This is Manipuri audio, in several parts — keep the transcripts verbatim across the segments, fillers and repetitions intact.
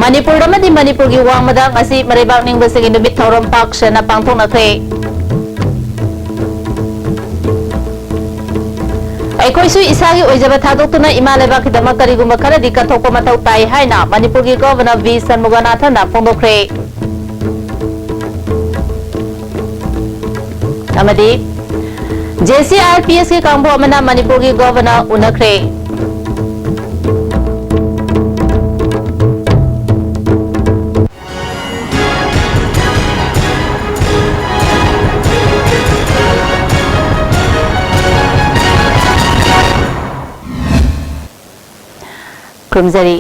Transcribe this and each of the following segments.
ꯃꯅꯤꯄꯨꯔ ꯑꯃꯗꯤ ꯃꯅꯤꯄꯨꯔꯒꯤ ꯋꯥꯡꯃꯗ ꯉꯁꯤ ꯃꯔꯩꯕꯥꯛ ꯅꯤꯡꯕꯁꯤꯡꯒꯤ ꯅꯨꯃꯤꯠ ꯊꯧꯔꯝ ꯄꯥꯛ ꯁꯟꯅ ꯄꯥꯡꯊꯣꯛꯅꯈ꯭ꯔꯦ꯫ ꯑꯩꯈꯣꯏꯁꯨ ꯏꯁꯥꯒꯤ ꯑꯣꯏꯖꯕ ꯊꯥꯗꯣꯛꯇꯨꯅ ꯏꯃꯥ ꯂꯩꯕꯥꯛꯀꯤꯗꯃꯛ ꯀꯔꯤꯒꯨꯝꯕ ꯈꯔꯗꯤ ꯀꯠꯊꯣꯛꯄ ꯃꯊꯧ ꯇꯥꯏ ꯍꯥꯏꯅ ꯃꯅꯤꯄꯨꯔꯒꯤ ꯒꯣꯚꯔꯅꯔ ꯚꯤ ꯁꯟꯃꯨꯒꯅꯥꯊꯟꯅ ꯐꯣꯡꯗꯣꯛꯈ꯭ꯔꯦ꯫ ꯑꯃꯗꯤ ꯖꯦ ꯁꯤ ꯑꯥꯔ ꯄꯤ ꯑꯦꯁꯀꯤ ꯀꯥꯡꯕꯨ ꯑꯃꯅ ꯃꯅꯤꯄꯨꯔꯒꯤ ꯒꯣꯚꯔꯅꯔ ꯎꯅꯈ꯭ꯔꯦ꯫ ꯈꯨꯔꯨꯝꯖꯔꯤ꯫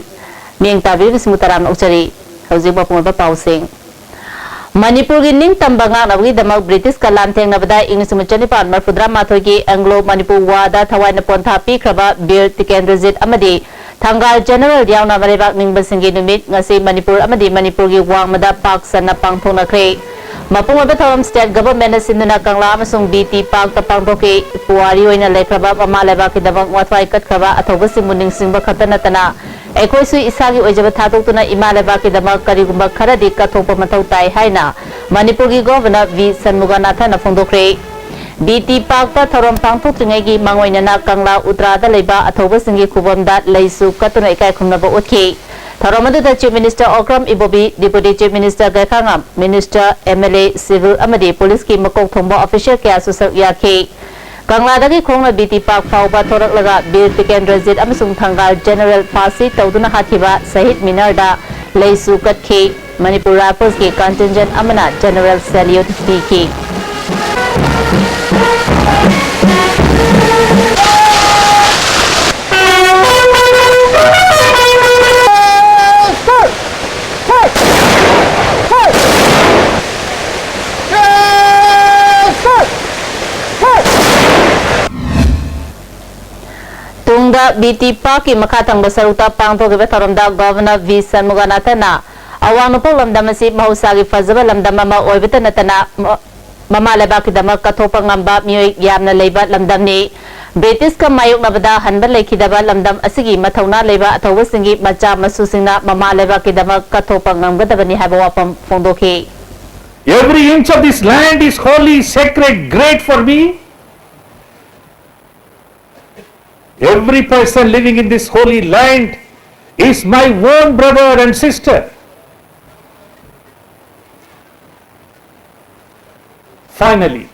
ꯃꯤꯠꯌꯦꯡ ꯇꯥꯕꯤꯔꯤꯕꯁꯤꯡꯕꯨ ꯇꯔꯥꯝꯅ ꯑꯣꯛꯆꯔꯤ꯫ ꯍꯧꯖꯤꯛ ꯃꯄꯨꯡ ꯑꯣꯏꯕ ꯄꯥꯎꯁꯤꯡ꯫ ꯃꯅꯤꯄꯨꯔꯒꯤ ꯅꯤꯡꯇꯝꯕ ꯉꯥꯛꯅꯕꯒꯤꯗꯃꯛ ꯕ꯭ꯔꯤꯇꯤꯁꯀ ꯂꯥꯟꯊꯦꯡꯅꯕꯗ ꯏꯪ ꯂꯤꯁꯤꯡ ꯑꯃ ꯆꯅꯤꯄꯥꯟ ꯃꯔꯤꯐꯨꯇꯔꯥ ꯃꯥꯊꯣꯏꯒꯤ ꯑꯦꯡꯒ꯭ꯂꯣ ꯃꯅꯤꯄꯨꯔ ꯋꯥꯔꯗ ꯊꯋꯥꯏꯅ ꯄꯣꯟꯊꯥ ꯄꯤꯈ꯭ꯔꯕ ꯕꯤꯔ ꯇꯤꯀꯦꯟꯗ꯭ꯔꯖꯤꯠ ꯑꯃꯗꯤ ꯊꯪꯒꯥꯜ ꯖꯦꯅꯔꯦꯜ ꯌꯥꯎꯅ ꯃꯔꯩꯕꯥꯛ ꯅꯤꯡꯕꯁꯤꯡꯒꯤ ꯅꯨꯃꯤꯠ ꯉꯁꯤ ꯃꯅꯤꯄꯨꯔ ꯑꯃꯗꯤ ꯃꯅꯤꯄꯨꯔꯒꯤ ꯋꯥꯡꯃꯗ ꯄꯥꯛ ꯁꯟꯅ ꯄꯥꯡꯊꯣꯛꯅꯈ꯭ꯔꯦ꯫ ꯃꯄꯨꯡ ꯑꯣꯏꯕ ꯊꯧꯔꯝ ꯁ꯭ꯇꯦꯠ ꯒꯚꯔꯟꯃꯦꯟꯠꯅ ꯁꯤꯟꯗꯨꯅ ꯀꯪꯂꯥ ꯑꯃꯁꯨꯡ ꯕꯤ ꯇꯤ ꯄꯥꯔꯛꯇ ꯄꯥꯡꯊꯣꯛꯈꯤ꯫ ꯄꯨꯋꯥꯔꯤ ꯑꯣꯏꯅ ꯂꯩꯈ꯭ꯔꯕ ꯃꯃꯥ ꯂꯩꯕꯥꯛꯀꯤꯗꯃꯛ ꯋꯥꯊ꯭ꯋꯥꯏ ꯀꯠꯈ꯭ꯔꯕ ꯑꯊꯧꯕꯁꯤꯡꯕꯨ ꯅꯤꯡꯁꯤꯡꯕ ꯈꯛꯇ ꯅꯠꯇꯅ, ꯑꯩꯈꯣꯏꯁꯨ ꯏꯁꯥꯒꯤ ꯑꯣꯏꯖꯕ ꯊꯥꯗꯣꯛꯇꯨꯅ ꯏꯃꯥ ꯂꯩꯕꯥꯛꯀꯤꯗꯃꯛ ꯀꯔꯤꯒꯨꯝꯕ ꯈꯔꯗꯤ ꯀꯠꯊꯣꯛꯄ ꯃꯊꯧ ꯇꯥꯏ ꯍꯥꯏꯅ ꯃꯅꯤꯄꯨꯔꯒꯤ ꯒꯣꯚꯔꯅꯔ ꯚꯤ ꯁꯟꯃꯨꯒꯅꯥꯊꯟꯅ ꯐꯣꯡꯗꯣꯛꯈ꯭ꯔꯦ꯫ ꯕꯤ ꯇꯤ ꯄꯥꯔꯛꯇ ꯊꯧꯔꯝ ꯄꯥꯡꯊꯣꯛꯇ꯭ꯔꯤꯉꯩꯒꯤ ꯃꯥꯡꯑꯣꯏꯅꯅ ꯀꯪꯂꯥ ꯎꯇ꯭ꯔꯥꯗ ꯂꯩꯕ ꯑꯊꯧꯕꯁꯤꯡꯒꯤ ꯈꯨꯕꯝꯗ ꯂꯩꯁꯨ ꯀꯠꯇꯨꯅ ꯏꯀꯥꯏ ꯈꯨꯝꯅꯕ ꯎꯠꯈꯤ꯫ ꯊꯧꯔꯝ ꯑꯗꯨꯗ chief minister Okram Ibobi, deputy chief minister Gaikhangam, minister, M L A, civil ꯑꯃꯗꯤ ꯄꯨꯂꯤꯁꯀꯤ ꯃꯀꯣꯛ ꯊꯣꯡꯕ ꯑꯣꯐꯤꯁꯤꯌꯦꯜ ꯀꯌꯥꯁꯨ ꯁꯔꯨꯛ ꯌꯥꯈꯤ꯫ ꯀꯪꯂꯥꯗꯒꯤ ꯈꯣꯡꯅ ꯕꯤ ꯇꯤ ꯄꯥꯔꯛ ꯐꯥꯎꯕ ꯊꯣꯔꯛꯂꯒ ꯕꯤꯔ ꯇꯤꯀꯦꯟꯗ꯭ꯔꯖꯤꯠ ꯑꯃꯁꯨꯡ ꯊꯪꯒꯥꯜ ꯖꯦꯅꯔꯦꯜ ꯐꯥꯁꯤ ꯇꯧꯗꯨꯅ ꯍꯥꯠꯈꯤꯕ ꯁꯍꯤꯗ ꯃꯤꯅꯔꯗ ꯂꯩꯁꯨ ꯀꯠꯈꯤ꯫ ꯃꯅꯤꯄꯨꯔ ꯔꯥꯏꯐꯜꯁꯀꯤ ꯀꯟꯇꯤꯟꯖꯦꯟꯠ ꯑꯃꯅ ꯖꯦꯅꯔꯦꯜ ꯁꯦꯜꯌꯨꯠ ꯄꯤꯈꯤ꯫ ꯇꯨꯡꯗ ꯕꯤ ꯇꯤ ꯄꯥꯔꯛꯀꯤ ꯃꯈꯥ ꯊꯪꯕ ꯁꯔꯨꯛꯇ ꯄꯥꯡꯊꯣꯛꯈꯤꯕ ꯊꯧꯔꯝꯗ ꯒꯚꯔꯅꯔ ꯚꯤ ꯁꯟꯃꯨꯒꯅꯥꯊꯟꯅ ꯑꯋꯥꯡ ꯅꯣꯡꯄꯣꯛ ꯂꯝꯗꯝ ꯑꯁꯤ ꯃꯍꯧꯁꯥꯒꯤ ꯐꯖꯕ ꯂꯝꯗꯝ ꯑꯃ ꯑꯣꯏꯕꯇ ꯅꯠꯇꯅ ꯃ-, ꯃꯃꯥ ꯂꯩꯕꯥꯛꯀꯤꯗꯃꯛ ꯀꯠꯊꯣꯛꯄ ꯉꯝꯕ ꯃꯤꯑꯣꯏ ꯌꯥꯝꯅ ꯂꯩꯕ ꯂꯝꯗꯝꯅꯤ꯫ ꯕ꯭ꯔꯤꯇꯤꯁꯀ ꯃꯥꯌꯣꯛꯅꯕꯗ ꯍꯟꯕ ꯂꯩꯈꯤꯗꯕ ꯂꯝꯗꯝ ꯑꯁꯤꯒꯤ ꯃꯊꯧꯅꯥ ꯂꯩꯕ ꯑꯊꯧꯕꯁꯤꯡꯒꯤ ꯃꯆꯥ ꯃꯁꯨꯁꯤꯡꯅ ꯃꯃꯥ ꯂꯩꯕꯥꯛꯀꯤꯗꯃꯛ ꯀꯠꯊꯣꯛꯄ ꯉꯝꯒꯗꯕꯅꯤ ꯍꯥꯏꯕ ꯋꯥꯐꯝ ꯐꯣꯡꯗꯣꯛꯈꯤ꯫ Every inch of this land is holy, sacred, great for me. Every person living in this holy land is my own brother and sister. Finally,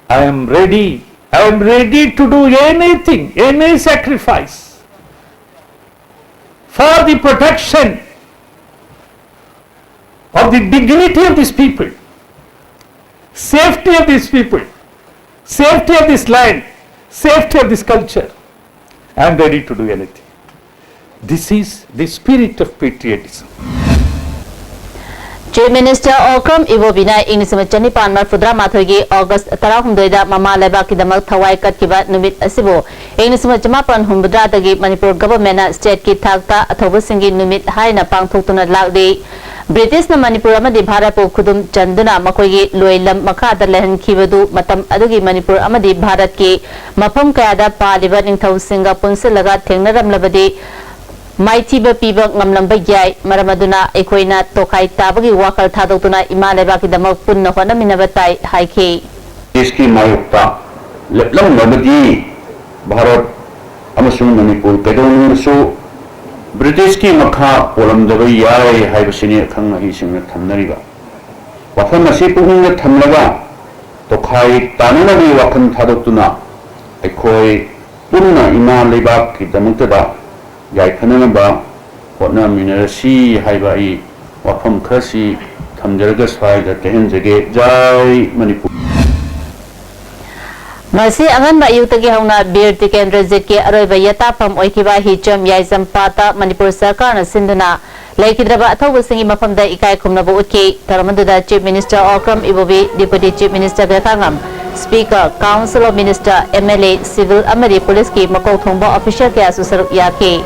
I am ready. I am ready to do anything, any sacrifice for the protection of the dignity of these people, safety of these people, safety of this land, safety of this culture. I am ready to do anything. This is the spirit of patriotism. Chief Minister Okram Ibobi ꯅ ꯏꯪ ꯂꯤꯁꯤꯡ ꯑꯃ ꯆꯅꯤꯄꯥꯟ ꯃꯔꯤꯐꯨꯇꯔꯥ ꯃꯥꯊꯣꯏꯒꯤ August ꯇꯔꯥꯍꯨꯝꯗꯣꯏꯗ ꯃꯃꯥ ꯂꯩꯕꯥꯛꯀꯤꯗꯃꯛ ꯊꯋꯥꯏ ꯀꯠꯈꯤꯕ ꯅꯨꯃꯤꯠ ꯑꯁꯤꯕꯨ ꯏꯪ ꯂꯤꯁꯤꯡ ꯑꯃ ꯆꯃꯥꯄꯟ ꯍꯨꯝꯐꯨꯇꯔꯥꯗꯒꯤ ꯃꯅꯤꯄꯨꯔ government ꯅ state ꯀꯤ ꯊꯥꯛꯇ ꯑꯊꯧꯕꯁꯤꯡꯒꯤ ꯅꯨꯃꯤꯠ ꯍꯥꯏꯅ ꯄꯥꯡꯊꯣꯛꯇꯨꯅ ꯂꯥꯛꯂꯤ꯫ ꯕ꯭ꯔꯤꯇꯤꯁꯅ ꯃꯅꯤꯄꯨꯔ ꯑꯃꯗꯤ ꯚꯥꯔꯠꯄꯨ ꯈꯨꯗꯨꯝ ꯆꯟꯗꯨꯅ ꯃꯈꯣꯏꯒꯤ ꯂꯣꯏꯂꯝ ꯃꯈꯥꯗ ꯂꯩꯍꯟꯈꯤꯕꯗꯨ ꯃꯇꯝ ꯑꯗꯨꯒꯤ ꯃꯅꯤꯄꯨꯔ ꯑꯃꯗꯤ ꯚꯥꯔꯠꯀꯤ ꯃꯐꯝ ꯀꯌꯥꯗ ꯄꯥꯜꯂꯤꯕ ꯅꯤꯡꯊꯧꯁꯤꯡꯒ ꯄꯨꯟꯁꯤꯜꯂꯒ ꯊꯦꯡꯅꯔꯝꯂꯕꯗꯤ ꯃꯥꯏꯊꯤꯕ ꯄꯤꯕ ꯉꯝꯂꯝꯕ ꯌꯥꯏ꯫ ꯃꯔꯝ ꯑꯗꯨꯅ ꯑꯩꯈꯣꯏꯅ ꯇꯣꯈꯥꯏ ꯇꯥꯕꯒꯤ ꯋꯥꯈꯜ ꯊꯥꯗꯣꯛꯇꯨꯅ ꯏꯃꯥ ꯂꯩꯕꯥꯛꯀꯤꯗꯃꯛ ꯄꯨꯟꯅ ꯍꯣꯠꯅꯃꯤꯟꯅꯕ ꯇꯥꯏ ꯍꯥꯏꯈꯤ꯫ ꯕ꯭ꯔꯤꯇꯤꯁꯀꯤ ꯃꯥꯌꯣꯛꯇ ꯂꯦꯞꯂꯝꯂꯕꯗꯤ ꯚꯥꯔꯠ ꯑꯃꯁꯨꯡ ꯃꯅꯤꯄꯨꯔ ꯀꯩꯗꯧꯅꯨꯡꯗꯁꯨ ꯕ꯭ꯔꯤꯇꯤꯁꯀꯤ ꯃꯈꯥ ꯄꯣꯜꯂꯝꯗꯕ ꯌꯥꯏ ꯍꯥꯏꯕꯁꯤꯅꯤ ꯑꯈꯪ ꯑꯍꯩꯁꯤꯡꯅ ꯊꯝꯅꯔꯤꯕ꯫ ꯋꯥꯐꯝ ꯑꯁꯤ ꯄꯨꯛꯅꯤꯡꯗ ꯊꯝꯂꯒ ꯇꯣꯈꯥꯏ ꯇꯥꯅꯅꯕꯒꯤ ꯋꯥꯈꯜ ꯊꯥꯗꯣꯛꯇꯨꯅ ꯑꯩꯈꯣꯏ ꯄꯨꯟꯅ ꯏꯃꯥ ꯂꯩꯕꯥꯛꯀꯤꯗꯃꯛꯇꯗ ꯌꯥꯏꯐꯅꯅꯕ ꯍꯣꯠꯅꯃꯤꯟꯅꯔꯁꯤ ꯍꯥꯏꯕ ꯑꯩ ꯋꯥꯐꯝ ꯈꯔꯁꯤ ꯊꯝꯖꯔꯒ ꯁ꯭ꯋꯥꯏꯗ ꯇꯦꯟꯍꯟꯖꯒꯦ꯫ ꯖꯥꯏ ꯃꯅꯤꯄꯨꯔ꯫ ꯉꯁꯤ ꯑꯉꯟꯕ ꯑꯌꯨꯛꯇꯒꯤ ꯍꯧꯅ ꯕꯤꯔ ꯇꯤꯀꯦꯟꯗ꯭ꯔꯖꯤꯠꯀꯤ ꯑꯔꯣꯏꯕ ꯌꯦꯇꯥꯐꯝ ꯑꯣꯏꯈꯤꯕ ꯍꯤꯆꯝ ꯌꯥꯏꯖꯝ ꯄꯥꯠꯇ ꯃꯅꯤꯄꯨꯔ ꯁꯔꯀꯥꯔꯅ ꯁꯤꯟꯗꯨꯅ ꯂꯩꯈꯤꯗ꯭ꯔꯕ ꯑꯊꯧꯕꯁꯤꯡꯒꯤ ꯃꯐꯝꯗ ꯏꯀꯥꯏ ꯈꯨꯝꯅꯕ ꯎꯠꯈꯤ꯫ ꯊꯧꯔꯝ ꯑꯗꯨꯗ Chief Minister Okram Ibobi, Deputy Chief Minister ꯒꯩꯈꯥꯉꯝ, Speaker, Council of Minister, M L A, civil ꯑꯃꯗꯤ police ꯀꯤ ꯃꯀꯣꯛ ꯊꯣꯡꯕ official ꯀꯌꯥꯁꯨ ꯁꯔꯨꯛ ꯌꯥꯈꯤ꯫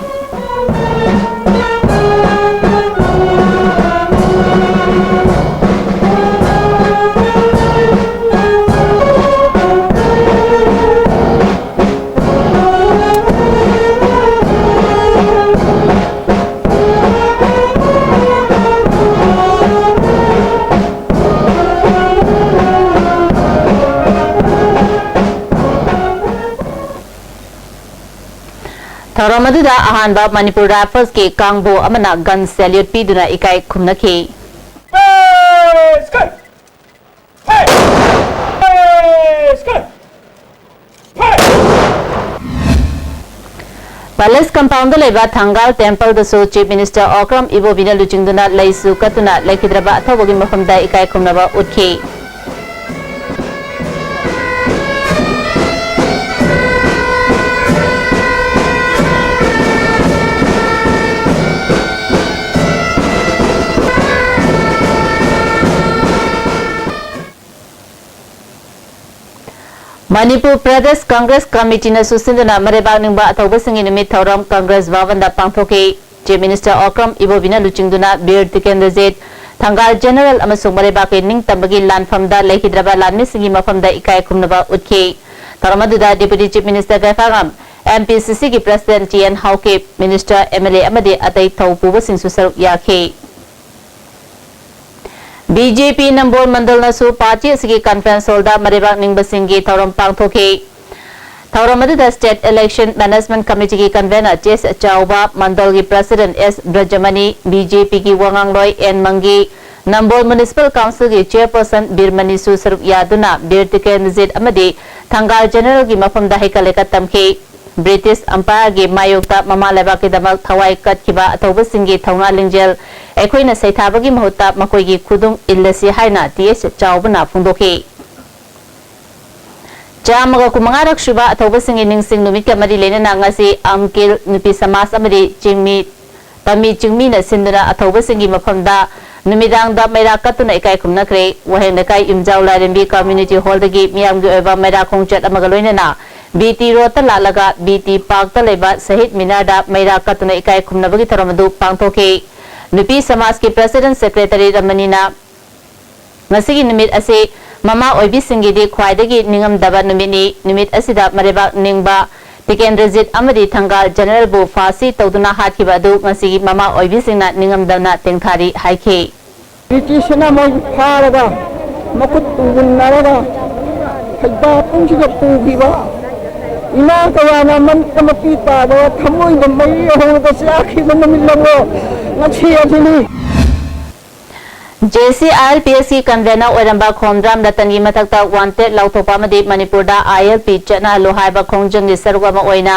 ꯊꯧꯔꯝ ꯑꯗꯨꯗ ꯑꯍꯥꯟꯕ ꯃꯅꯤꯄꯨꯔ ꯔꯥꯏꯐꯜꯁꯀꯤ ꯀꯥꯡꯕꯨ ꯑꯃꯅ gun salute ꯄꯤꯗꯨꯅ ꯏꯀꯥꯏ ꯈꯨꯝꯅꯈꯤ꯫ Palace compoundꯗ ꯂꯩꯕ ꯊꯪꯒꯥꯜ templeꯗꯁꯨ Chief Minister ꯑꯣꯀ꯭ꯔꯝ ꯏꯕꯣꯕꯤꯅ ꯂꯨꯆꯤꯡꯗꯨꯅ ꯂꯩꯁꯨ ꯀꯠꯇꯨꯅ ꯂꯩꯈꯤꯗ꯭ꯔꯕ ꯑꯊꯧꯕꯒꯤ ꯃꯐꯝꯗ ꯏꯀꯥꯏ ꯈꯨꯝꯅꯕ ꯎꯠꯈꯤ꯫ ꯃꯅꯤꯄꯨꯔ ꯄ꯭ꯔꯗꯦꯁ ꯀꯪꯒ꯭ꯔꯦꯁ ꯀꯃꯤꯇꯤꯅꯁꯨ ꯁꯤꯟꯗꯨꯅ ꯃꯔꯩꯕꯥꯛ ꯅꯤꯡꯕ ꯑꯊꯧꯕꯁꯤꯡꯒꯤ ꯅꯨꯃꯤꯠ ꯊꯧꯔꯝ ꯀꯪꯒ꯭ꯔꯦꯁ ꯚꯕꯟꯗ ꯄꯥꯡꯊꯣꯛꯈꯤ꯫ Chief Minister ꯑꯣꯀ꯭ꯔꯝ ꯏꯕꯣꯕꯤꯅ ꯂꯨꯆꯤꯡꯗꯨꯅ ꯕꯤꯔ ꯇꯤꯀꯦꯟꯗ꯭ꯔꯖꯤꯠ, ꯊꯪꯒꯥꯜ ꯖꯦꯅꯔꯦꯜ ꯑꯃꯁꯨꯡ ꯃꯔꯩꯕꯥꯛꯀꯤ ꯅꯤꯡꯇꯝꯕꯒꯤ ꯂꯥꯟꯐꯝꯗ ꯂꯩꯈꯤꯗ꯭ꯔꯕ ꯂꯥꯟꯃꯤꯁꯤꯡꯒꯤ ꯃꯐꯝꯗ ꯏꯀꯥꯏ ꯈꯨꯝꯅꯕ ꯎꯠꯈꯤ꯫ ꯊꯧꯔꯝ ꯑꯗꯨꯗ Deputy Chief Minister ꯀꯩꯐꯥꯒꯥꯝ, MPCCꯒꯤ President T N Haokip, Minister, MLA ꯑꯃꯗꯤ ꯑꯇꯩ ꯊꯧ ꯄꯨꯕꯁꯤꯡꯁꯨ ꯁꯔꯨꯛ ꯌꯥꯈꯤ꯫ BJP ꯅꯝꯕꯣꯜ ꯃꯟꯗꯜꯅꯁꯨ party ꯑꯁꯤꯒꯤ conference hallꯗ ꯃꯔꯩꯕꯥꯛ ꯅꯤꯡꯕꯁꯤꯡꯒꯤ ꯊꯧꯔꯝ ꯄꯥꯡꯊꯣꯛꯈꯤ꯫ ꯊꯧꯔꯝ ꯑꯗꯨꯗ State Election Management Committeeꯒꯤ convener ꯇꯤ ꯑꯦꯁ ꯆꯥꯎꯕ, ꯃꯟꯗꯜꯒꯤ President S ꯕ꯭ꯔꯖꯃꯅꯤ, BJPꯒꯤ ꯋꯥꯉꯥꯡꯂꯣꯏ and ꯃꯪꯒꯤ, Nambol Municipal Councilꯒꯤ Chairperson ꯕꯤꯔꯃꯅꯤꯁꯨ ꯁꯔꯨꯛ ꯌꯥꯗꯨꯅ ꯕꯤꯔ ꯇꯤꯀꯦꯟꯗ꯭ꯔꯖꯤꯠ ꯑꯃꯗꯤ ꯊꯪꯒꯥꯜ ꯖꯦꯅꯔꯦꯜꯒꯤ ꯃꯐꯝꯗ ꯍꯩꯀꯠ ꯂꯩꯀꯠ ꯇꯝꯈꯤ꯫ British umpireꯒꯤ ꯃꯥꯌꯣꯛꯇ ꯃꯃꯥ ꯂꯩꯕꯥꯛꯀꯤꯗꯃꯛ ꯊꯋꯥꯏ ꯀꯠꯈꯤꯕ ꯑꯊꯧꯕꯁꯤꯡꯒꯤ ꯊꯧꯅꯥ ꯂꯤꯡꯖꯦꯜ ꯑꯩꯈꯣꯏꯅ ꯁꯩꯊꯥꯕꯒꯤ ꯃꯍꯨꯠꯇ ꯃꯈꯣꯏꯒꯤ ꯈꯨꯗꯨꯝ ꯏꯜꯂꯁꯤ ꯍꯥꯏꯅ ꯇꯤ ꯑꯦꯁ ꯆꯥꯎꯕꯅ ꯐꯣꯡꯗꯣꯛꯈꯤ꯫ ꯆꯥꯝꯃꯒ ꯀꯨꯟꯃꯉꯥꯔꯛ ꯁꯨꯕ ꯑꯊꯧꯕꯁꯤꯡꯒꯤ ꯅꯤꯡꯁꯤꯡ ꯅꯨꯃꯤꯠꯀ ꯃꯔꯤ ꯂꯩꯅꯅ ꯉꯁꯤ ꯑꯪꯀꯤꯜ, ꯅꯨꯄꯤ ꯁꯃꯥꯖ ꯑꯃꯗꯤ ꯆꯤꯡꯃꯤ, ꯇꯝꯃꯤ ꯆꯤꯡꯃꯤꯅ ꯁꯤꯟꯗꯨꯅ ꯑꯊꯧꯕꯁꯤꯡꯒꯤ ꯃꯐꯝꯗ ꯅꯨꯃꯤꯗꯥꯡꯗ ꯃꯩꯔꯥ ꯀꯠꯇꯨꯅ ꯏꯀꯥꯏ ꯈꯨꯝꯅꯈ꯭ꯔꯦ꯫ ꯋꯥꯍꯦꯡ ꯂꯩꯀꯥꯏ ꯏꯝꯖꯥꯎ ꯂꯥꯏꯔꯦꯝꯕꯤ community hallꯗꯒꯤ ꯃꯤꯌꯥꯝꯒꯤ ꯑꯣꯏꯕ ꯃꯩꯔꯥ ꯈꯣꯡꯆꯠ ꯑꯃꯒ ꯂꯣꯏꯅꯅ BT roadꯇ ꯂꯥꯛꯂꯒ BT parkꯇ ꯂꯩꯕ ꯁꯍꯤꯗ ꯃꯤꯅꯥꯔꯗ ꯃꯩꯔꯥ ꯀꯠꯇꯨꯅ ꯏꯀꯥꯏ ꯈꯨꯝꯅꯕꯒꯤ ꯊꯧꯔꯝ ꯑꯗꯨ ꯄꯥꯡꯊꯣꯛꯈꯤ꯫ ꯅꯨꯄꯤ ꯁꯃꯥꯖꯀꯤ President Secretary ꯔꯃꯅꯤꯅ ꯉꯁꯤꯒꯤ ꯅꯨꯃꯤꯠ ꯑꯁꯤ ꯃꯃꯥ ꯑꯣꯏꯕꯤꯁꯤꯡꯒꯤꯗꯤ ꯈ꯭ꯋꯥꯏꯗꯒꯤ ꯅꯤꯡꯉꯝꯗꯕ ꯅꯨꯃꯤꯠꯅꯤ꯫ ꯅꯨꯃꯤꯠ ꯑꯁꯤꯗ ꯃꯔꯩꯕꯥꯛ ꯅꯤꯡꯕ ꯇꯤꯀꯦꯟꯗ꯭ꯔꯖꯤꯠ ꯑꯃꯗꯤ ꯊꯪꯒꯥꯜ ꯖꯦꯅꯔꯦꯜꯕꯨ ꯐꯥꯁꯤ ꯇꯧꯗꯨꯅ ꯍꯥꯠꯈꯤꯕ ꯑꯗꯨ ꯉꯁꯤꯒꯤ ꯃꯃꯥ ꯑꯣꯏꯕꯤꯁꯤꯡꯅ ꯅꯤꯡꯉꯝꯗꯅ ꯇꯦꯡꯊꯥꯔꯤ ꯍꯥꯏꯈꯤ꯫ ꯕ꯭ꯔꯤꯇꯤꯁꯅ ꯃꯣꯏꯕꯨ ꯐꯥꯔꯒ ꯃꯈꯨꯠ ꯇꯨꯡꯒꯨꯟꯅꯔꯒ ꯐꯩꯕꯥꯛ ꯄꯨꯝꯁꯤꯗ ꯄꯨꯈꯤꯕ ꯏꯃꯥ ꯀꯌꯥꯅ ꯃꯃꯤꯠꯇ ꯃꯄꯤ ꯇꯥꯗꯕ, ꯊꯃꯣꯏꯗ ꯃꯩ ꯍꯧꯔꯒ ꯆꯥꯈꯤꯕ ꯅꯨꯃꯤꯠ ꯑꯃ ꯉꯁꯤ ꯑꯁꯤꯅꯤ꯫ J C I L P ꯑꯦꯁꯀꯤ convener ꯑꯣꯏꯔꯝꯕ ꯈꯣꯝꯗ꯭ꯔꯥꯝ ꯔꯇꯟꯒꯤ ꯃꯊꯛꯇ ꯋꯥꯟꯇꯦꯗ ꯂꯥꯎꯊꯣꯛꯄ ꯑꯃꯗꯤ ꯃꯅꯤꯄꯨꯔꯗ ꯑꯥꯏ ꯑꯦꯜ ꯄꯤ ꯆꯠꯅꯍꯜꯂꯨ ꯍꯥꯏꯕ ꯈꯣꯡꯖꯪꯒꯤ ꯁꯔꯨꯛ ꯑꯃ ꯑꯣꯏꯅ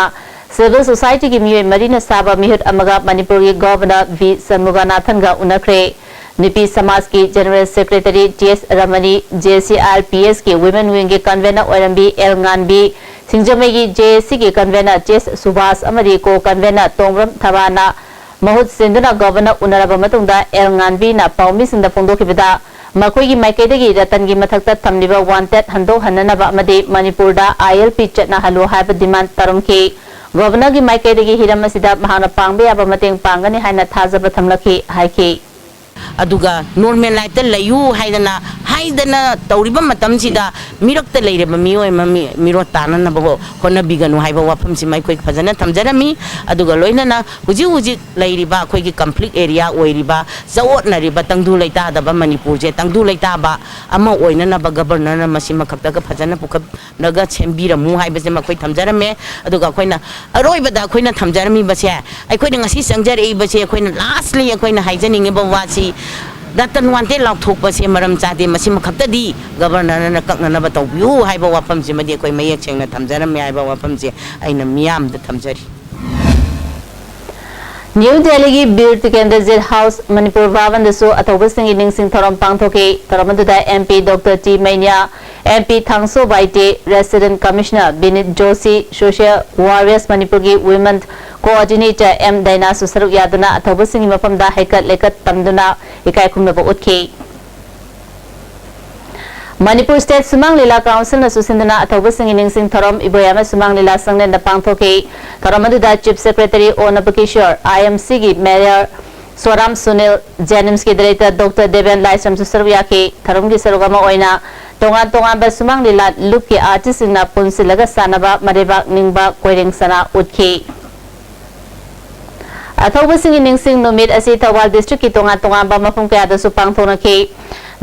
ꯁꯤꯚꯤꯜ ꯁꯣꯁꯥꯏꯇꯤꯒꯤ ꯃꯤꯑꯣꯏ ꯃꯔꯤꯅ ꯁꯥꯕ ꯃꯤꯍꯨꯠ ꯑꯃꯒ ꯃꯅꯤꯄꯨꯔꯒꯤ ꯒꯣꯚꯔꯅꯔ ꯚꯤ ꯁꯟꯃꯨꯒꯥꯅꯥꯊꯟꯒ ꯎꯅꯈ꯭ꯔꯦ꯫ ꯅꯨꯄꯤ ꯁꯃꯥꯖꯀꯤ general secretary T S Ramani, J C I L P ꯑꯦꯁꯀꯤ ꯋꯤꯃꯦꯟ ꯋꯤꯡꯒꯤ ꯀꯟꯚꯦꯅꯔ ꯑꯣꯏꯔꯝꯕꯤ ꯑꯦꯜ ꯉꯥꯟꯕꯤ, ꯁꯤꯡꯖꯃꯩꯒꯤ ꯖꯦ ꯑꯦ ꯁꯤꯒꯤ ꯀꯟꯚꯦꯅꯔ ꯇꯤ ꯑꯦꯁ ꯁꯨꯕꯥꯁ ꯑꯃꯗꯤ ꯀꯣ ꯀꯟꯚꯦꯅꯔ ꯇꯣꯡꯕ꯭ꯔꯝ ꯊꯕꯥꯅ ꯃꯍꯨꯠ ꯁꯤꯟꯗꯨꯅ ꯒꯣꯚꯔꯅꯔ ꯎꯅꯔꯕ ꯃꯇꯨꯡꯗ ꯑꯦꯜ ꯉꯥꯟꯕꯤꯅ ꯄꯥꯎꯃꯤꯁꯤꯡꯗ ꯐꯣꯡꯗꯣꯛꯈꯤꯕꯗ, ꯃꯈꯣꯏꯒꯤ ꯃꯥꯏꯀꯩꯗꯒꯤ ꯔꯇꯟꯒꯤ ꯃꯊꯛꯇ ꯊꯝꯂꯤꯕ ꯋꯥꯟꯇꯦꯗ ꯍꯟꯗꯣꯛꯍꯟꯅꯅꯕ ꯑꯃꯗꯤ ꯃꯅꯤꯄꯨꯔꯗ ꯑꯥꯏ ꯑꯦꯜ ꯄꯤ ꯆꯠꯅꯍꯜꯂꯨ ꯍꯥꯏꯕ ꯗꯤꯃꯥꯟꯗ ꯇꯧꯔꯝꯈꯤ꯫ ꯒꯣꯚꯔꯅꯔꯒꯤ ꯃꯥꯏꯀꯩꯗꯒꯤ ꯍꯤꯔꯝ ꯑꯁꯤꯗ ꯃꯍꯥꯛꯅ ꯄꯥꯡꯕ ꯌꯥꯕ ꯃꯇꯦꯡ ꯄꯥꯡꯒꯅꯤ ꯍꯥꯏꯅ ꯊꯥꯖꯕ ꯊꯝꯂꯛꯈꯤ ꯍꯥꯏꯈꯤ꯫ ꯑꯗꯨꯒ ꯅꯣꯔꯃꯦꯜ ꯂꯥꯏꯐꯇ ꯂꯩꯌꯨ ꯍꯥꯏꯗꯅ ꯍꯥꯏꯗꯅ ꯇꯧꯔꯤꯕ ꯃꯇꯝꯁꯤꯗ ꯃꯤꯔꯛꯇ ꯂꯩꯔꯕ ꯃꯤꯑꯣꯏ ꯑꯃ ꯃꯤ- ꯃꯤꯔꯣꯠ ꯇꯥꯅꯅꯕ ꯍꯣꯠꯅꯕꯤꯒꯅꯨ ꯍꯥꯏꯕ ꯋꯥꯐꯝꯁꯤꯃ ꯑꯩꯈꯣꯏ ꯐꯖꯅ ꯊꯝꯖꯔꯝꯃꯤ꯫ ꯑꯗꯨꯒ ꯂꯣꯏꯅꯅ ꯍꯧꯖꯤꯛ ꯍꯧꯖꯤꯛ ꯂꯩꯔꯤꯕ ꯑꯩꯈꯣꯏꯒꯤ ꯀꯟꯐ꯭ꯂꯤꯛ ꯑꯦꯔꯤꯌꯥ ꯑꯣꯏꯔꯤꯕ, ꯆꯥꯑꯣꯠꯅꯔꯤꯕ ꯇꯪꯗꯨ ꯂꯩꯇꯥꯗꯕ ꯃꯅꯤꯄꯨꯔꯁꯦ ꯇꯪꯗꯨ ꯂꯩꯇꯥꯕ ꯑꯃ ꯑꯣꯏꯅꯅꯕ ꯒꯕꯔꯅꯔꯅ ꯃꯁꯤꯃ ꯈꯛꯇꯒ ꯐꯖꯅ ꯄꯨꯈꯠ ꯅꯒ ꯁꯦꯝꯕꯤꯔꯝꯃꯨ ꯍꯥꯏꯕꯁꯦ ꯃꯈꯣꯏ ꯊꯝꯖꯔꯝꯃꯦ꯫ ꯑꯗꯨꯒ ꯑꯩꯈꯣꯏꯅ ꯑꯔꯣꯏꯕꯗ ꯑꯩꯈꯣꯏꯅ ꯊꯝꯖꯔꯝꯃꯤꯕꯁꯦ, ꯑꯩꯈꯣꯏꯅ ꯉꯁꯤ ꯆꯪꯖꯔꯛꯏꯕꯁꯦ, ꯑꯩꯈꯣꯏꯅ ꯂꯥꯁꯂꯤ ꯑꯩꯈꯣꯏꯅ ꯍꯥꯏꯖꯅꯤꯡꯉꯤꯕ ꯋꯥꯁꯤ, ꯔꯇꯟ ꯋꯥꯟꯇꯦꯗ ꯂꯥꯎꯊꯣꯛꯄꯁꯦ ꯃꯔꯝ ꯆꯥꯗꯦ꯫ ꯃꯁꯤꯃ ꯈꯛꯇꯗꯤ ꯒꯕꯔꯅꯔꯅ ꯀꯛꯅꯅꯕ ꯇꯧꯕꯤꯌꯨ ꯍꯥꯏꯕ ꯋꯥꯐꯝꯁꯤꯃꯗꯤ ꯑꯩꯈꯣꯏ ꯃꯌꯦꯛ ꯁꯦꯡꯅ ꯊꯝꯖꯔꯝꯃꯦ ꯍꯥꯏꯕ ꯋꯥꯐꯝꯁꯦ ꯑꯩꯅ ꯃꯤꯌꯥꯝꯗ ꯊꯝꯖꯔꯤ꯫ ꯅ꯭ꯌꯨ ꯗꯦꯜꯂꯤꯒꯤ ꯕꯤꯔ ꯇꯤꯀꯦꯟꯗ꯭ꯔꯖꯤꯠ ꯍꯥꯎꯁ ꯃꯅꯤꯄꯨꯔ ꯚꯕꯟꯗꯁꯨ ꯑꯊꯧꯕꯁꯤꯡꯒꯤ ꯅꯤꯡꯁꯤꯡ ꯊꯧꯔꯝ ꯄꯥꯡꯊꯣꯛꯈꯤ꯫ ꯊꯧꯔꯝ ꯑꯗꯨꯗ M P doctor T Meinya, M P Thangso Baite, resident commissioner Vineet Joshi, social warriors ꯃꯅꯤꯄꯨꯔꯒꯤ ꯋꯤꯃꯦꯟ ꯀꯣꯑꯣꯔꯗꯤꯅꯦꯇꯔ ꯑꯦꯝ ꯗꯥꯏꯅꯥꯁꯨ ꯁꯔꯨꯛ ꯌꯥꯗꯨꯅ ꯑꯊꯧꯕꯁꯤꯡꯒꯤ ꯃꯐꯝꯗ ꯍꯩꯀꯠ ꯂꯩꯀꯠ ꯇꯝꯗꯨꯅ ꯏꯀꯥꯏ ꯈꯨꯝꯅꯕ ꯎꯠꯈꯤ꯫ ꯃꯅꯤꯄꯨꯔ ꯁ꯭ꯇꯦꯠ ꯁꯨꯃꯥꯡ ꯂꯤꯂꯥ ꯀꯥꯎꯟꯁꯤꯜꯅꯁꯨ ꯁꯤꯟꯗꯨꯅ ꯑꯊꯧꯕꯁꯤꯡꯒꯤ ꯅꯤꯡꯁꯤꯡ ꯊꯧꯔꯝ ꯏꯕꯣꯌꯥꯏꯃ ꯁꯨꯃꯥꯡ ꯂꯤꯂꯥ ꯁꯪꯂꯦꯟꯗ ꯄꯥꯡꯊꯣꯛꯈꯤ꯫ ꯊꯧꯔꯝ ꯑꯗꯨꯗ ꯆꯤꯐ ꯁꯦꯀ꯭ꯔꯦꯇꯔꯤ ꯑꯣ ꯅꯕꯀꯤꯁꯣꯔ, ꯑꯥꯏ ꯑꯦꯝ ꯁꯤꯒꯤ mayor ꯁꯣꯔꯥꯝ Sunil, ꯖꯦꯅꯤꯝꯁꯀꯤ director doctor Deben ꯂꯥꯏꯁ꯭ꯔꯝꯁꯨ ꯁꯔꯨꯛ ꯌꯥꯈꯤ꯫ ꯊꯧꯔꯝꯒꯤ ꯁꯔꯨꯛ ꯑꯃ ꯑꯣꯏꯅ ꯇꯣꯉꯥꯟ ꯇꯣꯉꯥꯟꯕ ꯁꯨꯃꯥꯡ ꯂꯤꯂꯥ ꯂꯨꯞꯀꯤ ꯑꯥꯔꯇꯤꯁꯁꯤꯡꯅ ꯄꯨꯟꯁꯤꯜꯂꯒ ꯁꯥꯟꯅꯕ ꯃꯔꯩꯕꯥꯛ ꯅꯤꯡꯕ ꯀꯣꯏꯔꯦꯡ ꯁꯅꯥ ꯎꯠꯈꯤ꯫ ꯑꯊꯧꯕꯁꯤꯡꯒꯤ ꯅꯤꯡꯁꯤꯡ ꯅꯨꯃꯤꯠ ꯑꯁꯤ ꯊꯧꯕꯥꯜ ꯗꯤꯁꯇ꯭ꯔꯤꯛꯀꯤ ꯇꯣꯉꯥꯟ ꯇꯣꯉꯥꯟꯕ ꯃꯐꯝ ꯀꯌꯥꯗꯁꯨ ꯄꯥꯡꯊꯣꯛꯅꯈꯤ꯫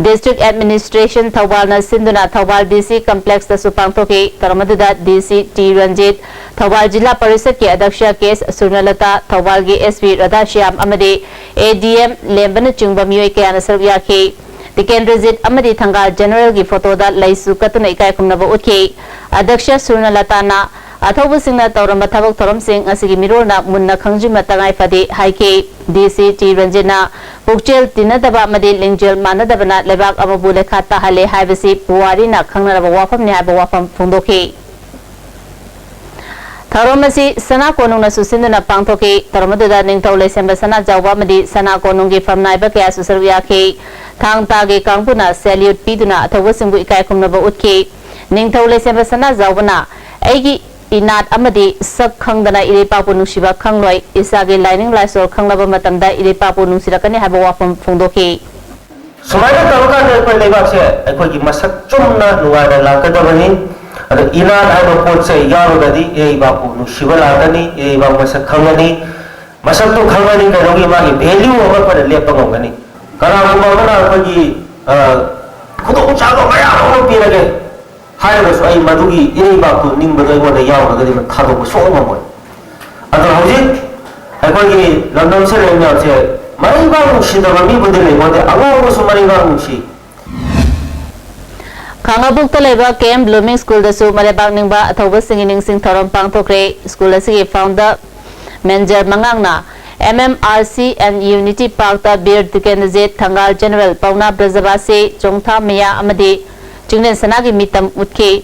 District Administration ꯊꯧꯕꯥꯜꯅ ꯁꯤꯟꯗꯨꯅ ꯊꯧꯕꯥꯜ D C Complexꯇꯁꯨ ꯄꯥꯡꯊꯣꯛꯈꯤ꯫ ꯊꯧꯔꯝ ꯑꯗꯨꯗ D C T Ranjit, Thoubal ꯖꯤꯂꯥ ꯄꯔꯤꯁꯠꯀꯤ ꯑꯗ꯭ꯌꯛꯁ K ꯁꯨꯔꯅꯂꯇꯥ, ꯊꯧꯕꯥꯜꯒꯤ S P ꯔꯥꯙꯥꯁ꯭ꯌꯥꯝ ꯑꯃꯗꯤ A D M ꯂꯦꯝꯕꯅꯆꯤꯡꯕ ꯃꯤꯑꯣꯏ ꯀꯌꯥꯅ ꯁꯔꯨꯛ ꯌꯥꯈꯤ꯫ ꯇꯤꯀꯦꯟꯗ꯭ꯔꯖꯤꯠ ꯑꯃꯗꯤ ꯊꯪꯒꯥꯜ ꯖꯦꯅꯔꯦꯜꯒꯤ ꯐꯣꯇꯣꯗ ꯂꯩꯁꯨ ꯀꯠꯇꯨꯅ ꯏꯀꯥꯏ ꯈꯨꯝꯅꯕ ꯎꯠꯈꯤ꯫ ꯑꯗ꯭ꯌꯛꯁ ꯁꯨꯔꯅꯂꯇꯥꯅ ꯑꯊꯧꯕꯁꯤꯡꯅ ꯇꯧꯔꯝꯕ ꯊꯕꯛ ꯊꯧꯔꯝꯁꯤꯡ ꯉꯁꯤꯒꯤ ꯃꯤꯔꯣꯜꯅ ꯃꯨꯟꯅ ꯈꯪꯖꯤꯟꯕ ꯇꯉꯥꯏ ꯐꯗꯦ ꯍꯥꯏꯈꯤ꯫ D C T ꯔꯟꯖꯤꯠꯅ ꯄꯨꯛꯆꯦꯜ ꯇꯤꯟꯅꯗꯕ ꯑꯃꯗꯤ ꯂꯤꯡꯖꯦꯜ ꯃꯥꯟꯅꯗꯕꯅ ꯂꯩꯕꯥꯛ ꯑꯃꯕꯨ ꯂꯩꯈꯥ ꯇꯥꯍꯜꯂꯦ ꯍꯥꯏꯕꯁꯤ ꯄꯨꯋꯥꯔꯤꯅ ꯈꯪꯅꯔꯕ ꯋꯥꯐꯝꯅꯤ ꯍꯥꯏꯕ ꯋꯥꯐꯝ ꯐꯣꯡꯗꯣꯛꯈꯤ꯫ ꯊꯧꯔꯝ ꯑꯁꯤ ꯁꯅꯥ ꯀꯣꯅꯨꯡꯅꯁꯨ ꯁꯤꯟꯗꯨꯅ ꯄꯥꯡꯊꯣꯛꯈꯤ꯫ ꯊꯧꯔꯝ ꯑꯗꯨꯗ ꯅꯤꯡꯊꯧ ꯂꯩꯁꯦꯝꯕ ꯁꯅꯥꯖꯥꯎꯕ ꯑꯃꯗꯤ ꯁꯅꯥ ꯀꯣꯅꯨꯡꯒꯤ ꯐꯝꯅꯥꯏꯕ ꯀꯌꯥꯁꯨ ꯁꯔꯨꯛ ꯌꯥꯈꯤ꯫ ꯊꯥꯡ ꯇꯥꯒꯤ ꯀꯥꯡꯕꯨꯅ salute ꯄꯤꯗꯨꯅ ꯑꯊꯧꯕꯁꯤꯡꯕꯨ ꯏꯀꯥꯏ ꯈꯨꯝꯅꯕ ꯎꯠꯈꯤ꯫ ꯅꯤꯡꯊꯧ ꯂꯩꯁꯦꯝꯕ ꯁꯅꯥꯖꯥꯎꯕꯅ, "ꯑꯩꯒꯤ ꯏꯅꯥꯠ ꯑꯃꯗꯤ ꯁꯛ ꯈꯪꯗꯅ ꯏꯔꯩꯄꯥꯛꯄꯨ ꯅꯨꯡꯁꯤꯕ ꯈꯪꯂꯣꯏ꯫ ꯏꯁꯥꯒꯤ ꯂꯥꯏꯅꯤꯡ ꯂꯥꯏꯁꯣꯜ ꯈꯪꯂꯕ ꯃꯇꯝꯗ ꯏꯔꯩꯄꯥꯛꯄꯨ ꯅꯨꯡꯁꯤꯔꯛꯀꯅꯤ" ꯍꯥꯏꯕ ꯋꯥꯐꯝ ꯐꯣꯡꯗꯣꯛꯈꯤ꯫ ꯁꯨꯃꯥꯏꯅ ꯇꯧꯔꯀꯥꯟꯗ ꯑꯩꯈꯣꯏ ꯂꯩꯕꯥꯛꯁꯦ ꯑꯩꯈꯣꯏꯒꯤ ꯃꯁꯛ ꯆꯨꯝꯅ ꯅꯨꯡꯉꯥꯏꯅ ꯂꯥꯛꯀꯗꯕꯅꯤ꯫ ꯑꯗꯣ ꯏꯅꯥꯠ ꯍꯥꯏꯕ ꯄꯣꯠꯁꯦ ꯌꯥꯎꯔꯒꯗꯤ ꯏꯔꯩꯕꯥꯛꯄꯨ ꯅꯨꯡꯁꯤꯕ ꯂꯥꯛꯀꯅꯤ, ꯏꯔꯩꯕꯥꯛ ꯃꯁꯛ ꯈꯪꯒꯅꯤ꯫ ꯃꯁꯛꯇꯨ ꯈꯪꯒꯅꯤ, ꯀꯩꯗꯧꯒꯤ ꯃꯥꯒꯤ value ꯑꯃ ꯑꯩꯈꯣꯏꯅ ꯂꯦꯞꯄ ꯉꯝꯒꯅꯤ꯫ ꯀꯅꯥꯒꯨꯝꯕ ꯑꯃꯅ ꯑꯩꯈꯣꯏꯒꯤ, ꯑ, ꯈꯨꯗꯣꯡꯆꯥꯕ ꯃꯌꯥꯝ ꯑꯃ ꯄꯤꯔꯒꯦ ꯍꯥꯏꯔꯒꯁꯨ ꯑꯩ ꯃꯗꯨꯒꯤ ꯏꯔꯩꯕꯥꯛꯇꯨ ꯅꯤꯡꯕꯗꯣ ꯑꯩꯉꯣꯟꯗ ꯌꯥꯎꯔꯒꯗꯤ ꯃꯗꯨ ꯊꯥꯗꯣꯛꯄ ꯁꯨꯡꯉꯝ ꯉꯝꯃꯣꯏ꯫ ꯑꯗꯣ ꯍꯧꯖꯤꯛ ꯑꯩꯈꯣꯏꯒꯤ ꯂꯝꯗꯝꯁꯤꯗ ꯂꯩꯔꯤꯕ ꯃꯌꯥꯝꯁꯦ ꯃꯔꯩꯕꯥꯛ ꯅꯨꯡꯁꯤꯗꯕ ꯃꯤꯕꯨꯗꯤ ꯂꯩꯄꯣꯟꯇꯦ, ꯑꯉꯥꯎꯕꯁꯨ ꯃꯔꯩꯕꯥꯛ ꯅꯨꯡꯁꯤ꯫ ꯈꯥꯉꯕꯣꯛꯇ ꯂꯩꯕ K M Blooming Schoolꯗꯁꯨ ꯃꯔꯩꯕꯥꯛ ꯅꯤꯡꯕ ꯑꯊꯧꯕꯁꯤꯡꯒꯤ ꯅꯤꯡꯁꯤꯡ ꯊꯧꯔꯝ ꯄꯥꯡꯊꯣꯛꯈ꯭ꯔꯦ꯫ School ꯑꯁꯤꯒꯤ founder Major ꯃꯉꯥꯡꯅ M M R C and Unity Parkꯇ Bir Tikendrajit, Thangal General ꯄꯥꯎꯅꯥ ꯕ꯭ꯔꯖꯕꯥꯁꯤ, ꯆꯣꯡꯊꯥ ꯃꯌꯥ ꯑꯃꯗꯤ ꯆꯤꯡꯂꯦꯟ ꯁꯅꯥꯒꯤ ꯃꯤꯇꯝ ꯎꯠꯈꯤ꯫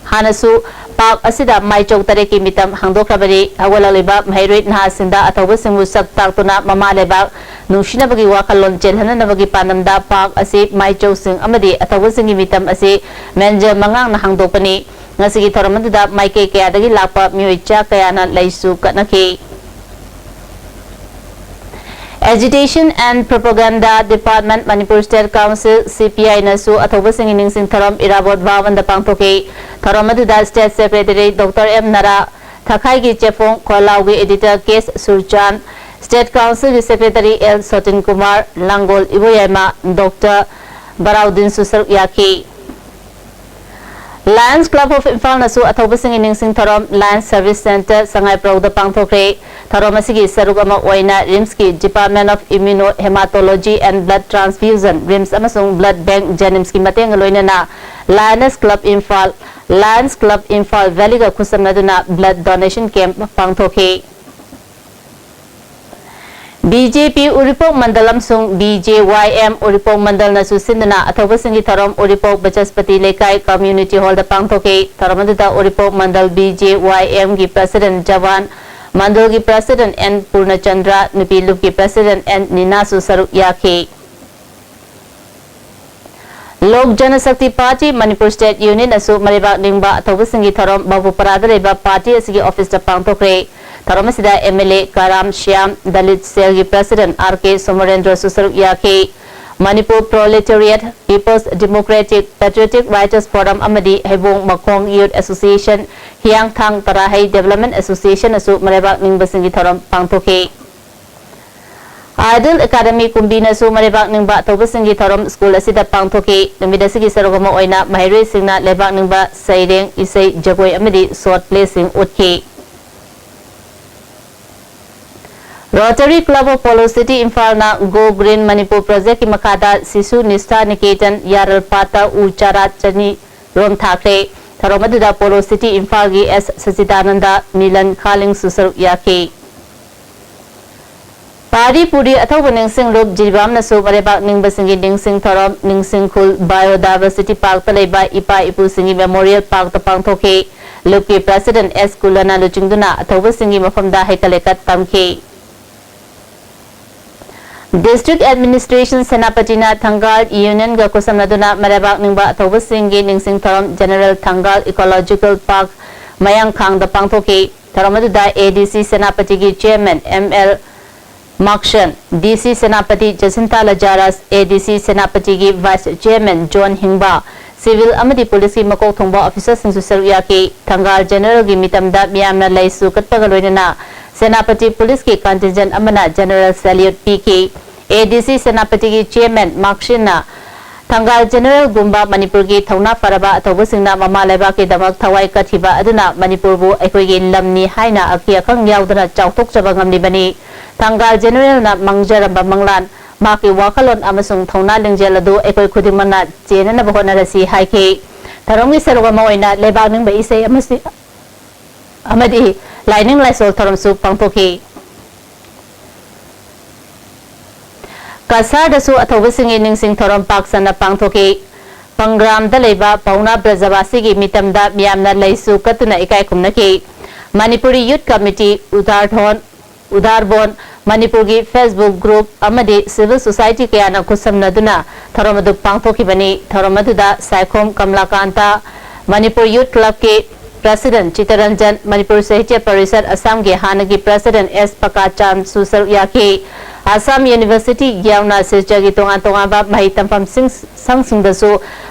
ꯍꯥꯟꯅꯁꯨ park ꯑꯁꯤꯗ ꯃꯥꯏꯆꯧ ꯇꯔꯦꯠꯀꯤ ꯃꯤꯇꯝ ꯍꯥꯡꯗꯣꯛꯈ꯭ꯔꯕꯅꯤ꯫ ꯍꯧꯒꯠꯂꯛꯂꯤꯕ ꯃꯍꯩꯔꯣꯏ ꯅꯍꯥꯁꯤꯡꯗ ꯑꯊꯧꯕꯁꯤꯡꯕꯨ ꯁꯛ ꯇꯥꯛꯇꯨꯅ ꯃꯃꯥ ꯂꯩꯕꯥꯛ ꯅꯨꯡꯁꯤꯅꯕꯒꯤ ꯋꯥꯈꯜꯂꯣꯟ ꯆꯦꯜꯍꯟꯅꯅꯕꯒꯤ ꯄꯥꯟꯗꯝꯗ park ꯑꯁꯤ ꯃꯥꯏꯆꯧꯁꯤꯡ ꯑꯃꯗꯤ ꯑꯊꯧꯕꯁꯤꯡꯒꯤ ꯃꯤꯇꯝ ꯑꯁꯤ Major ꯃꯉꯥꯡꯅ ꯍꯥꯡꯗꯣꯛꯄꯅꯤ꯫ ꯉꯁꯤꯒꯤ ꯊꯧꯔꯝ ꯑꯗꯨꯗ ꯃꯥꯏꯀꯩ ꯀꯌꯥꯗꯒꯤ ꯂꯥꯛꯄ ꯃꯤꯑꯣꯏ ꯆꯥ ꯀꯌꯥꯅ ꯂꯩꯁꯨ ꯀꯠꯅꯈꯤ꯫ Agitation and Propaganda Department, Manipur State Council, C P I ꯅꯁꯨ ꯑꯊꯧꯕꯁꯤꯡꯒꯤ ꯅꯤꯡꯁꯤꯡ ꯊꯧꯔꯝ ꯏꯔꯥꯕꯣꯠ ꯚꯕꯟꯗ ꯄꯥꯡꯊꯣꯛꯈꯤ꯫ ꯊꯧꯔꯝ ꯑꯗꯨꯗ State Secretary Doctor M ꯅꯔꯥ, ꯊꯥꯈꯥꯏꯒꯤ ꯆꯦꯐꯣꯡ ꯈꯣꯜꯂꯥꯎꯒꯤ editor K ꯁꯨꯔꯆꯥꯟ, State Councilꯒꯤ Secretary L ꯁꯣꯇꯤꯟ Kumar, ꯂꯥꯡꯒꯣꯜ ꯏꯕꯣꯌꯥꯏꯃ Doctor ꯕꯔꯥꯎꯗꯤꯟꯁꯨ ꯁꯔꯨꯛ ꯌꯥꯈꯤ꯫ Lions Club of ꯏꯝꯐꯥꯜꯅꯁꯨ ꯑꯊꯧꯕꯁꯤꯡꯒꯤ ꯅꯤꯡꯁꯤꯡ ꯊꯧꯔꯝ Lions Service Centre ꯁꯉꯥꯏꯄ꯭ꯔꯧꯗ ꯄꯥꯡꯊꯣꯛꯈ꯭ꯔꯦ꯫ ꯊꯧꯔꯝ ꯑꯁꯤꯒꯤ ꯁꯔꯨꯛ ꯑꯃ ꯑꯣꯏꯅ ꯔꯤꯝꯁꯀꯤ Department of Immunohematology and Blood Transfusion, RIMS ꯑꯃꯁꯨꯡ Blood Bank, ꯖꯦꯅꯤꯝꯁꯀꯤ ꯃꯇꯦꯡꯒ ꯂꯣꯏꯅꯅ Lions Club Imphal, Lions Club Imphal ꯚꯦꯂꯤꯒ ꯈꯨꯠꯁꯝꯅꯗꯨꯅ blood donation camp ꯄꯥꯡꯊꯣꯛꯈꯤ꯫ B J P Uripok mandal ꯑꯃꯁꯨꯡ B J Y M Uripok ꯃꯟꯗꯜꯅꯁꯨ ꯁꯤꯟꯗꯨꯅ ꯑꯊꯧꯕꯁꯤꯡꯒꯤ ꯊꯧꯔꯝ ꯎꯔꯤꯄꯣꯛ ꯕꯆꯁꯄꯇꯤ ꯂꯩꯀꯥꯏ Community Hallꯗ ꯄꯥꯡꯊꯣꯛꯈꯤ꯫ ꯊꯧꯔꯝ ꯑꯗꯨꯗ ꯎꯔꯤꯄꯣꯛ ꯃꯟꯗꯜ ꯕꯤ ꯖꯦ ꯋꯥꯏ ꯑꯦꯝꯒꯤ President ꯖꯋꯥꯟ, ꯃꯟꯗꯜꯒꯤ President ꯑꯦꯟ ꯄꯨꯔꯅꯆꯟꯗ꯭ꯔ, ꯅꯨꯄꯤ ꯂꯨꯞꯀꯤ President ꯑꯦꯟ ꯅꯤꯅꯥꯁꯨ ꯁꯔꯨꯛ ꯌꯥꯈꯤ꯫ ꯂꯣꯛ ꯖꯅꯁꯛꯇꯤ ꯄꯥꯔꯇꯤ ꯃꯅꯤꯄꯨꯔ ꯁ꯭ꯇꯦꯠ ꯌꯨꯅꯤꯠꯅꯁꯨ ꯃꯔꯩꯕꯥꯛ ꯅꯤꯡꯕ ꯑꯊꯧꯕꯁꯤꯡꯒꯤ ꯊꯧꯔꯝ ꯕꯥꯕꯨꯄꯥꯔꯥꯗ ꯂꯩꯕ ꯄꯥꯔꯇꯤ ꯑꯁꯤꯒꯤ ꯑꯣꯐꯤꯁꯇ ꯄꯥꯡꯊꯣꯛꯈ꯭ꯔꯦ꯫ ꯊꯧꯔꯝ ꯑꯁꯤꯗ ꯑꯦꯝ ꯑꯦꯜ ꯑꯦ ꯀꯔꯥꯝ ꯁ꯭ꯌꯥꯝ, ꯗꯂꯤꯠ ꯁꯦꯜꯒꯤ President ꯑꯥꯔ ꯀꯦ ꯁꯣꯃꯣꯔꯦꯟꯗ꯭ꯔꯁꯨ ꯁꯔꯨꯛ ꯌꯥꯈꯤ꯫ Manipur Proletariat People's Democratic Patriotic Writers Forum ꯑꯃꯗꯤ ꯍꯩꯕꯣꯡ ꯃꯈꯣꯡ Youth Association, ꯍꯤꯌꯥꯡꯊꯥꯡ ꯇꯔꯥꯍꯩ Development Associationꯅꯁꯨ ꯃꯔꯩꯕꯥꯛ ꯅꯤꯡꯕꯁꯤꯡꯒꯤ ꯊꯧꯔꯝ ꯄꯥꯡꯊꯣꯛꯈꯤ꯫ ꯑꯥꯏꯗꯜ ꯑꯦꯀꯥꯗꯃꯤ ꯀꯨꯝꯕꯤꯅꯁꯨ ꯃꯔꯩꯕꯥꯛ ꯅꯤꯡꯕ ꯑꯊꯧꯕꯁꯤꯡꯒꯤ ꯊꯧꯔꯝ ꯁ꯭ꯀꯨꯜ ꯑꯁꯤꯗ ꯄꯥꯡꯊꯣꯛꯈꯤ꯫ ꯅꯨꯃꯤꯠ ꯑꯁꯤꯒꯤ ꯁꯔꯨꯛ ꯑꯃ ꯑꯣꯏꯅ ꯃꯍꯩꯔꯣꯏꯁꯤꯡꯅ ꯂꯩꯕꯥꯛ ꯅꯤꯡꯕ ꯁꯩꯔꯦꯡ, ꯏꯁꯩ, ꯖꯒꯣꯏ ꯑꯃꯗꯤ short playꯁꯤꯡ ꯎꯠꯈꯤ꯫ Rotary Club of Polo City ꯏꯝꯐꯥꯜꯅ Go Green Manipur Projectꯀꯤ ꯃꯈꯥꯗ ꯁꯤꯁꯨ ꯅꯤꯁ꯭ꯊꯥ ꯅꯤꯀꯦꯇꯟ ꯌꯥꯔꯜꯄꯥꯠꯇ ꯎ ꯆꯥꯔꯥ ꯆꯅꯤ ꯔꯣꯝ ꯊꯥꯈ꯭ꯔꯦ꯫ ꯊꯧꯔꯝ ꯑꯗꯨꯗ ꯄꯣꯂꯣ ꯁꯤꯇꯤ ꯏꯝꯐꯥꯜꯒꯤ ꯑꯦꯁ ꯁꯆꯤꯗꯥꯅꯟꯗ, ꯃꯤꯂꯟ ꯈꯥꯂꯤꯡꯁꯨ ꯁꯔꯨꯛ ꯌꯥꯈꯤ꯫ ꯄꯥꯔꯤ ꯄꯨꯔꯤ ꯑꯊꯧꯕ ꯅꯤꯡꯁꯤꯡ ꯂꯨꯞ ꯖꯤꯔꯤꯕꯥꯝꯅꯁꯨ ꯃꯔꯩꯕꯥꯛ ꯅꯤꯡꯕꯁꯤꯡꯒꯤ ꯅꯤꯡꯁꯤꯡ ꯊꯧꯔꯝ ꯅꯤꯡꯁꯤꯡ ꯈꯨꯜ Biodiversity Parkꯇ ꯂꯩꯕ ꯏꯄꯥ ꯏꯄꯨꯁꯤꯡꯒꯤ Memorial Parkꯇ ꯄꯥꯡꯊꯣꯛꯈꯤ꯫ ꯂꯨꯞꯀꯤ President ꯑꯦꯁ ꯀꯨꯂꯅ ꯂꯨꯆꯤꯡꯗꯨꯅ ꯑꯊꯧꯕꯁꯤꯡꯒꯤ ꯃꯐꯝꯗ ꯍꯩꯀꯠ ꯂꯩꯀꯠ ꯇꯝꯈꯤ꯫ District Administration ꯁꯦꯅꯥꯄꯇꯤꯅ ꯊꯪꯒꯥꯜ Unionꯒ ꯈꯨꯠꯁꯝꯅꯗꯨꯅ ꯃꯔꯩꯕꯥꯛ ꯅꯤꯡꯕ ꯑꯊꯧꯕꯁꯤꯡꯒꯤ ꯅꯤꯡꯁꯤꯡ ꯊꯧꯔꯝ General ꯊꯪꯒꯥꯜ Ecological Park ꯃꯌꯥꯡꯈꯥꯡꯗ ꯄꯥꯡꯊꯣꯛꯈꯤ꯫ ꯊꯧꯔꯝ ꯑꯗꯨꯗ ꯑꯦ ꯗꯤ ꯁꯤ ꯁꯦꯅꯥꯄꯇꯤꯒꯤ Chairman ꯑꯦꯝ ꯑꯦꯜ ꯃꯥꯛꯁꯟ, ꯗꯤ ꯁꯤ ꯁꯦꯅꯥꯄꯇꯤ ꯖꯁꯤꯟꯇꯥ ꯂꯖꯥꯔꯁ, ꯑꯦ ꯗꯤ ꯁꯤ ꯁꯦꯅꯥꯄꯇꯤꯒꯤ Vice Chairman ꯖꯣꯟ ꯍꯤꯡꯕ, civil ꯑꯃꯗꯤ policeꯀꯤ ꯃꯀꯣꯛ ꯊꯣꯡꯕ officerꯁꯤꯡꯁꯨ ꯁꯔꯨꯛ ꯌꯥꯈꯤ꯫ ꯊꯪꯒꯥꯜ Generalꯒꯤ ꯃꯤꯇꯝꯗ ꯃꯤꯌꯥꯝꯅ ꯂꯩꯁꯨ ꯀꯠꯄꯒ ꯂꯣꯏꯅꯅ ꯁꯦꯅꯥꯄꯇꯤ policeꯀꯤ contingent ꯑꯃꯅ General Salute ꯄꯤꯈꯤ꯫ ꯑꯦ ꯗꯤ ꯁꯤ ꯁꯦꯅꯥꯄꯇꯤꯒꯤ Chairman ꯃꯥꯛꯁꯤꯟꯅ ꯊꯪꯒꯥꯜ ꯖꯦꯅꯔꯦꯜꯒꯨꯝꯕ ꯃꯅꯤꯄꯨꯔꯒꯤ ꯊꯧꯅꯥ ꯐꯔꯕ ꯑꯊꯧꯕꯁꯤꯡꯅ ꯃꯃꯥ ꯂꯩꯕꯥꯛꯀꯤꯗꯃꯛ ꯊꯋꯥꯏ ꯀꯠꯈꯤꯕ ꯑꯗꯨꯅ ꯃꯅꯤꯄꯨꯔꯕꯨ ꯑꯩꯈꯣꯏꯒꯤ ꯂꯝꯅꯤ ꯍꯥꯏꯅ ꯑꯀꯤ ꯑꯈꯪ ꯌꯥꯎꯗꯅ ꯆꯥꯎꯊꯣꯛꯆꯕ ꯉꯝꯂꯤꯕꯅꯤ꯫ ꯊꯪꯒꯥꯜ ꯖꯦꯅꯔꯦꯜꯅ ꯃꯥꯡꯖꯔꯝꯕ ꯃꯪꯂꯥꯟ, ꯃꯍꯥꯛꯀꯤ ꯋꯥꯈꯜꯂꯣꯟ ꯑꯃꯁꯨꯡ ꯊꯧꯅꯥ ꯂꯤꯡꯖꯦꯜ ꯑꯗꯨ ꯑꯩꯈꯣꯏ ꯈꯨꯗꯤꯡꯃꯛꯅ ꯆꯦꯟꯅꯅꯕ ꯍꯣꯠꯅꯔꯁꯤ ꯍꯥꯏꯈꯤ꯫ ꯊꯧꯔꯝꯒꯤ ꯁꯔꯨꯛ ꯑꯃ ꯑꯣꯏꯅ ꯂꯩꯕꯥꯛ ꯅꯤꯡꯕ ꯏꯁꯩ ꯑꯃꯁꯨ ꯑꯃꯗꯤ ꯂꯥꯏꯅꯤꯡ ꯂꯥꯏꯁꯣꯜ ꯊꯧꯔꯝꯁꯨ ꯄꯥꯡꯊꯣꯛꯈꯤ꯫ ꯀꯁꯥꯔꯗꯁꯨ ꯑꯊꯧꯕꯁꯤꯡꯒꯤ ꯅꯤꯡꯁꯤꯡ ꯊꯧꯔꯝ ꯄꯥꯛ ꯁꯟꯅ ꯄꯥꯡꯊꯣꯛꯈꯤ꯫ ꯄꯪꯒ꯭ꯔꯥꯝꯗ ꯂꯩꯕ ꯄꯥꯎꯅꯥ ꯕ꯭ꯔꯖꯕꯥꯁꯤꯒꯤ ꯃꯤꯇꯝꯗ ꯃꯤꯌꯥꯝꯅ ꯂꯩꯁꯨ ꯀꯠꯇꯨꯅ ꯏꯀꯥꯏ ꯈꯨꯝꯅꯈꯤ꯫ ꯃꯅꯤꯄꯨꯔꯤ ꯌꯨꯠ ꯀꯃꯤꯇꯤ, ꯎꯗꯥꯔꯊꯣꯟ, ꯎꯗꯥꯔꯕꯣꯟ, ꯃꯅꯤꯄꯨꯔꯒꯤ Facebook group ꯑꯃꯗꯤ civil society ꯀꯌꯥꯅ ꯈꯨꯠꯁꯝꯅꯗꯨꯅ ꯊꯧꯔꯝ ꯑꯗꯨ ꯄꯥꯡꯊꯣꯛꯈꯤꯕꯅꯤ꯫ ꯊꯧꯔꯝ ꯑꯗꯨꯗ ꯁꯥꯏꯈꯣꯝ ꯀꯃꯂꯥꯀꯥꯟꯇ, ꯃꯅꯤꯄꯨꯔ ꯌꯨꯠ ꯀ꯭ꯂꯕꯀꯤ president ꯆꯤꯇꯔꯟꯖꯟ, ꯃꯅꯤꯄꯨꯔ ꯁꯥꯍꯤꯇ꯭ꯌ ꯄꯔꯤꯁꯠ ꯑꯁꯥꯝꯒꯤ ꯍꯥꯟꯅꯒꯤ president ꯑꯦꯁ ꯄꯀꯥꯆꯥꯟꯁꯨ ꯁꯔꯨꯛ ꯌꯥꯈꯤ꯫ ꯑꯁꯥꯝ ꯌꯨꯅꯤꯚꯔꯁꯤꯇꯤ ꯌꯥꯎꯅ ꯁꯤꯜꯆꯔꯒꯤ ꯇꯣꯉꯥꯟ ꯇꯣꯉꯥꯟꯕ ꯃꯍꯩ ꯇꯝꯐꯝꯁꯤꯡ, ꯁꯪꯁꯤꯡꯗꯁꯨ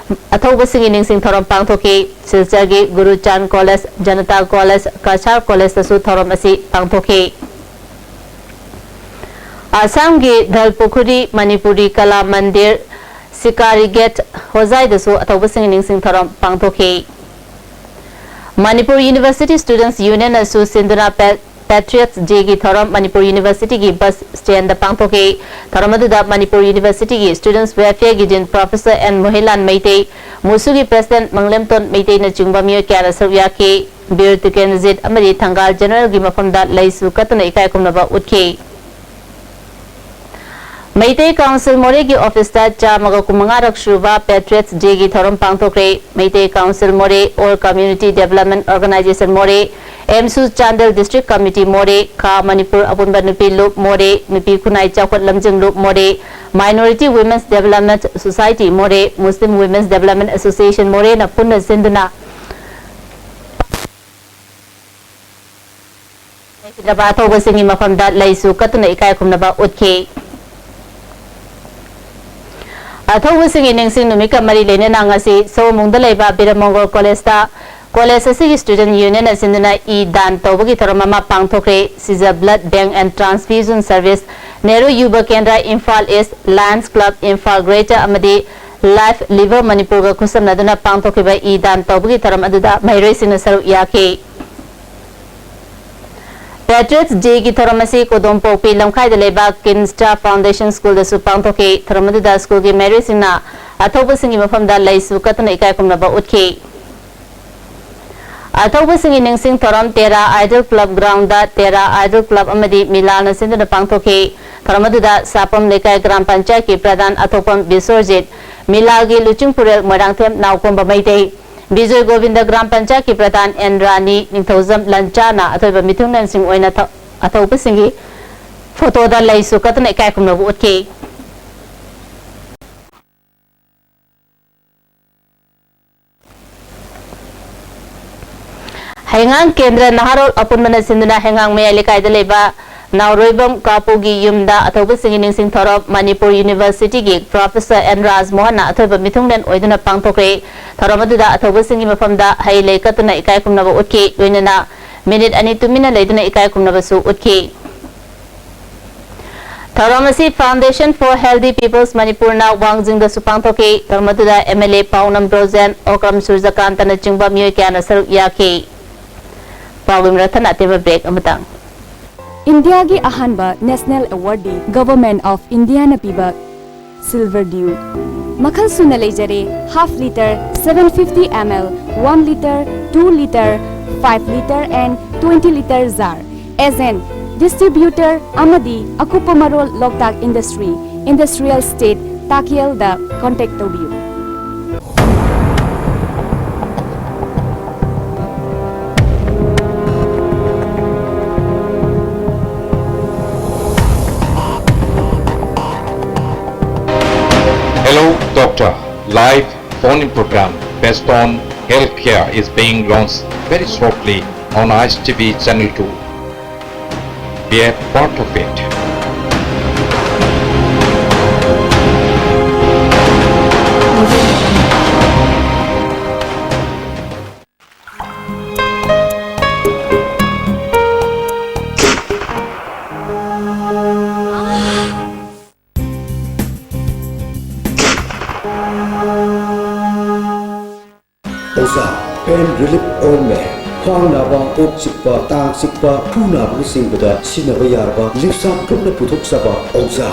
ꯑꯊꯧꯕꯁꯤꯡꯒꯤ ꯅꯤꯡꯁꯤꯡ ꯊꯧꯔꯝ ꯄꯥꯡꯊꯣꯛꯈꯤ꯫ ꯁꯤꯜꯆꯔꯒꯤ ꯒꯨꯔꯨꯆꯥꯟ ꯀꯣꯂꯦꯖ, ꯖꯅꯇꯥ ꯀꯣꯂꯦꯖ, ꯀꯁꯥꯔ ꯀꯣꯂꯦꯖꯇꯁꯨ ꯊꯧꯔꯝ ꯑꯁꯤ ꯄꯥꯡꯊꯣꯛꯈꯤ꯫ ꯑꯁꯥꯝꯒꯤ ꯙꯜꯄꯨꯈꯨꯔꯤ ꯃꯅꯤꯄꯨꯔꯤ ꯀꯂꯥ ꯃꯟꯗꯤꯔ, ꯁꯤꯀꯥꯔꯤ ꯒꯦꯠ, ꯍꯣꯖꯥꯏꯗꯁꯨ ꯑꯊꯧꯕꯁꯤꯡꯒꯤ ꯅꯤꯡꯁꯤꯡ ꯊꯧꯔꯝ ꯄꯥꯡꯊꯣꯛꯈꯤ꯫ ꯃꯅꯤꯄꯨꯔ ꯌꯨꯅꯤꯚꯔꯁꯤꯇꯤ ꯁ꯭ꯇꯨꯗꯦꯟꯠꯁ ꯌꯨꯅꯤꯌꯟꯅꯁꯨ ꯁꯤꯟꯗꯨꯅ ꯄꯦ-, Patriots Day ꯒꯤ ꯊꯧꯔꯝ ꯃꯅꯤꯄꯨꯔ ꯌꯨꯅꯤꯚꯔꯁꯤꯇꯤꯒꯤ ꯕꯁ ꯁ꯭ꯇꯦꯟꯗ ꯄꯥꯡꯊꯣꯛꯈꯤ꯫ ꯊꯧꯔꯝ ꯑꯗꯨꯗ ꯃꯅꯤꯄꯨꯔ ꯌꯨꯅꯤꯚꯔꯁꯤꯇꯤꯒꯤ Students Welfare ꯒꯤ Dean Professor N Mohilal Meitei, ꯃꯨꯁꯨꯒꯤ president ꯃꯪꯂꯦꯝꯇꯣꯟ ꯃꯩꯇꯩꯅꯆꯤꯡꯕ ꯃꯤꯑꯣꯏ ꯀꯌꯥꯅ ꯁꯔꯨꯛ ꯌꯥꯈꯤ꯫ ꯕꯤꯔ ꯇꯤꯀꯦꯟꯗ꯭ꯔꯖꯤꯠ ꯑꯃꯗꯤ ꯊꯪꯒꯥꯜ ꯖꯦꯅꯔꯦꯜꯒꯤ ꯃꯐꯝꯗ ꯂꯩꯁꯨ ꯀꯠꯇꯨꯅ ꯏꯀꯥꯏ ꯈꯨꯝꯅꯕ ꯎꯠꯈꯤ꯫ ꯃꯩꯇꯩ ꯀꯥꯎꯟꯁꯤꯜ ꯃꯣꯔꯦꯒꯤ ꯑꯣꯐꯤꯁꯇ ꯆꯥꯝꯃꯒ ꯀꯨꯟꯃꯉꯥꯔꯛ ꯁꯨꯕ Patriots Day ꯒꯤ ꯊꯧꯔꯝ ꯄꯥꯡꯊꯣꯛꯈ꯭ꯔꯦ꯫ ꯃꯩꯇꯩ ꯀꯥꯎꯟꯁꯤꯜ ꯃꯣꯔꯦ, All Community Development Organisation ꯃꯣꯔꯦ, ꯑꯦꯝꯁꯨ ꯆꯥꯟꯗꯦꯜ District Committee ꯃꯣꯔꯦ, ꯈꯥ ꯃꯅꯤꯄꯨꯔ ꯑꯄꯨꯟꯕ ꯅꯨꯄꯤ ꯂꯨꯞ ꯃꯣꯔꯦ, ꯅꯨꯄꯤ ꯈꯨꯟꯅꯥꯏ ꯆꯥꯎꯈꯠ ꯂꯝꯖꯤꯡ ꯂꯨꯞ ꯃꯣꯔꯦ, Minority Women's Development Society ꯃꯣꯔꯦ, Muslim Women's Development Association ꯃꯣꯔꯦꯅ ꯄꯨꯟꯅ ꯁꯤꯟꯗꯨꯅ ꯂꯩꯈꯤꯗ꯭ꯔꯕ ꯑꯊꯧꯕꯁꯤꯡꯒꯤ ꯃꯐꯝꯗ ꯂꯩꯁꯨ ꯀꯠꯇꯨꯅ ꯏꯀꯥꯏ ꯈꯨꯝꯅꯕ ꯎꯠꯈꯤ꯫ ꯑꯊꯧꯕꯁꯤꯡꯒꯤ ꯅꯤꯡꯁꯤꯡ ꯅꯨꯃꯤꯠꯀ ꯃꯔꯤ ꯂꯩꯅꯅ ꯉꯁꯤ ꯁꯑꯣꯝꯕꯨꯡꯗ ꯂꯩꯕ ꯕꯤꯔꯃꯪꯒꯣꯜ ꯀꯣꯂꯦꯖꯇ ꯀꯣꯂꯦꯖ ꯑꯁꯤꯒꯤ Student Union ꯅ ꯁꯤꯟꯗꯨꯅ ꯏ ꯗꯥꯟ ꯇꯧꯕꯒꯤ ꯊꯧꯔꯝ ꯑꯃ ꯄꯥꯡꯊꯣꯛꯈ꯭ꯔꯦ꯫ ꯁꯤꯖ Blood Bank and Transfusion Service, Nehru ꯌꯨꯕ ꯀꯦꯟꯗ꯭ꯔ Imphal East, Lions Club Imphal Greater ꯑꯃꯗꯤ Life Liver ꯃꯅꯤꯄꯨꯔꯒ ꯈꯨꯠꯁꯝꯅꯗꯨꯅ ꯄꯥꯡꯊꯣꯛꯈꯤꯕ ꯏ ꯗꯥꯟ ꯇꯧꯕꯒꯤ ꯊꯧꯔꯝ ꯑꯗꯨꯗ ꯃꯍꯩꯔꯣꯏꯁꯤꯡꯅ ꯁꯔꯨꯛ ꯌꯥꯈꯤ꯫ Patriots Day ꯒꯤ ꯊꯧꯔꯝ ꯑꯁꯤ ꯀꯣꯗꯣꯝꯄꯣꯛꯄꯤ ꯂꯝꯈꯥꯏꯗ ꯂꯩꯕ Kinsta Foundation School ꯗꯁꯨ ꯄꯥꯡꯊꯣꯛꯈꯤ꯫ ꯊꯧꯔꯝ ꯑꯗꯨꯗ ꯁ꯭ꯀꯨꯜꯒꯤ ꯃꯍꯩꯔꯣꯏꯁꯤꯡꯅ ꯑꯊꯧꯕꯁꯤꯡꯒꯤ ꯃꯐꯝꯗ ꯂꯩꯁꯨ ꯀꯠꯇꯨꯅ ꯏꯀꯥꯏ ꯈꯨꯝꯅꯕ ꯎꯠꯈꯤ꯫ ꯑꯊꯧꯕꯁꯤꯡꯒꯤ ꯅꯤꯡꯁꯤꯡ ꯊꯧꯔꯝ ꯇꯦꯔꯥ Idol Club ground ꯗ ꯇꯦꯔꯥ Idol Club ꯑꯃꯗꯤ ꯃꯤꯂꯥꯜꯅ ꯁꯤꯟꯗꯨꯅ ꯄꯥꯡꯊꯣꯛꯈꯤ꯫ ꯊꯧꯔꯝ ꯑꯗꯨꯗ ꯁꯥꯄꯝ ꯂꯩꯀꯥꯏ ꯒ꯭ꯔꯥꯝ ꯄꯟꯆꯥꯌꯠꯀꯤ ꯄ꯭ꯔꯙꯥꯟ ꯑꯊꯣꯛꯄꯝ ꯕꯤꯁ꯭ꯋꯔꯖꯤꯠ, ꯃꯤꯂꯥꯜꯒꯤ ꯂꯨꯆꯤꯡꯄꯨꯔꯦꯜ ꯃꯣꯏꯔꯥꯡꯊꯦꯝ ꯅꯥꯎꯀꯣꯝꯕ ꯃꯩꯇꯩ, ꯕꯤꯖꯣꯏ ꯒꯣꯕꯤꯟꯗ ꯒ꯭ꯔꯥꯝ ꯄꯟꯆꯥꯌꯠꯀꯤ ꯄ꯭ꯔꯙꯥꯟ ꯑꯦꯟ ꯔꯥꯅꯤ, ꯅꯤꯡꯊꯧꯖꯝ ꯂꯟꯆꯥꯅ ꯑꯊꯣꯏꯕ ꯃꯤꯊꯨꯡꯂꯦꯟꯁꯤꯡ ꯑꯣꯏꯅ ꯊ-, ꯑꯊꯧꯕꯁꯤꯡꯒꯤ ꯐꯣꯇꯣꯗ ꯂꯩꯁꯨ ꯀꯠꯇꯨꯅ ꯏꯀꯥꯏ ꯈꯨꯝꯅꯕ ꯎꯠꯈꯤ꯫ ꯍꯩꯉꯥꯡ ꯀꯦꯟꯗ꯭ꯔ ꯅꯍꯥꯔꯣꯜ ꯑꯄꯨꯟꯕꯅ ꯁꯤꯟꯗꯨꯅ ꯍꯩꯉꯥꯡ ꯃꯌꯥꯏ ꯂꯩꯀꯥꯏꯗ ꯂꯩꯕ ꯅꯥꯎꯔꯣꯏꯕꯝ ꯀꯥꯄꯨꯒꯤ ꯌꯨꯝꯗ ꯑꯊꯧꯕꯁꯤꯡꯒꯤ ꯅꯤꯡꯁꯤꯡ ꯊꯧꯔꯝ ꯃꯅꯤꯄꯨꯔ ꯌꯨꯅꯤꯚꯔꯁꯤꯇꯤꯒꯤ ꯄ꯭ꯔꯣꯐꯦꯁꯔ ꯑꯦꯟ ꯔꯥꯖꯃꯣꯍꯟꯅ ꯑꯊꯣꯏꯕ ꯃꯤꯊꯨꯡꯂꯦꯟ ꯑꯣꯏꯗꯨꯅ ꯄꯥꯡꯊꯣꯛꯈ꯭ꯔꯦ꯫ ꯊꯧꯔꯝ ꯑꯗꯨꯗ ꯑꯊꯧꯕꯁꯤꯡꯒꯤ ꯃꯐꯝꯗ ꯍꯩ ꯂꯩ ꯀꯠꯇꯨꯅ ꯏꯀꯥꯏ ꯈꯨꯝꯅꯕ ꯎꯠꯈꯤ꯫ ꯂꯣꯏꯅꯅ ꯃꯤꯅꯤꯠ ꯑꯅꯤ ꯇꯨꯃꯤꯟꯅ ꯂꯩꯗꯨꯅ ꯏꯀꯥꯏ ꯈꯨꯝꯅꯕꯁꯨ ꯎꯠꯈꯤ꯫ ꯊꯧꯔꯝ ꯑꯁꯤ Foundation for Healthy Peoples ꯃꯅꯤꯄꯨꯔꯅ ꯋꯥꯡꯖꯤꯡꯗꯁꯨ ꯄꯥꯡꯊꯣꯛꯈꯤ꯫ ꯊꯧꯔꯝ ꯑꯗꯨꯗ ꯑꯦꯝ ꯑꯦꯜ ꯑꯦ ꯄꯥꯎꯅꯝ ꯕ꯭ꯔꯣꯖꯦꯟ, ꯑꯣꯀ꯭ꯔꯝ ꯁꯨꯔꯖꯀꯥꯟꯇꯅꯆꯤꯡꯕ ꯃꯤꯑꯣꯏ ꯀꯌꯥꯅ ꯁꯔꯨꯛ ꯌꯥꯈꯤ꯫ ꯄꯥꯎꯒꯤ ꯃꯔꯛ ꯊꯠꯅ ꯑꯇꯦꯟꯕ ꯕ꯭ꯔꯦꯛ ꯑꯃꯇꯪ꯫ ꯏꯟꯗꯤꯌꯥꯒꯤ ꯑꯍꯥꯟꯕ ꯅꯦꯁꯅꯦꯜ ꯑꯦꯋꯥꯔꯗꯤ ꯒꯚꯔꯟꯃꯦꯟꯠ ꯑꯣꯐ ꯏꯟꯗꯤꯌꯥꯅ ꯄꯤꯕ Silver Dew꯫ ꯃꯈꯜ ꯁꯨꯅ ꯂꯩꯖꯔꯦ, half litre, seven fifty ml, one litre, two litre, five litre and twenty litre jar꯫ Agent, distributor ꯑꯃꯗꯤ ꯑꯀꯨꯞꯄ ꯃꯔꯣꯜ ꯂꯣꯛꯇꯥꯛ ꯏꯟꯗꯁꯇ꯭ꯔꯤ, ꯏꯟꯗꯁꯇ꯭ꯔꯤꯌꯦꯜ ꯏꯁꯇꯦꯠ, ꯇꯥꯀꯦꯜꯗ contact ꯇꯧꯕꯤꯌꯨ꯫ Hello, Doctor. Live phone-in program based on healthcare is being launched very shortly on I S T V Channel two. Be a part of it. ꯑꯣꯖꯥ, pain relief ointment, ꯈ꯭ꯋꯥꯡ ꯅꯥꯕ, ꯀꯣꯛ ꯆꯤꯛꯄ, ꯇꯥꯡ ꯆꯤꯛꯄ, ꯈꯨ ꯅꯥꯕꯅꯆꯤꯡꯕꯗ ꯁꯤꯖꯤꯟꯅꯕ ꯌꯥꯔꯕ ꯂꯤꯞꯁꯥꯞ ꯒ꯭ꯔꯨꯞꯅ ꯄꯨꯊꯣꯛꯆꯕ ꯑꯣꯖꯥ꯫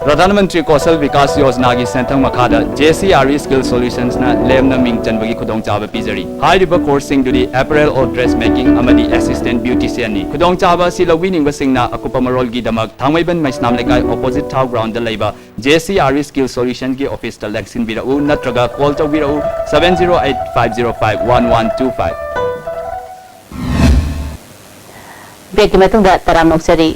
ꯄ꯭ꯔꯙꯥꯟ ꯃꯟꯇ꯭ꯔꯤ ꯀꯧꯁꯜ ꯕꯤꯀꯥꯁ ꯌꯣꯖꯅꯥꯒꯤ ꯁꯦꯟꯊꯪ ꯃꯈꯥꯗ J C R E skill ꯁꯣꯂꯨꯁꯟꯁꯅ ꯂꯦꯝꯅ ꯃꯤꯡ ꯆꯟꯕꯒꯤ ꯈꯨꯗꯣꯡꯆꯥꯕ ꯄꯤꯖꯔꯤ꯫ ꯍꯥꯏꯔꯤꯕ ꯀꯣꯔꯁꯁꯤꯡꯗꯨꯗꯤ apparel or dress making ꯑꯃꯗꯤ assistant beauticianꯅꯤ꯫ ꯈꯨꯗꯣꯡꯆꯥꯕ ꯑꯁꯤ ꯂꯧꯕꯤꯅꯤꯡꯕꯁꯤꯡꯅ ꯑꯀꯨꯞꯄ ꯃꯔꯣꯜꯒꯤꯗꯃꯛ ꯊꯥꯡꯃꯩꯕꯟ ꯃꯩꯁꯅꯥꯝ ꯂꯩꯀꯥꯏ opposite ꯊꯥꯎ ꯒ꯭ꯔꯥꯎꯟꯗ ꯂꯩꯕ J C R E skill ꯁꯣꯂꯨꯁꯟꯒꯤ ꯑꯣꯐꯤꯁꯇ ꯂꯦꯡꯁꯤꯟꯕꯤꯔꯛꯎ ꯅꯠꯇ꯭ꯔꯒ ꯀꯣꯜ ꯇꯧꯕꯤꯔꯛꯎ seven zero eight five zero five one one two five꯫ ꯕ꯭ꯔꯦꯛꯀꯤ ꯃꯇꯨꯡꯗ ꯇꯔꯥꯝꯅ ꯑꯣꯛꯆꯔꯤ꯫